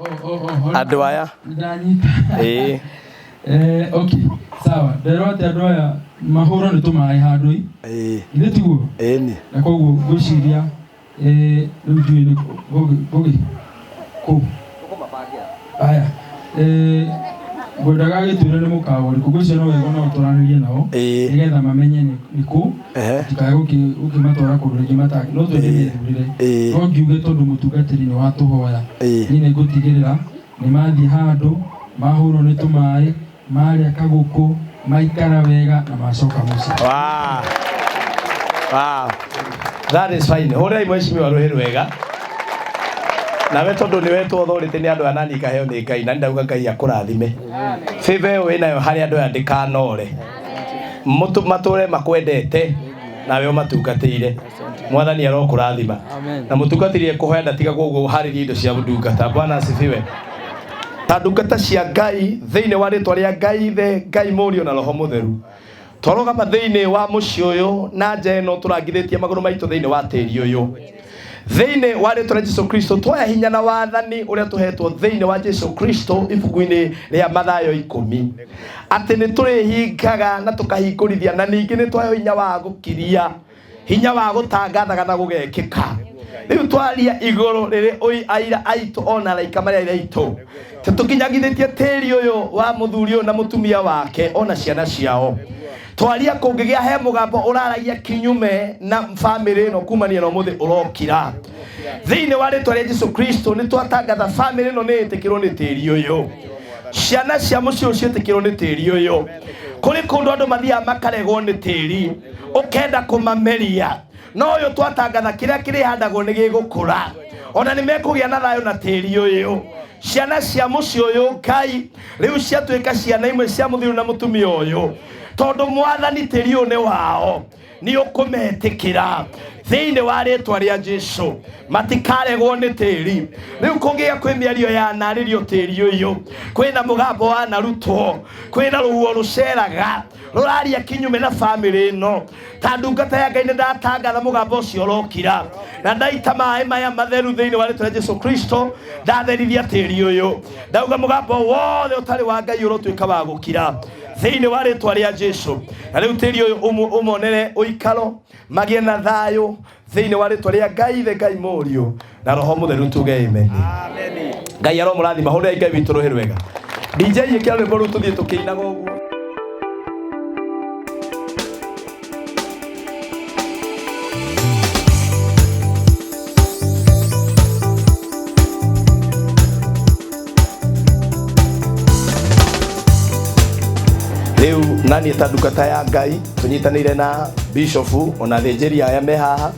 andũ aya
Nĩndanyita.
Ĩĩ.
Okay, sawa. Nderwo atĩ andũ aya mahũrwo nĩ tũmaĩ handũ i. Githĩ tiguo?
Ĩni.
Na koguo ngwĩciria rĩu ndiũĩ nĩ Ngũgĩ kũ? Aya. Ngwendaga agĩtwĩre nĩ mũkawa ũrĩkũ. Ngwĩciria no wega no tũranĩrie nao nĩgetha mamenye nĩ kũ, tũtikae gũkĩmatwara kũndũ rĩngĩ matangĩ. No twende methurĩre. No ngiuge tondũ mũtungatĩri nĩ watũhoya, niĩ nĩ ngũtigĩrĩra nĩ mathiĩ handũ, mahũrwo nĩ tũmaĩ, marĩa kagũkũ, maikara wega na macoka mũciĩ.
Wow. Wow. That is fine. Hũrĩrai mheshimiwa rũhĩ rwega. Nawe tondũ nĩ wetwo authority nĩ andũ aya nani ngaheo nĩ Ngai na ndauga Ngai akũrathime. Favor ĩyo wĩnayo harĩ andũ aya ndĩkanore. Matũre makwendete nawe ũmatungatĩire. Mwathani arokũrathima. Na mũtungatĩri ekũhoya ndatigagwo ũguo ũharĩrie indo cia ndungata. Bwana asifiwe. Ta ndungata cia Ngai thĩinĩ wa rĩtwa rĩa Ngai Ithe, Ngai Mũriũ na Roho Mũtheru. Twarũgama thĩinĩ wa mũciĩ ũyũ na nja ĩno tũrangithĩtie magũrũ maitũ thĩinĩ wa tĩri ũyũ. Thĩinĩ wa rĩtwa rĩa Jesu Kristo twoya hinya na wathani ũrĩa tũhetwo thĩinĩ wa Jesu Kristo ibuku-inĩ rĩa Mathayo 10. Atĩ nĩ tũrĩhingaga na tũkahingũrithia na ningĩ nĩ twaheo hinya wa gũkiria, hinya wa gũtangathaga na gũgekĩka. Rĩu twaria igũrũ rĩrĩ oi aira aitũ ona araika marĩ aira aitũ. Tũkinyagithĩtie tĩri ũyũ wa mũthuri ũyũ na mũtumia wake ona ciana ciao. Twaria kũngĩgĩa he mũgambo ũraragia kinyume na bamĩrĩ ĩno kumania na ũmũthĩ ũrokira. Thĩinĩ wa rĩtwa rĩa Jesu Kristo nĩ twatangatha bamĩrĩ ĩno nĩ ĩtĩkĩrwo nĩ tĩri ũyũ. Ciana cia mũciĩ ũyũ ciĩtĩkĩrwo nĩ tĩri ũyũ. Kũrĩ kũndũ andũ mathiaga makaregwo nĩ tĩri, ũkenda kũmameria. No ũyũ twatangatha kĩrĩa kĩrĩhandagwo nĩ gĩgũkũra. Ona nĩ mekũgĩa na thayũ na tĩri ũyũ. Ciana cia mũciĩ ũyũ Ngai rĩu ciatuĩka ciana imwe cia mũthuri na mũtumia ũyũ. Tondũ mwathani tĩri ũyũ nĩ wao, nĩ ũkũmetĩkĩra. Thĩinĩ wa rĩtwa rĩa Jesu matikaregwo nĩ tĩri. Rĩu kũngĩgĩa kwĩ mĩario ya narĩrio tĩri ũyũ, kwĩna mũgambo wa narutwo, kwĩna rũhuho rũceraga rũraria kinyume na bamĩrĩ ĩno, ta ndungata ya Ngai nĩ ndatangatha mũgambo ũcio ũrokira, na ndaita maĩ maya matheru thĩinĩ wa rĩtwa rĩa Jesu Kristo, ndatherithia tĩri ũyũ, ndauga mũgambo wothe ũtarĩ wa Ngai ũrotuĩka wa gũkira thĩinĩ wa rĩtwa rĩa Jesu. Na rĩu tĩri ũyũ ũmonere ũikaro, magĩe na thayũ thĩinĩ wa rĩtwa rĩa Ngai Ithe, Ngai Mũriũ na Roho Mũtheru, tuge amen. Ngai aromũrathima. Hũrĩrai Ngai witũ rũhĩ rwega. DJ ĩkĩra rwĩmbo rũu tũthiĩ tũkĩinaga ũguo. Rĩu naniĩ ta ndungata ya Ngai tũnyitanĩire na bishofu ona athĩnjĩri aya me haha,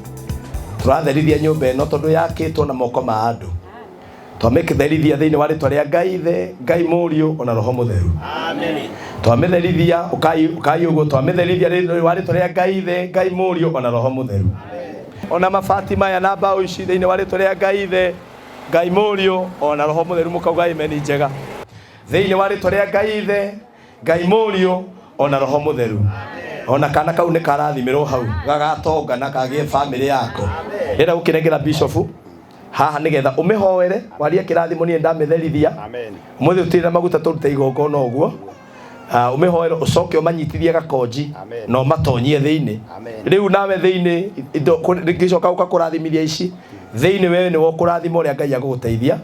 tũratherithia nyũmba ĩno tondũ yakĩtwo na moko ma andũ. Twamĩtherithia thĩinĩ wa rĩtwa rĩa Ngai Ithe, Ngai Mũriũ ona Roho Mũtheru. Twamĩtherithia ũkai ũkai ũguo, twamĩtherithia thĩinĩ wa rĩtwa rĩa Ngai Ithe, Ngai Mũriũ ona Roho Mũtheru. Ona mabati maya na mbaũ ici thĩinĩ wa rĩtwa rĩa Ngai Ithe, Ngai Mũriũ ona Roho Mũtheru, mũkauga amen njega. Thĩinĩ wa rĩtwa rĩa Ngai Ithe, Ngai Mũriũ ona Roho Mũtheru. Ona kana kau nĩ karathimĩrwo hau, gagatonga na kagĩe bamĩrĩ yako. Ndĩrenda gũkĩnengera bishofu haha nĩgetha ũmĩhoere warie kĩrathimo. Niĩ ndamĩtherithia ũmũthĩ, ũtirĩ na maguta tũrute igongona ũguo. Ũmĩhoere ũcoke ũmanyitithie gakonji na ũmatonyie thĩinĩ. Rĩu nawe thĩinĩ indo ngĩcoka gũka kũrathimithia ici thĩinĩ, wewe nĩwe ũkũrathima ũrĩa Ngai agũgũteithia.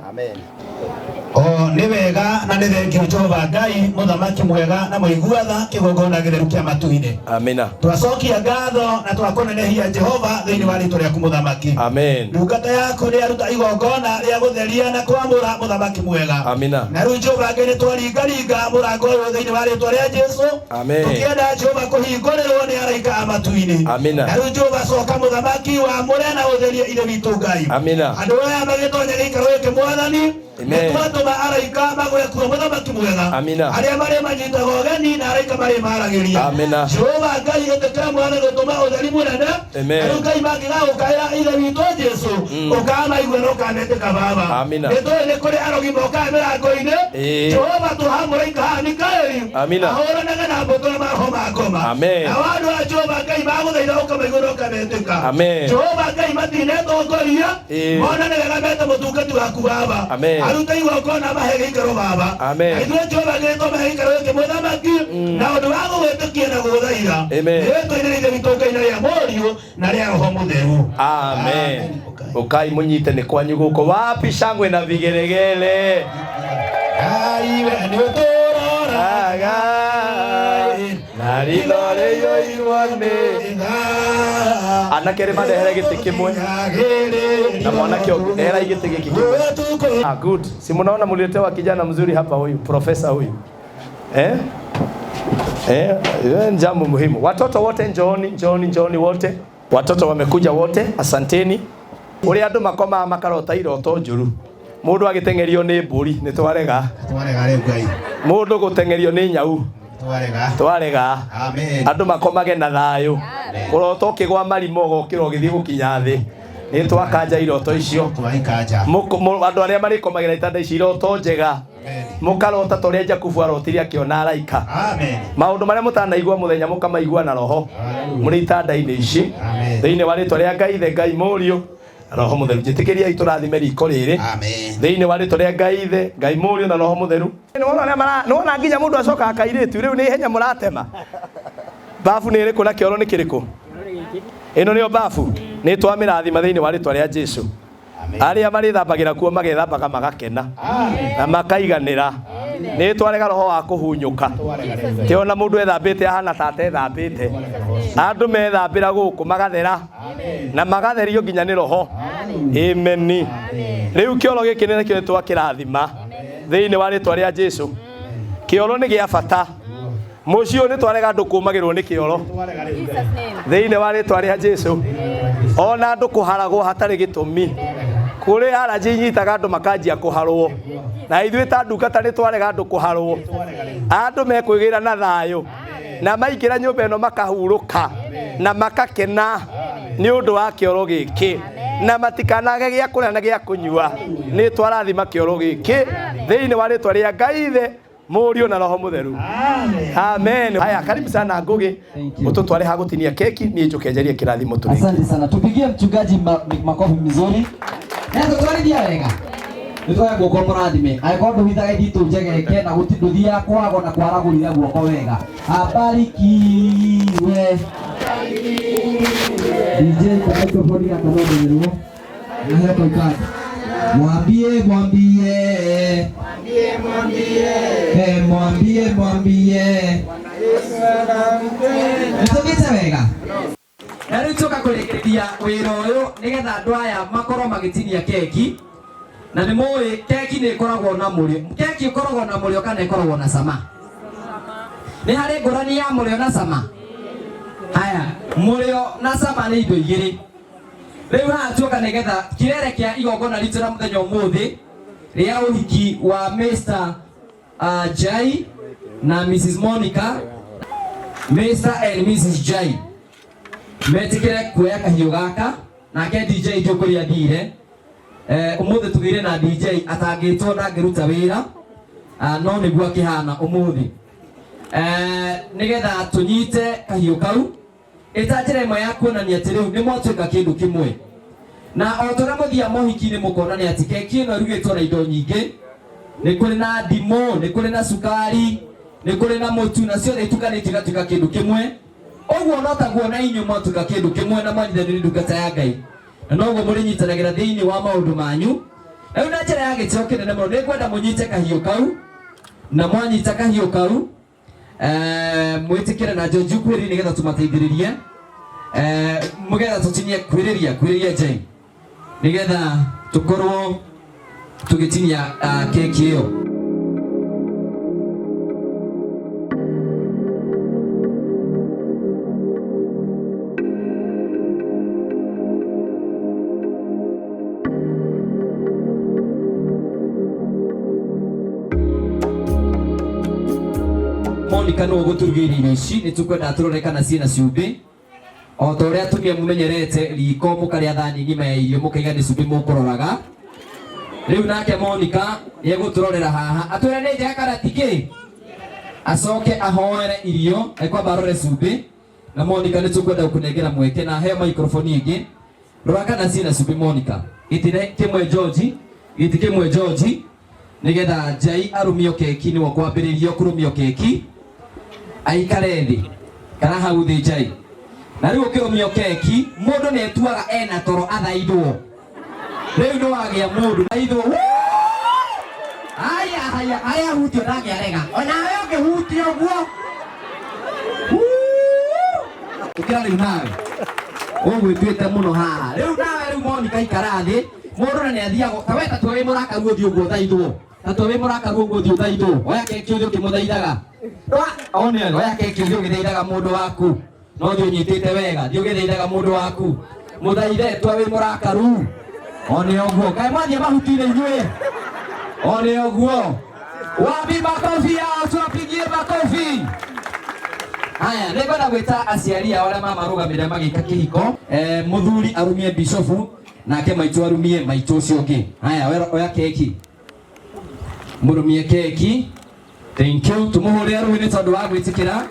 O nĩ wega na nĩ thengio Jehova Ngai mũthamaki mwega na mũigua tha, kĩgongona gĩtheru kĩa matu-inĩ.
Amina.
Twacokia ngatho na twakũnenehia Jehova thĩinĩ wa rĩtwa rĩaku mũthamaki.
Amen.
Ndungata yaku nĩ yaruta igongona rĩa gũtheria na kwamũra, mũthamaki mwega.
Amina.
Na rĩu Jehova Ngai nĩ twaringaringa mũrango ũyũ thĩinĩ wa rĩtwa rĩa Jesu.
Amen.
Tũkĩenda Jehova kũhingũrĩrwo nĩ araika a matu-inĩ.
Amina.
Na rĩu Jehova coka mũthamaki wamũre na ũtherie Ithe witũ Ngai.
Amina.
Andũ aya magĩtonya gĩikaro gĩkĩ mwathani,
Amen.
nĩtwatũma araika magwe kuo, mũthamaki mwega.
Amina.
Arĩa marĩ manyitaga ũgeni na araika marĩ maragĩria.
Amina.
Jehova Ngai ĩtĩkĩra mwathani gũtũma ũtheri mũnene.
Amen.
Na rĩu Ngai mangĩgagũkaĩra Ithe witũ Jesu, ũkamaigua na ũkametĩka Baba.
Amina.
Nĩtũĩ nĩ kũrĩ arogi mokaga mĩrango-inĩ. Jehova tũha mũraika haha Mikaeli
Amina.
ahũranage na mbũtũ ya maroho ma ngoma.
Amen.
Nao andũ a Jehova Ngai magũthaitha ũkamaigua na ũkametĩka.
Amen.
Jehova Ngai matinetongoriya, mona nĩ wega mete mũtungati waku Baba.
Amen.
Arute igongona mahe gĩikaro Baba.
Amen.
Na ithuĩ Jehova Ngai tũmahe gĩikaro gĩkĩ mũthamaki na ũndũ wa gũgwĩtĩkia na gũgũthaitha.
Amen.
Rĩĩtwa-inĩ rĩa Ithe witũ Ngai na rĩa Mũriũ na rĩa Roho Mũtheru.
Amen. Ukai munyite nĩ kwanyu gũkũ. Wapi shangwe na vigelegele?
Ngai we nĩ ũtũroraga
na ritho rĩiyũirwo nĩ anake rĩ mandehere gĩtĩ kĩmwe na mwanake ũngĩ ndeherai gĩtĩ gĩkĩ kĩmwe. Ah, good. Si mnaona mliletewa kijana mzuri hapa, huyu profesa huyu, eh? Eh, eh, jambo muhimu. Watoto wote njooni, njooni, njooni wote. Watoto wamekuja wote, asanteni. Ũrĩa andũ makomaga makarota iroto njũru. Mũndũ agĩteng'erio nĩ mbũri nĩ twarega.
Twarega rĩu Ngai.
Mũndũ gũteng'erio nĩ nyau
Twarega.
twarega.
Amen.
Andũ makomage na thayũ. Kũrota ũkĩgwa marima ũgokĩra ũgĩthiĩ gũkinya thĩ. Nĩ twakanja iroto icio.
Twaikanja.
Andũ arĩa marĩkomagĩra itanda ici iroto njega. Mũkarota ta ũrĩa Jakubu arotire akĩona araika.
Amen.
Maũndũ marĩa mũtanaigua mũthenya mũkamaigua na roho mũrĩ itanda-inĩ ici. Thĩinĩ wa rĩtwa rĩa Ngai Ithe, Ngai Mũriũ, Roho Mũtheru. Njĩtĩkĩriai tũrathime riko rĩrĩ. Thĩinĩ wa rĩtwa rĩa Ngai Ithe, Ngai Mũriũ na Roho Mũtheru. Nĩwona ũrĩa mara, nĩwona nginya mũndũ acokaga kairĩtu, rĩu nĩ ihenya mũratema. Babu nĩ ĩrĩkũ na kĩoro nĩ kĩrĩkũ? Ĩno nĩyo babu. Nĩ twamĩrathima thĩinĩ wa rĩtwa rĩa Jesu. Arĩa marĩthambagĩra kuo magethambaga magakena na makaiganĩra. Nĩ twarega roho wa kũhunyũka. Ti ona mũndũ ethambĩte ahana ta atethambĩte. Andũ methambĩra gũkũ magathera na magatherio nginya nĩ roho. Amen. Rĩu kĩoro gĩkĩ nĩkĩo twakĩrathima thĩinĩ wa rĩtwa rĩa Jesu. Kĩoro nĩ gĩa bata. Mũciĩ ũyũ nĩ twarega andũ kũmagĩrwo nĩ kĩoro thĩinĩ wa rĩtwa rĩa Jesu. Ona andũ kũharagwo hatarĩ gĩtũmi. Kũrĩ allergy inyitaga andũ makanjia kũharwo. Na ithuĩ ta ndungata nĩ twarega andũ kũharwo. Andũ mekwĩgĩra na thayũ na maingĩra nyũmba ĩno makahurũka na makakena. Nĩ ũndũ wa kĩoro gĩkĩ na matikanage gĩa kũrĩa na gĩa kũnyua. Nĩ twarathima kĩoro gĩkĩ thĩinĩ wa rĩtwa rĩa Ngai Ithe, Mũriũ na Roho Mũtheru. Amen. Haya, karibu sana Ngugi, ututware ha gũtinia keki, niĩ njũke njarie kĩrathimo tũrĩkie.
Asante sana, tupigie mchungaji makofi mizuri. Na tutwarithia wega. Nitwoe guoko mũrathime. Angĩkorwo ndũhithaga ithitũ njegeke na gũti ndũthiaga kwagwo na kwaragũrira guoko wega. Abarikiwe. DJ kwa microphone gaka no ndegerwo. Na heko ikadi. Mwambie, mwambie. Mwambie, mwambie. Mwambie. Nĩtũthiĩte wega. Na rĩu tũka kũrĩkĩrĩria wĩra ũyũ nĩgetha andũ aya makorwo magĩtinia keki. Na nĩ mũĩ keki nĩ ĩkoragwo na mũrĩo. Keki ĩkoragwo na mũrĩo kana ĩkoragwo na cama? Nĩ harĩ ngũrani ya mũrĩo na cama? Haya, mũrĩo na cama nĩ indo igĩrĩ. Rĩu haha tuoka nĩgetha kĩrere kĩa igongona ritũ rĩa mũthenya ũmũthĩ rĩa ũhiki wa Mr. Jai na Mrs. Monica, Mr. and Mrs. Jai metikire kuoya kahiũ gaka nake DJ ndiũ kũrĩa athire. Ũmũthĩ tũgĩire na DJ atangĩtwo ndangĩruta wĩra, no nĩguo akĩhana ũmũthĩ. Nĩgetha tũnyite kahiũ kau ĩta njĩra ĩmwe ya kuonania atĩ rĩu nĩ mwatuĩka kĩndũ kĩmwe. Na o ta ũrĩa mũthiaga mohiki-inĩ mũkona nĩ atĩ keki ĩno ĩrugĩtwo na indo nyingĩ. Nĩ kũrĩ na ndimũ, nĩ kũrĩ na cukari, nĩ kũrĩ na mũtu, na ciothe itukanĩtio igatuĩka kĩndũ kĩmwe. Ũguo no taguo na inyuĩ mwatuĩka kĩndũ kĩmwe na mwanyithanĩire nĩ ndungata ya Ngai. Na noguo mũrĩnyitanagĩra thĩinĩ wa maũndũ manyu. Rĩu na njĩra ya gĩtĩo kĩnene mũno nĩ ngwenda mũnyite kahiũ kau, na mwanyita kahiũ kau, mwĩtĩkĩre na George kwĩrĩ nĩgetha tũmateithĩrĩrie. Mũgetha tũtinie kwĩrĩria, kwĩrĩria Jane, nĩgetha tũkorwo tũgĩtinia keki ĩyo. Monica no gũtũrugĩire irio ici, nĩ tũkwenda tũrore kana ciĩna cumbĩ. O ta ũrĩa atumia mũmenyerete riko mũkarĩa thani ng'ima ya irio mũkaiga nĩ cumbĩ mũkũroraga. Rĩu nake Monica nĩegũtũrorera haha atwĩre nĩ njega kana ti kĩ, acoke ahoere irio ekwamba arore cumbĩ. Na Monica nĩ tũkwenda gũkũnengera mweke na heo microphone ĩngĩ. Rora kana ciĩna cumbĩ Monica. Gĩtĩ kĩmwe George, gĩtĩ kĩmwe George, nĩgetha Jai arũmio keki nĩwe kwambĩrĩrio kũrũmio keki. Aikare thĩ kana hau thĩ Jai. Na rĩu ũkĩrũmio keki mũndũ nĩetuaga ena toro athaithwo. Rĩu nĩwagĩa mũndũ thaithwo. Haya, haya, haya, hutio ndangĩarega. Onawe ũngĩhutia ũguo. Ũkĩra rĩu nawe. Ũgwĩtuĩte mũno haha. Rĩu nawe rĩu Monica ikara thĩ. Mũndũ na nĩathiaga, ta we ta tua wĩ mũrakaru ũthiĩ ũguo ũthaithwo. Ta tua wĩ mũrakaru ũguo ũthiĩ ũthaithwo. Oya keki ũthiĩ ũkĩmũthaithaga. One wega, oya keki ũthiĩ ũgĩthaithaga mũndũ waku. No ũthiĩ ũnyitĩte wega, thiĩ ũgĩthaithaga mũndũ waku. Mũthaithe tua wĩ mũrakaru. One ũguo. Kaĩ mwathiĩ mahuti-inĩ inyuĩ? One ũguo. Wapi makofi yao, tuwapigie makofi. Haya, nĩngwenda gwĩta aciari ao arĩa mamarũgamĩrĩra magĩka kĩhiko. Mũthuri arumie bishofu, nake maitũ arumie maitũ ũcio ũngĩ. Haya, oya keki. Mũrumie keki. Thank you. Tũmũhũrĩre rũhĩ nĩ tondũ wa gwĩtĩkĩra.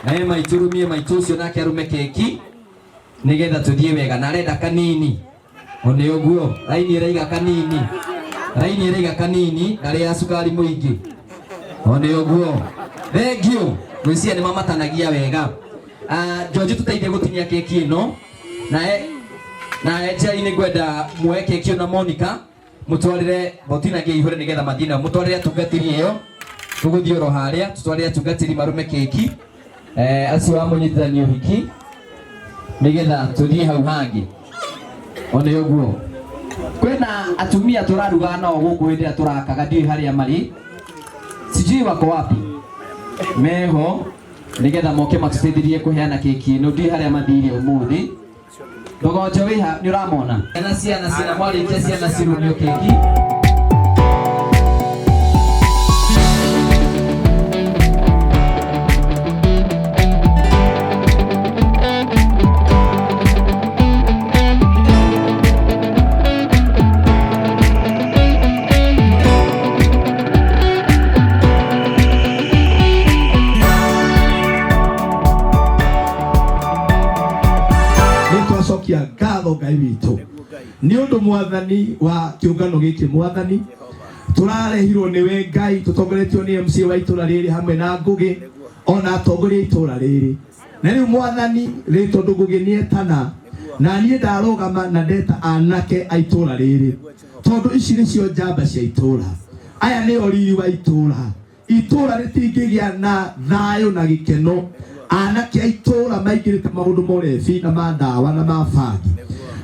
Naye maitũ rumie maitũ ũcio nake arume keki nĩgetha tũthiĩ wega. Na arenda kanini. One ũguo, raini ĩraiga kanini. Raini ĩraiga kanini, ndarĩ ya cukari mũingĩ. One ũguo. Thank you. Gwĩciria nĩ mamatanagia wega. George tũteithie gũtinia keki ĩno. Nae Jai nĩ ngwenda muoe keki ĩyo na Monica mũtwarĩre mũtinagie ihũre nĩgetha mathiĩ nayo. Mũtwarĩre atungatĩri ĩyo. Tũgũthiĩ oro harĩa tũtwarĩre atungatĩri marume keki. Acio a mũnyitithani ũhiki nĩgetha tũthiĩ hau hangĩ. One ũguo. Kwĩna atumia tũraruga nao gũkũ hĩndĩ ĩrĩa tũrakaga, ndiũĩ harĩa marĩ. Sijui wako wapi. Meho nĩgetha moke matũteithĩrĩrie kũheana keki ĩno, ndiũĩ harĩa mathire ũmũthĩ. Ndogonjo wĩha nĩ ũramona. Ciana ciana ciana mwarĩkia ciana cirũmio keki.
Ngatho Ngai witũ nĩ ũndũ mwathani wa kĩũngano gĩkĩ. Mwathani, tũrarehirwo nĩwe Ngai, tũtongoretio nĩ MC wa itũra rĩrĩ hamwe na Ngũgĩ ona atongoria a itũra rĩrĩ. Na rĩu mwathani, rĩ tondũ Ngũgĩ nĩetana na niĩ ndarũgama na ndeta anake a itũra rĩrĩ, tondũ ici nĩcio njamba cia itũra, aya nĩo riri wa itũra. Itũra rĩtingĩgĩa na thayũ na gĩkeno anake a itũra maingĩrĩte maũndũ ma ũrebi na ma ndawa na ma bangi.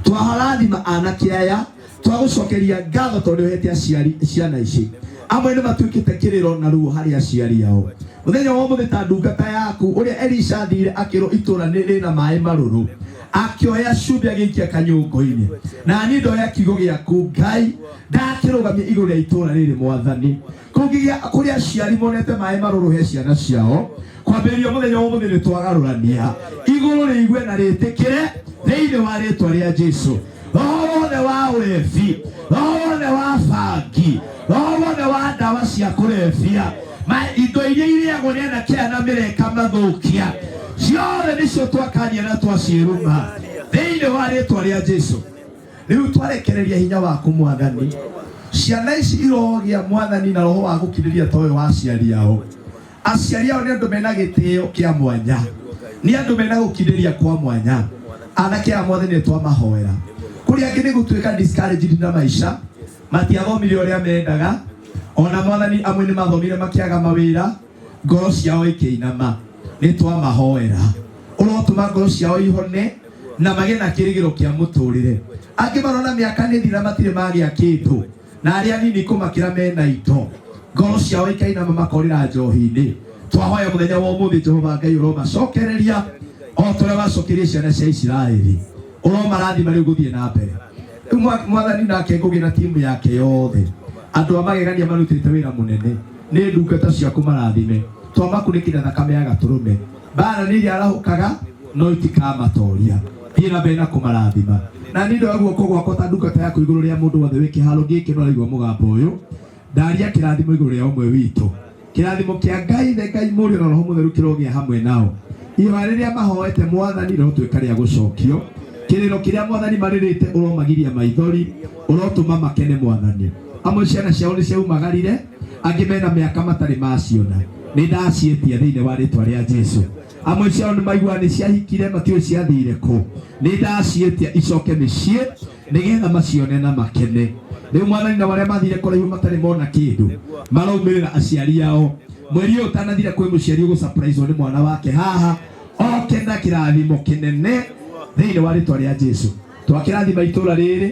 Twaharathima anake aya, twagũcokeria ngatho tondũ nĩũhete aciari ciana ici. Amwe nĩ matuĩkĩte kĩrĩro na ruo harĩ aciari ao. Mũthenya wa ũmũthĩ, ta ndungata yaku, ũrĩa Elisha athire akĩrwo itũra nĩ rĩna maĩ marũrũ, akĩoya cumbĩ agĩikia kanyũngũ-inĩ, na niĩ ndoya kiugo gĩaku Ngai ndakĩrũgamia igũrũ rĩa itũra rĩrĩ. Mwathani, kũngĩgĩa kũrĩ aciari monete maĩ marũrũ he ciana ciao, kwambĩrĩria mũthenya wa ũmũthĩ nĩ twagarũrania igũrũ rĩigue na rĩtĩkĩre thĩinĩ wa rĩtwa rĩa Jesu. Roho wothe wa ũrebi, roho wothe wa bangi, roho wothe wa ndawa cia kũrebia, ma indo iria irĩagwo nĩ anake aya na mĩreka mathũkia ciothe, nĩcio twakania na twaciĩruma thĩinĩ wa rĩtwa rĩa Jesu. Rĩu twarekereria hinya waku mwathani, ciana ici irogĩa mwathani na roho wa gũkirĩria ta ũyũ wa aciari ao. Aciari ao nĩ andũ mena gĩtĩo kĩa mwanya, nĩ andũ mena gũkirĩria kwa mwanya. Anake aya mwathani, nĩ twamahoera. Kũrĩ angĩ nĩ gũtuĩka discouraged na maica, matiathomire ũrĩa mendaga ona mwathani, amwe nĩ mathomire makĩaga mawĩra, ngoro ciao ikĩinama. Nĩ twamahoera, ũrotũma ngoro ciao ihone na magĩe na kĩrĩgĩro kĩa mũtũrĩre. Angĩ marona mĩaka nĩ thira, matirĩ magĩa kĩndũ, na arĩa anini kũmakĩra mena indo, ngoro ciao ikainama, makorĩra njohi-inĩ. Twahoya mũthenya wa ũmũthĩ, Jehova Ngai, ũromacokereria o ta ũrĩa wacokerie ciana cia Isiraeli, ũromarathima rĩu gũthiĩ na mbere. Rĩu mwathani, nake Ngũgĩ na timu yake yothe, andũ a magegania marutĩte wĩra mũnene, nĩ ndungata ciaku, marathime. Twamakunĩkĩra thakame ya gatũrũme. Mbara nĩ iria arahũkaga no itikamatoria. Thiĩ na mbere na kũmarathima. Na niĩ ndoya guoko gwakwa ta ndungata yaku igũrũ rĩa mũndũ wothe wĩ kĩharo gĩkĩ no araigua mũgambo ũyũ, ndaria kĩrathimo igũrũ rĩa ũmwe witũ. Kĩrathimo kĩa Ngai Ithe, Ngai Mũriũ na Roho Mũtheru kĩrogĩa hamwe nao. Ihoya rĩrĩa mahoete mwathani rĩrotuĩka rĩa gũcokio. Kĩrĩro kĩrĩa mwathani marĩrĩte ũromagiria maithori, ũrotũma makene mwathani. Amwe ciana ciao nĩ ciaumagarire, angĩ mena mĩaka matarĩ maciona, nĩ ndaciĩtia thĩinĩ wa rĩtwa rĩa Jesu. Amwe ciao nĩ maiguaga nĩ ciahikire, matiũĩ ciathire kũ, nĩ ndaciĩtia icoke mĩciĩ nĩgetha macione na makene. Rĩu mwathani, na arĩa mathire kũraihu matarĩ mona kĩndũ, maraumĩrĩra aciari ao mweri ũyũ ũtanathira. Kwĩ mũciari ũgũ nĩ mwana wake haha oke na kĩrathimo kĩnene thĩinĩ wa rĩtwa rĩa Jesu. Twakĩrathima itũra rĩrĩ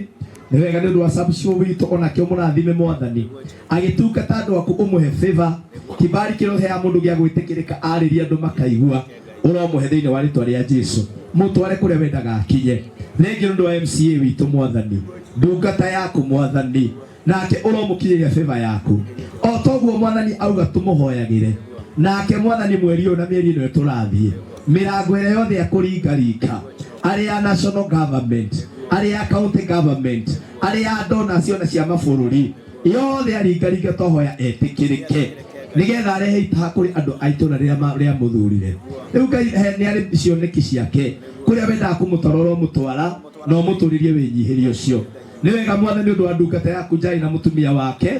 nĩ wega nĩ ũndũ wa subscribe witũ, onake ũmũrathime mwathani, agĩtungata andũ aku, ũmũhe favor, kibali kĩrohea mũndũ gĩa gwĩtĩkĩrĩka, arĩria andũ makaigua, ũromũhe thĩinĩ wa rĩtwa rĩa Jesu, mũtware kũrĩa wendaga akinye. Rĩngĩ nĩ ũndũ wa MCA witũ mwathani, ndungata yaku mwathani, nake ũromũkinyĩria favor yaku o toguo mwathani auga tũmũhoyagĩre. Nake mwathani, mweri ũyũ na mĩeri ĩno tũrathiĩ, mĩrango ĩrĩa yothe ekũringaringa, arĩa national government, arĩa county government, arĩa donors ona cia mabũrũri yothe aringaringa, twahoya etĩkĩrĩke nĩgetha arehe itaha kũrĩ andũ a itũra rĩrĩa rĩa mũthurire. Rĩu Ngai nĩ arĩ cioneki ciake kũrĩa wendaga kũmũtwara, ũromũtwara na ũmũtũrĩrie wĩnyihĩrie ũcio. Nĩ wega mwathani, ũndũ wa ndungata yaku Njai na mũtumia wake,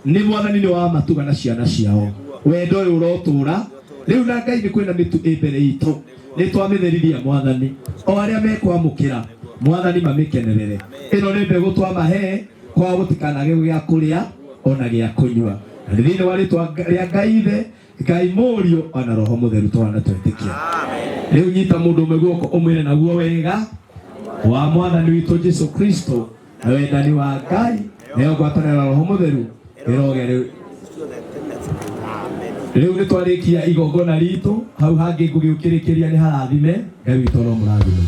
nĩ mwathani nĩ wa matuga na ciana ciao, wendo ũyũ ũrotũra rĩu. Na Ngai, nĩ kwĩna mĩtu ĩ mbere itũ, nĩ twamĩtherithia mwathani, o arĩa mekwamũkĩra mwathani mamĩkenerere. Ĩno nĩ mbegũ twamahe kwao gũtikanage gĩa kũrĩa ona gĩa kũnyua. Na nĩ thĩinĩ wa rĩtwa rĩa Ngai Ithe, Ngai Mũriũ ona Roho Mũtheru twana twetĩkia. Rĩu nyita mũndũ ũmwe guoko ũmwĩre, naguo wega wa mwathani witũ Jesu Kristo na wendani wa Ngai nayo ngwatanĩro na Roho Mũtheru ĩrogĩa. Rĩu nĩ twarĩkia igongona ritũ, hau hangĩ ngũgĩũkĩrĩkĩria nĩ harathime. Ngai witũ no mũrathime.